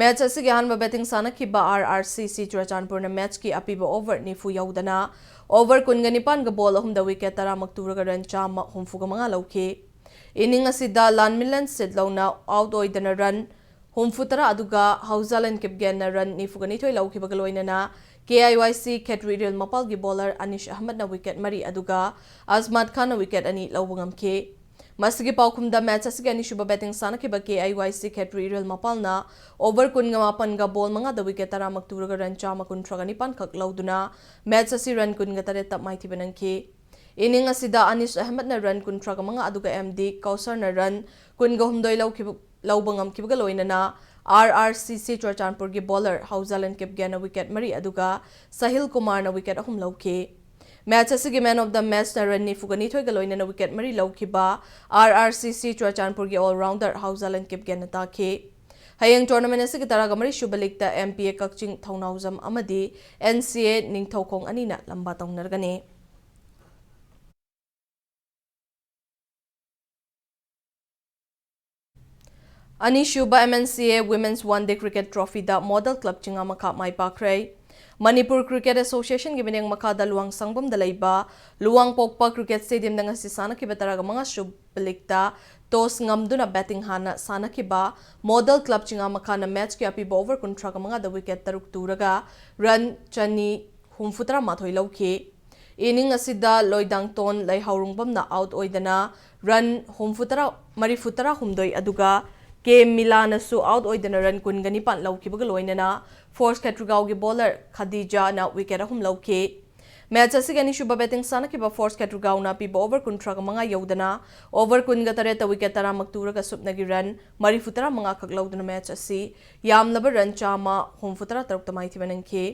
ꯃꯦꯆ ꯑꯁꯤꯒꯤ ꯑꯍꯥꯟꯕ ꯕꯦꯇꯤꯡ ꯁꯥꯟꯅꯈꯤꯕ ꯑꯥꯔ ꯑꯥꯔ ꯁꯤ ꯁꯤ ꯆꯨꯔꯆꯥꯟꯄꯨꯔꯅ ꯃꯦꯆꯀꯤ ꯑꯄꯤꯕ ꯑꯣꯚꯔ ꯅꯤꯐꯨ ꯌꯧꯗꯅ ꯑꯣꯚꯔ ꯀꯨꯟꯒ ꯅꯤꯄꯥꯟꯒ ꯕꯣꯜ ꯑꯍꯨꯝꯗ ꯋꯤꯀꯦꯠ ꯇꯔꯥꯃꯛ ꯇꯨꯔꯒ ꯔꯟ ꯆꯥꯝꯃ ꯍꯨꯝꯐꯨꯒ ꯃꯉꯥ ꯂꯧꯈꯤ꯫ ꯏꯅꯤꯡ ꯑꯁꯤꯗ ꯂꯥꯟꯃꯤꯂꯟ ꯁꯤꯠꯂꯧꯅ ꯑꯥꯎꯠ ꯑꯣꯏꯗꯅ ꯔꯟ ꯍꯨꯝꯐꯨ ꯇꯔꯥ ꯑꯗꯨꯒ ꯍꯧꯖꯥꯂꯟ ꯀꯤꯞꯒꯦꯟꯅ ꯔꯟ ꯅꯤꯐꯨꯒ ꯅꯤꯊꯣꯏ ꯂꯧꯈꯤꯕꯒ ꯂꯣꯏꯅꯅ ꯀꯦ ꯑꯥꯏ ꯋꯥꯏ ꯁꯤ ꯈꯦꯇ꯭ꯔꯤ ꯏꯔꯤꯜ ꯃꯄꯥꯜꯒꯤ ꯕꯣꯂꯔ ꯑꯅꯤꯁ ꯑꯍꯃꯗꯅ ꯋꯤꯀꯦꯠ ꯃꯔꯤ ꯑꯗꯨꯒ ꯑꯖꯃꯥꯠ ꯈꯥꯟꯅ ꯋꯤꯀꯦꯠ ꯑꯅꯤ ꯂꯧꯕ ꯉꯝꯈꯤ꯫ ꯃꯁꯤꯒꯤ ꯄꯥꯎꯈꯨꯝꯗ ꯃꯦꯆ ꯑꯁꯤꯒꯤ ꯑꯅꯤꯁꯨꯕ ꯕꯦꯇꯤꯡ ꯁꯥꯟꯅꯈꯤꯕ ꯀꯦ ꯑꯥꯏ ꯋꯥꯏ ꯁꯤ ꯈꯦꯇ꯭ꯔꯤ ꯏꯔꯤꯜ ꯃꯄꯥꯜꯅ ꯑꯣꯚꯔ ꯀꯨꯟꯒ ꯃꯥꯄꯟꯒ ꯕꯣꯜ ꯃꯉꯥꯗ ꯋꯤꯀꯦꯠ ꯇꯔꯥꯃꯛ ꯇꯨꯔꯒ ꯔꯟ ꯆꯥꯝꯃ ꯀꯨꯟꯊ꯭ꯔꯥꯒ ꯅꯤꯄꯥꯟ ꯈꯛ ꯂꯧꯗꯨꯅ ꯃꯦꯆ ꯑꯁꯤ ꯔꯟ ꯀꯨꯟꯒ ꯇꯔꯦꯠꯇ ꯃꯥꯏꯊꯤꯕ ꯅꯪꯈꯤ꯫ ꯏꯅꯤꯡ ꯑꯁꯤꯗ ꯑꯅꯤꯁ ꯑꯍꯃꯗꯅ ꯔꯟ ꯀꯨꯟꯊ꯭ꯔꯥꯒ ꯃꯉꯥ ꯑꯗꯨꯒ ꯑꯦꯝ ꯗꯤ ꯀꯧꯁꯔꯅ ꯔꯟ ꯀꯨꯟꯒ ꯍꯨꯝꯗꯣꯏ ꯂꯧꯈꯤꯕ, ꯂꯧꯕ ꯉꯝꯈꯤꯕꯒ ꯂꯣꯏꯅꯅ ꯑꯥꯔ ꯑꯥꯔ ꯁꯤ ꯁꯤ ꯆꯨꯔꯆꯥꯟꯄꯨꯔꯒꯤ ꯕꯣꯂꯔ ꯍꯧꯖꯥꯂꯟ ꯀꯤꯞꯒꯦꯟꯅ ꯋꯤꯀꯦꯠ ꯃꯔꯤ ꯑꯗꯨꯒ ꯁꯍꯤꯜ ꯀꯨꯃꯥꯔꯅ ꯋꯤꯀꯦꯠ ꯑꯍꯨꯝ ꯂꯧꯈꯤ꯫ ꯃꯦꯆ ꯑꯁꯤꯒꯤ ꯃꯦꯟ ꯑꯣꯐ ꯗ ꯃꯦꯆꯅ ꯔꯟ ꯅꯤꯐꯨꯒ ꯅꯤꯊꯣꯏꯒ ꯂꯣꯏꯅꯅ ꯋꯤꯀꯦꯠ ꯃꯔꯤ ꯂꯧꯈꯤꯕ ꯑꯥꯔ ꯑꯥꯔ ꯁꯤ ꯁꯤ ꯆꯨꯔꯆꯥꯟꯄꯨꯔꯒꯤ ꯑꯣꯜ ꯔꯥꯎꯟꯗꯔ ꯍꯧꯖꯥꯂꯟ ꯀꯤꯞꯒꯦꯟꯅ ꯇꯥꯈꯤ꯫ ꯍꯌꯦꯡ ꯇꯣꯔꯅꯥꯃꯦꯟ ꯑꯁꯤꯒꯤ ꯇꯔꯥꯒ ꯃꯔꯤ ꯁꯨꯕ ꯂꯤꯒꯇ ꯑꯦꯝ ꯄꯤ ꯑꯦ ꯀꯛꯆꯤꯡ ꯊꯧꯅꯥꯎꯖꯝ ꯑꯃꯗꯤ ꯑꯦꯟ ꯁꯤ ꯑꯦ ꯅꯤꯡꯊꯧꯈꯣꯡ ꯑꯅꯤꯅ ꯂꯝꯕꯥ ꯇꯧꯅꯔꯒꯅꯤ꯫ ꯑꯅꯤꯁꯨꯕ M N C A Women's One Day Cricket Trophyꯗ ꯃꯣꯗꯦꯜ ꯀ꯭ꯂꯕ ꯆꯤꯡꯉꯥꯃꯈꯥ ꯃꯥꯏ ꯄꯥꯛꯈ꯭ꯔꯦ꯫ ꯃꯅꯤꯄꯨꯔ ꯀ꯭ꯔꯤꯀꯦꯠ ꯑꯦꯁꯣꯁꯤꯌꯦꯁꯟꯒꯤ ꯃꯤꯠꯌꯦꯡ ꯃꯈꯥꯗ ꯂꯨꯋꯥꯡꯁꯪꯕꯝꯗ ꯂꯩꯕ ꯂꯨꯋꯥꯡꯄꯣꯛꯄ ꯀ꯭ꯔꯤꯀꯦꯠ ꯁ꯭ꯇꯦꯗꯤꯌꯝꯗ ꯉꯁꯤ ꯁꯥꯟꯅꯈꯤꯕ ꯇꯔꯥꯒ ꯃꯉꯥ ꯁꯨꯕ ꯂꯤꯒꯇ ꯇꯣꯁ ꯉꯝꯗꯨꯅ ꯕꯦꯇꯤꯡ ꯍꯥꯟꯅ ꯁꯥꯟꯅꯈꯤꯕ ꯃꯣꯗꯦꯜ ꯀ꯭ꯂꯕ ꯆꯤꯡꯉꯥꯃꯈꯥꯅ ꯃꯦꯆꯀꯤ ꯑꯄꯤꯕ ꯑꯣꯚꯔ ꯀꯨꯟꯊ꯭ꯔꯥꯒ ꯃꯉꯥꯗ ꯋꯤꯀꯦꯠ ꯇꯔꯨꯛ ꯇꯨꯔꯒ ꯔꯟ ꯆꯅꯤ ꯍꯨꯝꯐꯨꯇꯔꯥ ꯃꯥꯊꯣꯏ ꯂꯧꯈꯤ꯫ ꯏꯅꯤꯡ ꯑꯁꯤꯗ ꯂꯣꯏꯗꯥꯡꯇꯣꯟ ꯂꯩꯍꯥꯎꯔꯨꯡꯕꯝꯅ ꯑꯥꯎꯠ ꯑꯣꯏꯗꯅ ꯔꯟ ꯍꯨꯝꯐꯨꯇꯔꯥ, ꯃꯔꯤꯐꯨꯇꯔꯥ ꯍꯨꯝꯗꯣꯏ ꯑꯗꯨꯒ ꯀꯦ ꯃꯤꯂꯥꯅꯁꯨ ꯑꯥꯎꯠ ꯑꯣꯏꯗꯅ ꯔꯟ ꯀꯨꯟꯒ ꯅꯤꯄꯥꯟ ꯂꯧꯈꯤꯕꯒ ꯂꯣꯏꯅꯅ ꯐꯣꯔꯁ ꯈꯦꯇ꯭ꯔꯤꯒꯥꯎꯒꯤ ꯕꯣꯂꯔ ꯈꯗꯤꯖꯥꯅ ꯋꯤꯀꯦꯠ ꯑꯍꯨꯝ ꯂꯧꯈꯤ꯫ Match ꯑꯁꯤꯒꯤ ꯑꯅꯤꯁꯨꯕ batting ꯁꯥꯟꯅꯈꯤꯕ ꯐꯣꯔꯁ ꯈꯦꯇ꯭ꯔꯤꯒꯥꯎꯅ ꯄꯤꯕ over ꯀꯨꯟꯊ꯭ꯔꯥꯒ ꯃꯉꯥ ꯌꯧꯗꯅ over ꯀꯨꯟꯒ ꯇꯔꯦꯠꯇ wicket ꯇꯔꯥꯃꯛ ꯇꯨꯔꯒ ꯁꯨꯞꯅꯒꯤ run ꯃꯔꯤꯐꯨ ꯇꯔꯥꯃꯉꯥ ꯈꯛ ꯂꯧꯗꯨꯅ match ꯑꯁꯤ ꯌꯥꯝꯂꯕ run ꯆꯥꯝꯃ ꯍꯨꯝꯐꯨ ꯇꯔꯥ ꯇꯔꯨꯛꯇ ꯃꯥꯏꯊꯤꯕ ꯅꯪꯈꯤ꯫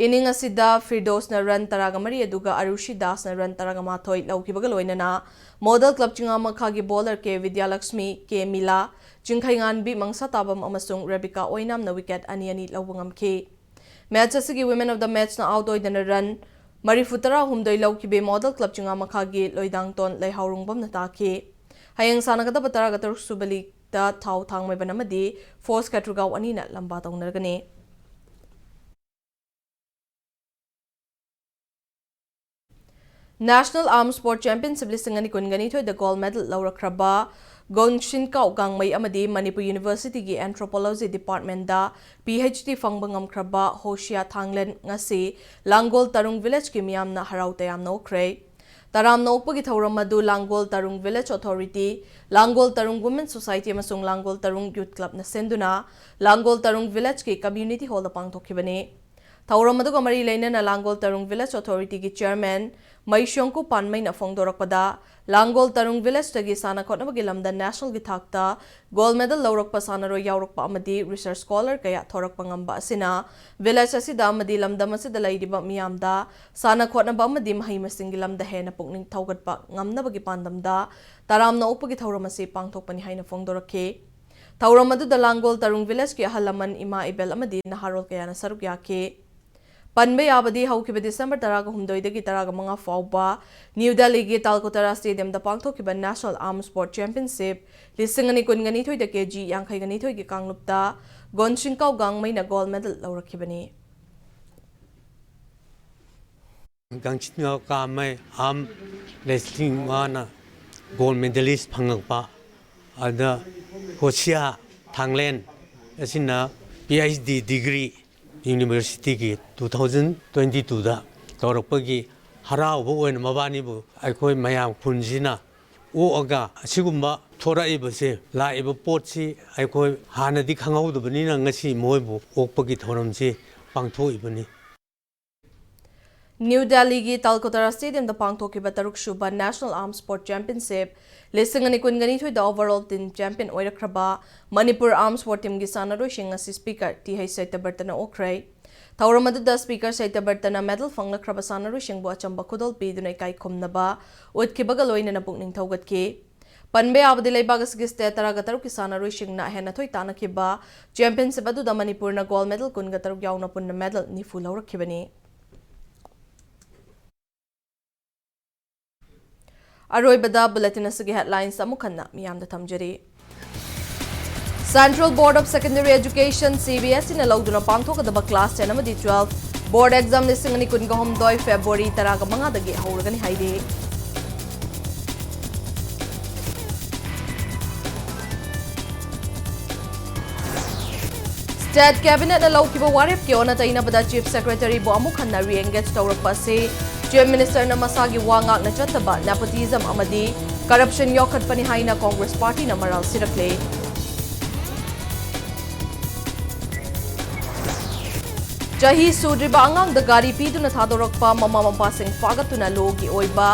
Inning ꯑꯁꯤꯗ ꯐꯤꯔꯗꯣꯁꯅ run ꯇꯔꯥꯒ ꯃꯔꯤ ꯑꯗꯨꯒ ꯑꯔꯨꯁꯤ ꯗꯥꯁꯅ run ꯇꯔꯥꯒ ꯃꯥꯊꯣꯏ ꯂꯧꯈꯤꯕꯒ ꯂꯣꯏꯅꯅ Model Club ꯆꯤꯡꯉꯥꯃꯈꯥꯒꯤ bowler ꯀꯦ ꯕꯤꯗ꯭ꯌꯥꯂꯛꯁꯃꯤ, ꯀꯦ ꯃꯤꯂꯥ, ꯆꯤꯡꯈꯩꯉꯥꯟꯕꯤ ꯃꯪꯁꯥꯇꯥꯕꯝ ꯑꯃꯁꯨꯡ ꯔꯦꯕꯤꯀꯥ ꯑꯣꯏꯅꯥꯝꯅ wicket ꯑꯅꯤ ꯑꯅꯤ ꯂꯧꯕ ꯉꯝꯈꯤ꯫ Match ꯑꯁꯤꯒꯤ women of the matchꯅ out ꯑꯣꯏꯗꯅ run ꯃꯔꯤꯐꯨ ꯇꯔꯥꯍꯨꯝꯗꯣꯏ ꯂꯧꯈꯤꯕꯤ Model Club ꯆꯤꯡꯉꯥꯃꯈꯥꯒꯤ ꯂꯣꯏꯗꯥꯡꯇꯣꯟ ꯂꯩꯍꯥꯎꯔꯨꯡꯕꯝꯅ ꯇꯥꯈꯤ꯫ ꯍꯌꯦꯡ ꯁꯥꯟꯅꯒꯗꯕ ꯇꯔꯥꯒ ꯇꯔꯨꯛ ꯁꯨꯕ leagueꯇ ꯊꯥꯎ ꯊꯥꯡꯃꯩꯕꯟ ꯑꯃꯗꯤ ꯐꯣꯔꯁ ꯈꯦꯇ꯭ꯔꯤꯒꯥꯎ ꯑꯅꯤꯅ ꯂꯝꯕꯥ ꯇꯧꯅꯔꯒꯅꯤ꯫ National Arm Sport Championship ꯂꯤꯁꯤꯡ ꯑꯅꯤ ꯀꯨꯟꯒ ꯅꯤꯊꯣꯏꯗ gold medal ꯂꯧꯔꯛꯈ꯭ꯔꯕ ꯒꯣꯟꯁꯤꯟꯀꯥꯎ ꯒꯥꯡꯃꯩ ꯑꯃꯗꯤ ꯃꯅꯤꯄꯨꯔ Universityꯒꯤ Anthropology Departmentꯇ PhD ꯐꯪꯕ ꯉꯝꯈ꯭ꯔꯕ ꯍꯣꯁꯤꯌꯥ ꯊꯥꯡꯂꯦꯟ ꯉꯁꯤ ꯂꯥꯡꯒꯣꯜ ꯇꯔꯨꯡ villageꯀꯤ ꯃꯤꯌꯥꯝꯅ ꯍꯔꯥꯎ ꯇꯌꯥꯝꯅ ꯑꯣꯛꯈ꯭ꯔꯦ꯫ ꯇꯔꯥꯝꯅ ꯑꯣꯛꯄꯒꯤ ꯊꯧꯔꯝ ꯑꯗꯨ ꯂꯥꯡꯒꯣꯜ ꯇꯔꯨꯡ village authority, ꯂꯥꯡꯒꯣꯜ ꯇꯔꯨꯡ Women Society ꯑꯃꯁꯨꯡ ꯂꯥꯡꯒꯣꯜ ꯇꯔꯨꯡ Youth Clubꯅ ꯁꯦꯟꯗꯨꯅ ꯂꯥꯡꯒꯣꯜ ꯇꯔꯨꯡ villageꯀꯤ community hallꯗ ꯄꯥꯡꯊꯣꯛꯈꯤꯕꯅꯤ꯫ ꯊꯧꯔꯝ ꯑꯗꯨꯒ ꯃꯔꯤ ꯂꯩꯅꯅ ꯂꯥꯡꯒꯣꯜ ꯇꯔꯨꯡ village authorityꯒꯤ chairman ꯃꯩꯁꯣꯡꯀꯨ ꯄꯥꯟꯃꯩꯅ ꯐꯣꯡꯗꯣꯔꯛꯄꯗ, ꯂꯥꯡꯒꯣꯜ ꯇꯔꯨꯡ villageꯇꯒꯤ ꯁꯥꯟꯅ ꯈꯣꯠꯅꯕꯒꯤ ꯂꯝꯗ nationalꯒꯤ ꯊꯥꯛꯇ gold medal ꯂꯧꯔꯛꯄ ꯁꯥꯟꯅꯔꯣꯏ ꯌꯥꯎꯔꯛꯄ ꯑꯃꯗꯤ research scholar ꯀꯌꯥ ꯊꯣꯔꯛꯄ ꯉꯝꯕ ꯑꯁꯤꯅ village ꯑꯁꯤꯗ ꯑꯃꯗꯤ ꯂꯝꯗꯝ ꯑꯁꯤꯗ ꯂꯩꯔꯤꯕ ꯃꯤꯌꯥꯝꯗ ꯁꯥꯟꯅ ꯈꯣꯠꯅꯕ ꯑꯃꯗꯤ ꯃꯍꯩ ꯃꯁꯤꯡꯒꯤ ꯂꯝꯗ ꯍꯦꯟꯅ ꯄꯨꯛꯅꯤꯡ ꯊꯧꯒꯠꯄ ꯉꯝꯅꯕꯒꯤ ꯄꯥꯟꯗꯝꯗ ꯇꯔꯥꯝꯅ ꯑꯣꯛꯄꯒꯤ ꯊꯧꯔꯝ ꯑꯁꯤ ꯄꯥꯡꯊꯣꯛꯄꯅꯤ ꯍꯥꯏꯅ ꯐꯣꯡꯗꯣꯔꯛꯈꯤ꯫ ꯊꯧꯔꯝ ꯑꯗꯨꯗ ꯂꯥꯡꯒꯣꯜ ꯇꯔꯨꯡ villageꯀꯤ ꯑꯍꯜ ꯂꯃꯟ, ꯏꯃꯥ ꯏꯕꯦꯜ ꯑꯃꯗꯤ ꯅꯍꯥꯔꯣꯜ ꯀꯌꯥꯅ ꯁꯔꯨꯛ ꯌꯥꯈꯤ꯫ ꯄꯟꯕ ꯌꯥꯕꯗꯤ, ꯍꯧꯈꯤꯕ December ꯇꯔꯥꯒ ꯍꯨꯝꯗꯣꯏꯗꯒꯤ ꯇꯔꯥꯒ ꯃꯉꯥ ꯐꯥꯎꯕ New Delhiꯒꯤ ꯇꯥꯜꯀꯇꯣꯔꯥ Stadiumꯗ ꯄꯥꯡꯊꯣꯛꯈꯤꯕ National Arm Sport Championship ꯂꯤꯁꯤꯡ ꯑꯅꯤ ꯀꯨꯟꯒ ꯅꯤꯊꯣꯏꯗ KG ꯌꯥꯡꯈꯩꯒ ꯅꯤꯊꯣꯏꯒꯤ ꯀꯥꯡꯂꯨꯞꯇ ꯒꯣꯟꯁꯤꯡꯀꯥꯎ ꯒꯥꯡꯃꯩꯅ gold medal ꯂꯧꯔꯛꯈꯤꯕꯅꯤ꯫ ꯒꯥꯡꯁꯤꯡꯀꯥꯎ ꯒꯥꯡꯃꯩ arm wrestling ꯃꯥꯅ gold medalist ꯐꯪꯉꯛꯄ, ꯑꯗ ꯍꯣꯁꯤꯌꯥ ꯊꯥꯡꯂꯦꯟ ꯑꯁꯤꯅ PhD degree Universityꯒꯤ two thousand twenty twoꯗ ꯇꯧꯔꯛꯄꯒꯤ ꯍꯔꯥꯎꯕ ꯑꯣꯏꯅ ꯃꯕꯥꯅꯤꯕꯨ ꯑꯩꯈꯣꯏ ꯃꯌꯥꯝ ꯈꯨꯟꯁꯤꯅ ꯑꯣꯛꯑꯒ ꯑꯁꯤꯒꯨꯝꯕ ꯊꯣꯔꯛꯏꯕꯁꯦ, ꯂꯥꯛꯏꯕ ꯄꯣꯠꯁꯤ ꯑꯩꯈꯣꯏ ꯍꯥꯟꯅꯗꯤ ꯈꯪꯍꯧꯗꯕꯅꯤꯅ ꯉꯁꯤ ꯃꯣꯏꯕꯨ ꯑꯣꯛꯄꯒꯤ ꯊꯧꯔꯝꯁꯤ ꯄꯥꯡꯊꯣꯛꯏꯕꯅꯤ꯫ ꯅ꯭ꯌꯨ ꯗꯦꯜꯂꯤꯒꯤ ꯇꯥꯜꯀꯇꯣꯔꯥ ꯁ꯭ꯇꯦꯗꯤꯌꯝꯗ ꯄꯥꯡꯊꯣꯛꯈꯤꯕ ꯇꯔꯨꯛꯁꯨꯕ National Arm Sport Championship ꯂꯤꯁꯤꯡ ꯑꯅꯤ ꯀꯨꯟꯒꯅꯤꯊꯣꯏꯗ overall team champion ꯑꯣꯏꯔꯛꯈ꯭ꯔꯕ Manipur arm sport teamꯒꯤ ꯁꯥꯟꯅꯔꯣꯏꯁꯤꯡ ꯉꯁꯤ Speaker ꯇꯤ ꯍꯩꯆ ꯁꯇ꯭ꯌꯕ꯭ꯔꯇꯅ ꯑꯣꯛꯈ꯭ꯔꯦ꯫ ꯊꯧꯔꯝ ꯑꯗꯨꯗ Speaker ꯁꯇ꯭ꯌꯕ꯭ꯔꯇꯅ medal ꯐꯪꯂꯛꯈ꯭ꯔꯕ ꯁꯥꯟꯅꯔꯣꯏꯁꯤꯡꯕꯨ ꯑꯆꯝꯕ ꯈꯨꯗꯣꯜ ꯄꯤꯗꯨꯅ ꯏꯀꯥꯏ ꯈꯨꯝꯅꯕ ꯎꯠꯈꯤꯕꯒ ꯂꯣꯏꯅꯅ ꯄꯨꯛꯅꯤꯡ ꯊꯧꯒꯠꯈꯤ꯫ ꯄꯟꯕ ꯌꯥꯕꯗꯤ, ꯂꯩꯕꯥꯛ ꯑꯁꯤꯒꯤ state ꯇꯔꯥꯒ ꯇꯔꯨꯛꯀꯤ ꯁꯥꯟꯅꯔꯣꯏꯁꯤꯡꯅ ꯍꯦꯟꯅ ꯊꯣꯏ ꯇꯥꯟꯅꯈꯤꯕ championship ꯑꯗꯨꯗ ꯃꯅꯤꯄꯨꯔꯅ gold medal ꯀꯨꯟꯒ ꯇꯔꯨꯛ ꯌꯥꯎꯅ ꯄꯨꯟꯅ medal ꯅꯤꯐꯨ ꯂꯧꯔꯛꯈꯤꯕꯅꯤ꯫ ꯑꯔꯣꯏꯕꯗ bulletin ꯑꯁꯤꯒꯤ headlines ꯑꯃꯨꯛ ꯍꯟꯅ ꯃꯤꯌꯥꯝꯗ ꯊꯝꯖꯔꯤ꯫ Central Board of Secondary Education, C B S E ꯅ ꯂꯧꯗꯨꯅ ꯄꯥꯡꯊꯣꯛꯀꯗꯕ class ten ꯑꯃꯗꯤ twelve board exam ꯂꯤꯁꯤꯡ ꯑꯅꯤ ꯀꯨꯟꯒ ꯍꯨꯝꯗꯣꯏ February ꯇꯔꯥꯒ ꯃꯉꯥꯗꯒꯤ ꯍꯧꯔꯒꯅꯤ ꯍꯥꯏꯔꯤ꯫ State Cabinet ꯅ ꯂꯧꯈꯤꯕ ꯋꯥꯔꯦꯞꯀꯤ ꯑꯣꯟꯅ ꯇꯩꯅꯕꯗ Chief Secretary ꯕꯨ ꯑꯃꯨꯛ ꯍꯟꯅ re-engage ꯇꯧꯔꯛꯄ ꯑꯁꯤ Chief Minister ꯅ ꯃꯁꯥꯒꯤ ꯋꯥ ꯉꯥꯛꯅ ꯆꯠꯇꯕ, nepotism ꯑꯃꯗꯤ corruption ꯌꯣꯛꯈꯠꯄꯅꯤ ꯍꯥꯏꯅ Congress Party ꯅ ꯃꯔꯥꯜ ꯁꯤꯔꯛꯂꯦ꯫ ꯆꯍꯤ ꯁꯨꯗ꯭ꯔꯤꯕ ꯑꯉꯥꯡꯗ ꯒꯥꯔꯤ ꯄꯤꯗꯨꯅ ꯊꯥꯗꯣꯔꯛꯄ ꯃꯃꯥ ꯃꯄꯥꯁꯤꯡ ꯐꯥꯒꯠꯇꯨꯅ law ꯒꯤ ꯑꯣꯏꯕ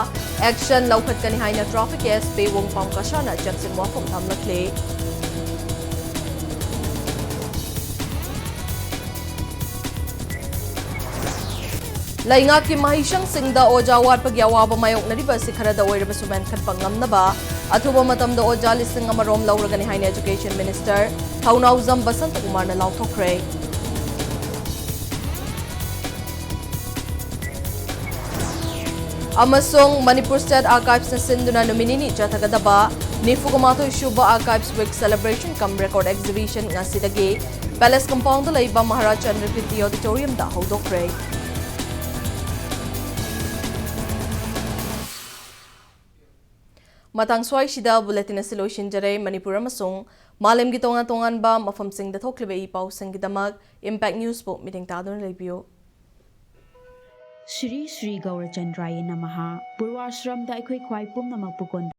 action ꯂꯧꯈꯠꯀꯅꯤ ꯍꯥꯏꯅ Traffic S P ꯋꯣꯡꯄꯥꯝ ꯀꯁꯥꯅ ꯆꯦꯛꯁꯤꯟ ꯋꯥꯐꯝ ꯊꯝꯂꯛꯂꯦ꯫ ꯂꯩꯉꯥꯛꯀꯤ ꯃꯍꯩꯁꯪꯁꯤꯡꯗ ꯑꯣꯖꯥ ꯋꯥꯠꯄꯒꯤ ꯑꯋꯥꯕ ꯃꯥꯌꯣꯛꯅꯔꯤꯕ ꯑꯁꯤ ꯈꯔꯗ ꯑꯣꯏꯔꯕꯁꯨ ꯃꯦꯟꯈꯠꯄ ꯉꯝꯅꯕ ꯑꯊꯨꯕ ꯃꯇꯝꯗ ꯑꯣꯖꯥ ꯂꯤꯁꯤꯡ ꯑꯃꯔꯣꯝ ꯂꯧꯔꯒꯅꯤ ꯍꯥꯏꯅ Education Minister ꯊꯧꯅꯥꯎꯖꯝ ꯕꯁꯟꯇꯀꯨꯃꯥꯔꯅ ꯂꯥꯎꯊꯣꯛꯈ꯭ꯔꯦ꯫ ꯑꯃꯁꯨꯡ Manipur State Archives ꯅ ꯁꯤꯟꯗꯨꯅ ꯅꯨꯃꯤꯠ ꯅꯤꯅꯤ ꯆꯠꯊꯒꯗꯕ ꯅꯤꯐꯨꯒ ꯃꯥꯊꯣꯏ ꯁꯨꯕ Archives Week Celebration cum Record Exhibition ꯉꯁꯤꯗꯒꯤ Palace Compound ꯗ ꯂꯩꯕ ꯃꯍꯥꯔꯥꯖ ꯆꯟꯗ꯭ꯔꯀꯤꯔꯇꯤ Auditorium ꯗ ꯍꯧꯗꯣꯛꯈ꯭ꯔꯦ꯫ ꯃꯇꯥꯡ ꯁ꯭ꯋꯥꯏꯁꯤꯗ bulletin ꯑꯁꯤ ꯂꯣꯏꯁꯤꯟꯖꯔꯦ꯫ ꯃꯅꯤꯄꯨꯔ ꯑꯃꯁꯨꯡ ꯃꯥꯂꯦꯝꯒꯤ ꯇꯣꯉꯥꯟ ꯇꯣꯉꯥꯟꯕ ꯃꯐꯝꯁꯤꯡꯗ ꯊꯣꯛꯂꯤꯕ ꯏ ꯄꯥꯎꯁꯤꯡꯒꯤꯗꯃꯛ Impact News ꯄꯨ ꯃꯤꯠꯌꯦꯡ ꯇꯥꯗꯨꯅ ꯂꯩꯕꯤꯌꯨ꯫ ꯁ꯭ꯔꯤ ꯁ꯭ꯔꯤ ꯒꯧꯔꯆꯟꯗ꯭ꯔꯥꯌ ꯅꯃꯍ꯫ ꯄꯨꯔꯋꯥꯁ꯭ꯔꯝꯗ ꯑꯩꯈꯣꯏ ꯈ꯭ꯋꯥꯏ ꯄꯨꯝꯅꯃꯛꯄꯨ ꯀꯣꯟ